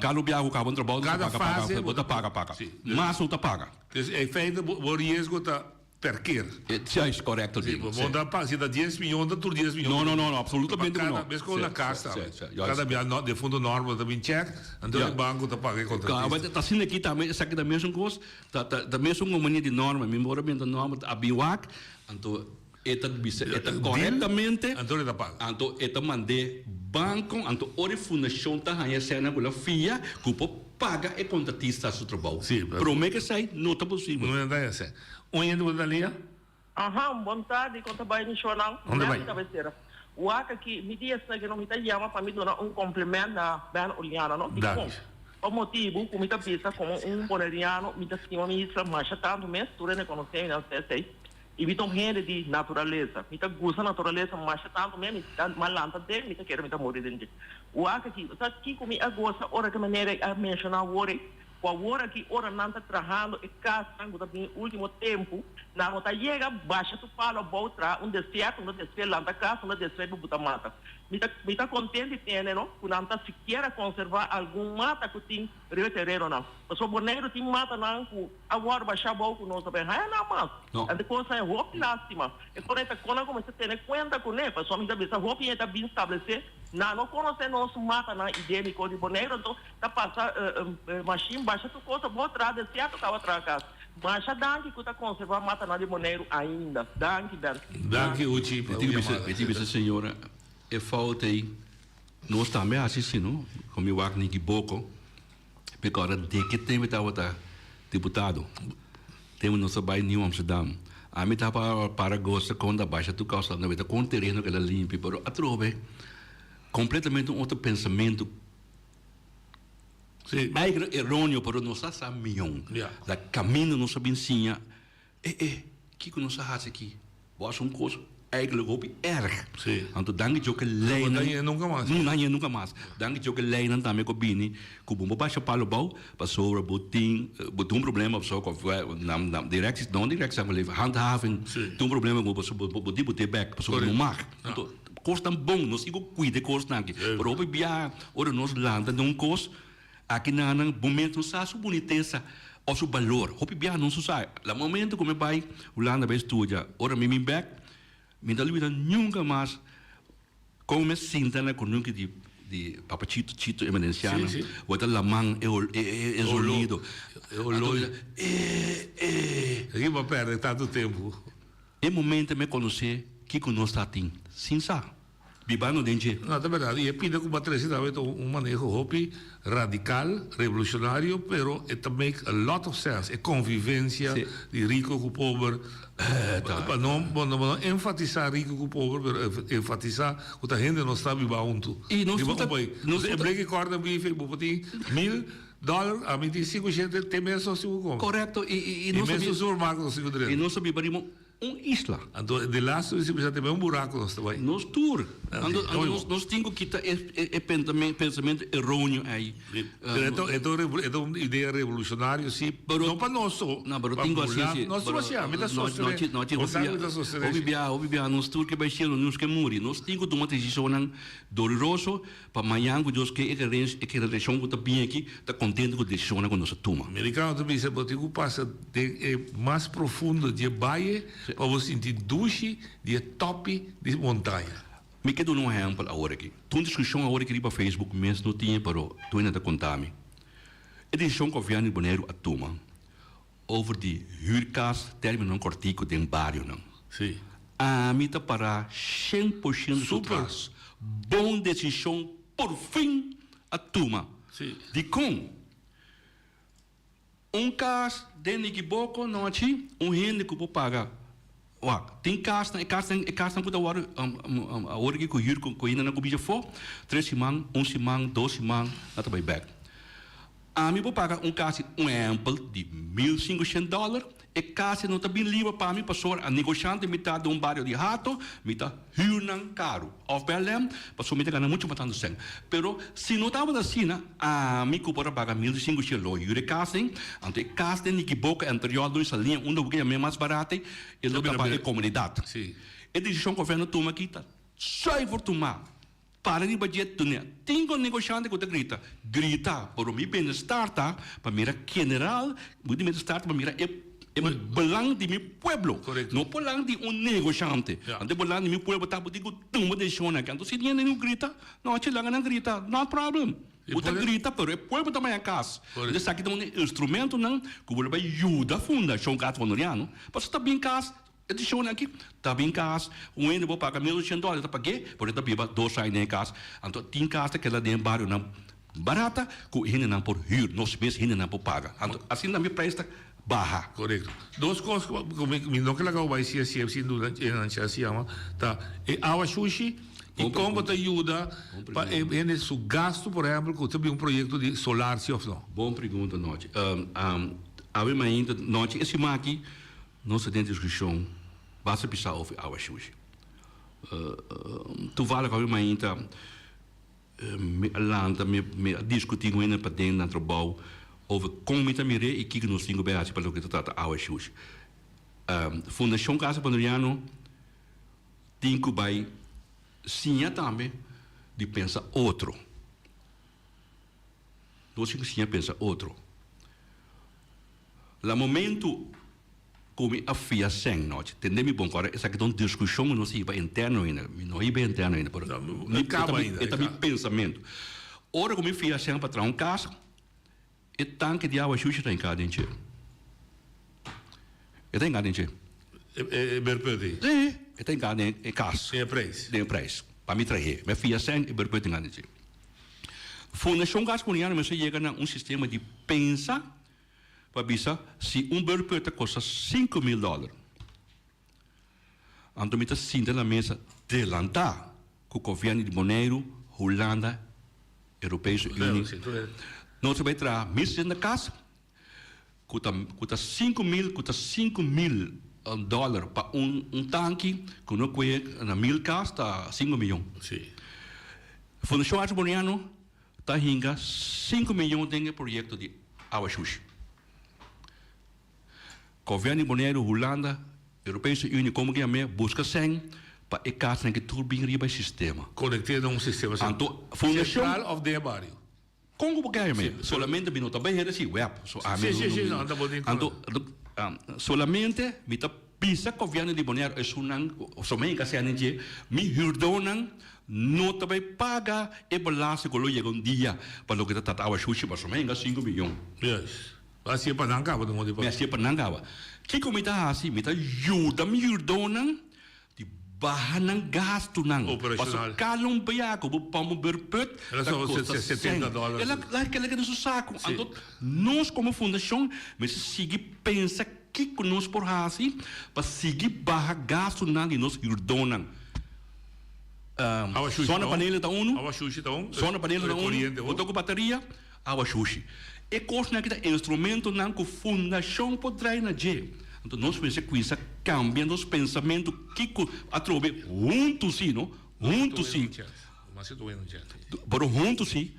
Kalo bia bo kaba un trabou bo ta paga paga, bo ta paga paga. Mas no ta paga. Dus in feite bo riesgo ta per keer. Juist, correcto Sí, Dino. bo ta pa, si ta 10 miyon ta tur 10 miyon. No, no, no, no, absolutamente Pa no. cada, bes con Sí, na cas sí, tambe. sí, sí, juist. Cada bia no, de fondo normal ta bin check, anto Ja. e banco ta paga e Ka, contratista. maar ta asina aki tambe, esaki ta mesun cos, ta, ta, ta mesun compania di norma, mi ora benta norma ta abi wak, anto e ta bisa, e ta Deal, correctamente, anto e ta paga. anto e ta mand'é banco, anto ora e fundacion ta haña esena cu la fia, cu por paga e contratista su trabou. Sí, pero- Prome cu esei no ta posibel. No ta esei. Un hende bo ta lia? Aha, bon tardi, kon ta bai mi shornan? Kon ta bai? Merci cabecera. Wak aki, mi di esaki no mi ta yama pa mi duna un compliment na Ben Oriana no. Dikon? Pa motibu ku mi ta bisa komo un boneriano mi ta stima mi isla masha tantu mes, tur hende konosé mi nan sa esei. I mi ta un hende di naturalesa. Mi ta gusta naturalesa masha tantu mes, mi ta malanta den, mi ta kere mi ta muri den dje. Wak aki, sa kiko mi a gosa ora ku meneer a menshoná awor ei? Ku awor aki ora nan ta trahando e kasnan ku ta bini ultimo tempu, nan no ta yega basha su palo abou traha un desierto unda despues lanta kas unda despues bo buta mata. Mi ta mi ta kontent di tende no ku nan ta sikiera konserva algun mata ku tin riba e terenonan. Pasobra Boneiru tin matanan ku a wòrdu basha abou ku nos ta bin haya nan mas. Anto kosa e hopi lastima. E kos ei ta kon nan kuminsá tene kuenta kuné, pasobra mi ta bisa hopi hende ta bin stablesé nan no konosé nos matanan idéniko di Boneiru anto Ta pasa mashin basha tur cosa bo traha desierto caba traha cas. Masha danki cu ta conserva matanan di Boneiru ainda. Danki Ben. Danki Uchi pa Mi un yamada. tin bisa señora e fout ei nos tambe haci si no con mi wak Nicky Boko porque ora de ke tempo mi tabata diputado tempo nos a bay Nieuw Amsterdam ami tabata para gosa con ta basha tur cos ta con tereno keda limpi pero atrobe completamente un otro pensamento. Eigenlijk eroneo, pero nos a sa mion. La caminda nos a bin siña, eh eh, kico nos a haci aki? Bo haci un cos eigenlijk hopi erg. Anto danki Dios cu e leynan. No dañ'e nunca mas. No dañ'e nunca mas. Danki Dios cu e leynan tambe cu a bini cu bo no basha palo abao, pasobra bo tin, bo tin un problema pasobra cu nan, nan, directies, no directies, handhaving, tin un problema cu bo, pasobra bo tin bo te bek, pasobra no mag. Anto. Kosnan bon, nos tin ku kuida e kosnan aki. Pero hopi biaha ora nos lanta den un kos, aki na nan momento no sa su bunitesa òf su balor. Hopi biaha nos no sa. La momento ku mi bai Hulanda bai studia, ora mi bin bèk, mi ta olbida nunka mas kon mi a sinta na konunki di di Papa Chito, Chito Emerenciano. Bo ta laman e e zonido. E olor. Riba pèrdè tantu tempu. E momento mi a conoce kico nos ta tin sin sa, bibando den dje. No, ta berdad. Y e pinta cu bo a trece tambe ta un maneho hopi radical, revolucionario, pero e ta make a lot of sense. E convivencia di rico cu pober. Pa no, bo no enfatisa rico cu pober, pero enfatisa cu ta hende nos ta biba hunto. Y nos Riba tur ta, un pais. nos E tur ta. bleki corda bife, bo por tin mil Dollar, ami tin sinku shente te mes nos tin ku kome. Korekto, i i i I nos mes un supermarket nos tin ku drenta. I nos ta biba riba un isla. Anto de laatste di sinku shente un buraku nos ta bai. Nos tur. Anto anto nos nos tin ku kita e e pensamentu eroneo ei. Pero e ta e ta e ta un idea revolucionario si, Pero no pa nos so, No, pero pa tin ku burla, hasi si. nos tur hasi, ami ta sostené, bo sa ku mi ta sostené Hopi si. biaha, hopi biaha nos tur ke bai shelu, nos ke muri. Nos tin ku tuma desishonnan doloroso. Pa mañan ku Dios ke e generashon ku ta bini aki ta kontento ku desishonnan ku nos a tuma. Merikano ta bisa bo tin ku pasa den e mas profundo di e baye pa bo sinti dushi di e topi di montaña. Mi ke duna un ehèmpel awor aki. Ta un diskushon awor aki riba Facebook mes no tin e pero tur hende ta konta mi. E desishon ku gobièrnu di Boneiru a tuma over di hür kas tèrminonan kòrtiku den barionan. Sí. Ami ta pará 100% su tras. Bon desishon por fin a tuma. Sí. Dikon? Un kas den Nikiboko nochi un hende ku por paga wak tin kasnan e kasnan e kasnan ku ta wòrdu awor aki ku hür ku hendenan ku bisa afó tres siman un siman dos siman nan ta bai bèk. Ami por paga un kas di un ehèmpel di mil sinkushent dòler. E kas ei no ta bin liber pa mi pasobra a negoshante mi ta den un bario di Hato, mi ta hür nan karu. Òf Bèlèm, pasobra mi ta gana muchu mas tantu sèn. Pero si no tabata asina, ami ku por a paga 1500 lo hür e kas ei. Anto e kas den Nikiboka, anterior Luis Saliña, unda bo ke yam'é mas barat ei, e lo ta pa e komunidat. E desishon ku gobièrnu tuma aki ta zuiver tumá. Para riba dje tune. Tin con negoshante cu ta grita, grita, pero mi bienestar ta pa mira general, mi bienestar ta pa mira e e belang di mi pueblo, no belang di un negoshante. Anto e belang di mi pueblo ta bo tin cu tuma decisionnan aki. Anto si tin hende cu grita, no haci laga nan grita, not problem. Bo ta grita pero e pueblo ta maya cas. Anto esaki ta un di e instrumentonan cu bo lo bay yuda Fundacion Cas Boneriano, pasobra ta bin cas. E dishon aki ta bin kas, un hende por paga 1800 dòler ta pag'é, pero e ta biba dos aña den e kas. Anto tin kas ta keda den barionan barata ku hendenan por hür, nos mes hendenan por paga. Anto asina tambe prijs ta baha. Korekto. Dos kos ku mi no ke laga bo bai sia sia sin duda e nan chas yama ta e awa shushi i kon bo ta yuda pa e hende su gastu por ehèmpel ku ta bin un proyekto di solar si òf no. Bon pregunta Nochi. Awe mainta Nochi e siman aki Nos ta den diskushon basta bisa over awa shushi. Toevallig awe mainta mi a lanta mi mi a diskuti ku hende paden na trabou over kon mi ta mir'é i kiko nos tin ku bai hasi pa loke ta trata awa shushi. Fundashon Casa Boneriano tin ku bai siña tambe di pensa otro. Nos tin ku siña pensa otro. La momento ku mi a fia sèn nochi, tende mi bon ku ora esaki ta un diskushon ku nos a hiba interno ainda, mi no a hiba interno ainda, pero mi e ta mi pensamentu. Ora ku mi fia sèn pa traha un kas, e tanke di awa shushi ta hinká den dje. E ta hinká den dje. E berput ei? Sí, e ta hinká den e kas. Den e preis? Den e preis. Pa mi trah'é. Mi a fia sèn, e berput hinká den dje. Fundashon Gas Boneriano mester yega na un sistema di pensa pa bisa si un beurput ta kosta 5000 dòler. Anto mi ta sinta na mesa delantá ku gobièrnu di Boneiru, Hulanda, Europese Unie. Nos ta bai traha 1600 kas ku ta ku ta 5000 ku ta 5000 dòler pa un un tanki ku no kue na mil kas ta sinku miyon. Fundashon Arte Boneriano ta hinka sinku miyon den e proyekto di awa shushi. Gobièrnu di Boneiru, Hulanda, Europese Unie komo ke yam'é buska sèn pa e kasnan ke tur bin riba e sistema. Konekt'é na un sistema Anto fundashon sentral òf den e bario? Kon ku bo ke yam'é? Solamente mi no ta bai hende si web. So ami Sí, sí, sí, no, anta bo tin Anto solamente mi ta bisa gobièrnu di Boneiru esunnan so mi hinka sèn den dje, mi hürdónan no ta bai paga e belasting ku lo yega un dia pa loke ta trata awa shushi pasobra mi hinka sinku miyon. Yes. Bo hasié pa nan kaba Mi hasié pa nan kaba. Kiko mi ta hasi? Mi ta yuda mi yurdónan di baha nan gastunan. Operacional. Pasobra kada un bia ku bo pòmp un beurput El a ta soba kosta 70 sèn. dòler. El a el a keda den su saku. Sí. Anto nos komo fundashon mester sigui pensa kiko nos por hasi pa sigui baha gastunan di nos yurdónan. Awa shushi ta un. Zonnepanelen ta unu. Awa shushi ta un. Zonnepanelen ta unu. Bo ta ku bateria. Awa shushi. E kosnan aki ta instrumentonan ku fundashon por drai na dje. Anto nos mester kuinsa kambia nos pensamentu kiko atrobe huntu si, no? Huntu si. Pero huntu si,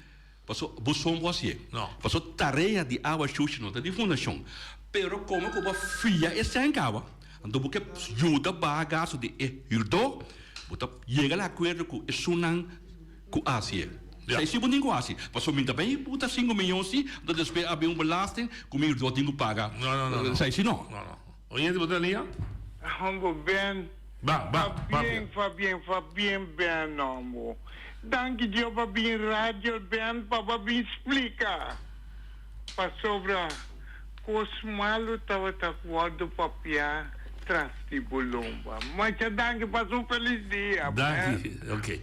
paso bo son bo hasié. Paso tarea di awa shushi no ta di fundashon. Pero komo ku bo a fia e sèn kaba, anto bo ke yuda baha gastu di e hürdó, bo ta yega na akuerdo ku esunnan ku hasié. Ja. Si bo tin ku hasi. Pasobra mi ta bay buta sinku miyon si, anto despues a bin un belasting ku mi hürdó tin ku paga. No, no, no, no. Sa si no. No, no. Oyente bo ta lia? Hombo Ben. Ba, ba, Fabien, Fabien, Fabien Ben hombo. Danki Dios pa bin radio Ben pa bo bin splika. Pasobra kos malu tabata wordo papia tras di bo lomba. Masha danki pasa un felis dia Ben. Danki, ok.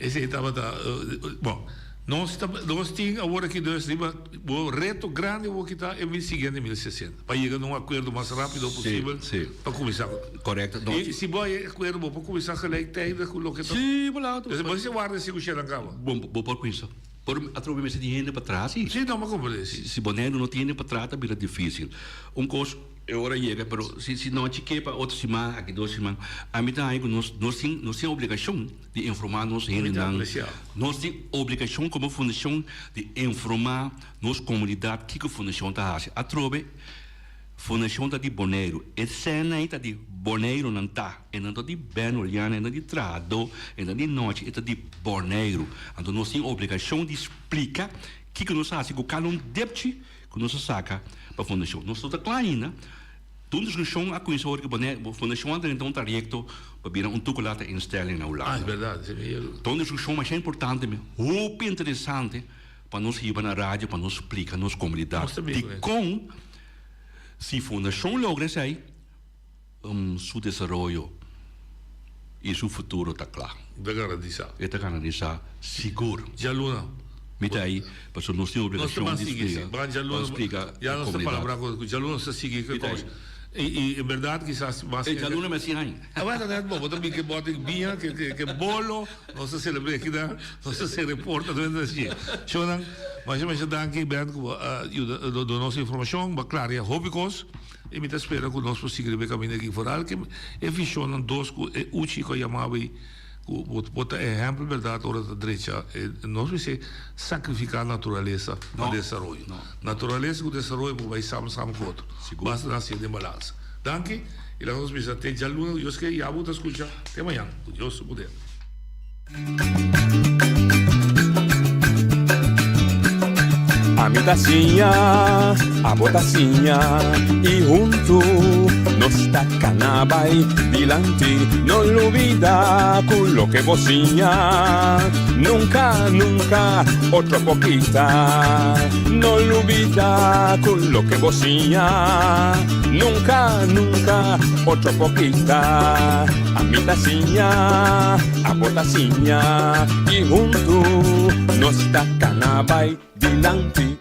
Esei tabata, bon, nos ta, nos tin awor aki dus riba bo reto grandi awor ki ta e mil siguiente 1060, pa yega na un akuerdo mas rápido posibel pa kuminsá. Korekto. I si bo haña e akuerdo bo por kuminsá gelijktijdig ku loke ta. Sí, bo laat. Bo mester warda si ku shènan kaba. Bon, bo por kuminsá. Por atrobe mester tin hende pa traha si. Sí, no, mi a komprendé. Si Boneiru no tin hende pa traha ta bira difísil. Un kos. E ora yega, pero si si nochi ke pa otro siman, aki dos siman, ami ta haña ku nos nos tin nos tin obligashon di informá nos hendenan. Nos tin obligashon komo fundashon di informá nos komunidat kiko fundashon ta hasi. Atrobe fundashon ta di Boneiru, e sèn ei ta di Boneiru nan ta, e nan ta di Ben Oleana, e nan di trahadó, e nan di nochi, e ta di Boneiru. Anto nos tin obligashon di splika kiko nos a hasi ku kada un depchi ku nos a saka pa fundashon. Nos no ta kla ainda. Tur un diskushon a kuminsá ora ku fundashon a drenta un trayekto pa bira un toegelate instelling na Hulanda. Ah, es bèrdat. Esei mi yega. Ta un diskushon masha importante, hopi interesante pa nos hiba na radio pa nos splika nos komunidat dikon si fundashon logra esei, su desaroyo i su futuro ta kla. Ta garantisá. E ta garantisá sigur. Djaluna. Mi ta ei pasobra nos tin obligashon di splika pa splika e komunidat. Palabra ku djaluna nos ta sigui ku e kos. I en bèrdat kisas mas. E djaluna mi a siña ain. Awor ta nèt bo, bo ta bin ke bòt di biña, ke bolo, nos ta selebr'é kina, nos ta sera e porta durante e dje. Shownan, masha masha danki Ben ku bo a yuda duna nos informashon, bo a klaria hopi kos. I mi ta spera ku nos por sigui riba e kaminda aki. Foral ku e vishonnan dos ku e Uchi ku a yama bo ei, ku bo por ta ehèmpel bèrdat ora ta drecha. Nos mester sakrifiká naturalesa pa desaroyo. Naturalesa ku desaroyo por bai samen samen ku otro. Basta nan siña den balansa. Danki i laga nos bisa te djaluna ku Dios ke. Ya bo ta skucha te mañan ku Dios su poder. Ami ta siña, abo ta siña y huntu nos ta cana bay dilanti. No lubida cu loke bo siña nunca, nunca otro por kita. No lubida cu loke bo siña nunca, nunca otro por kita. Ami ta siña, abo ta siña y huntu nos ta cana bay dilanti.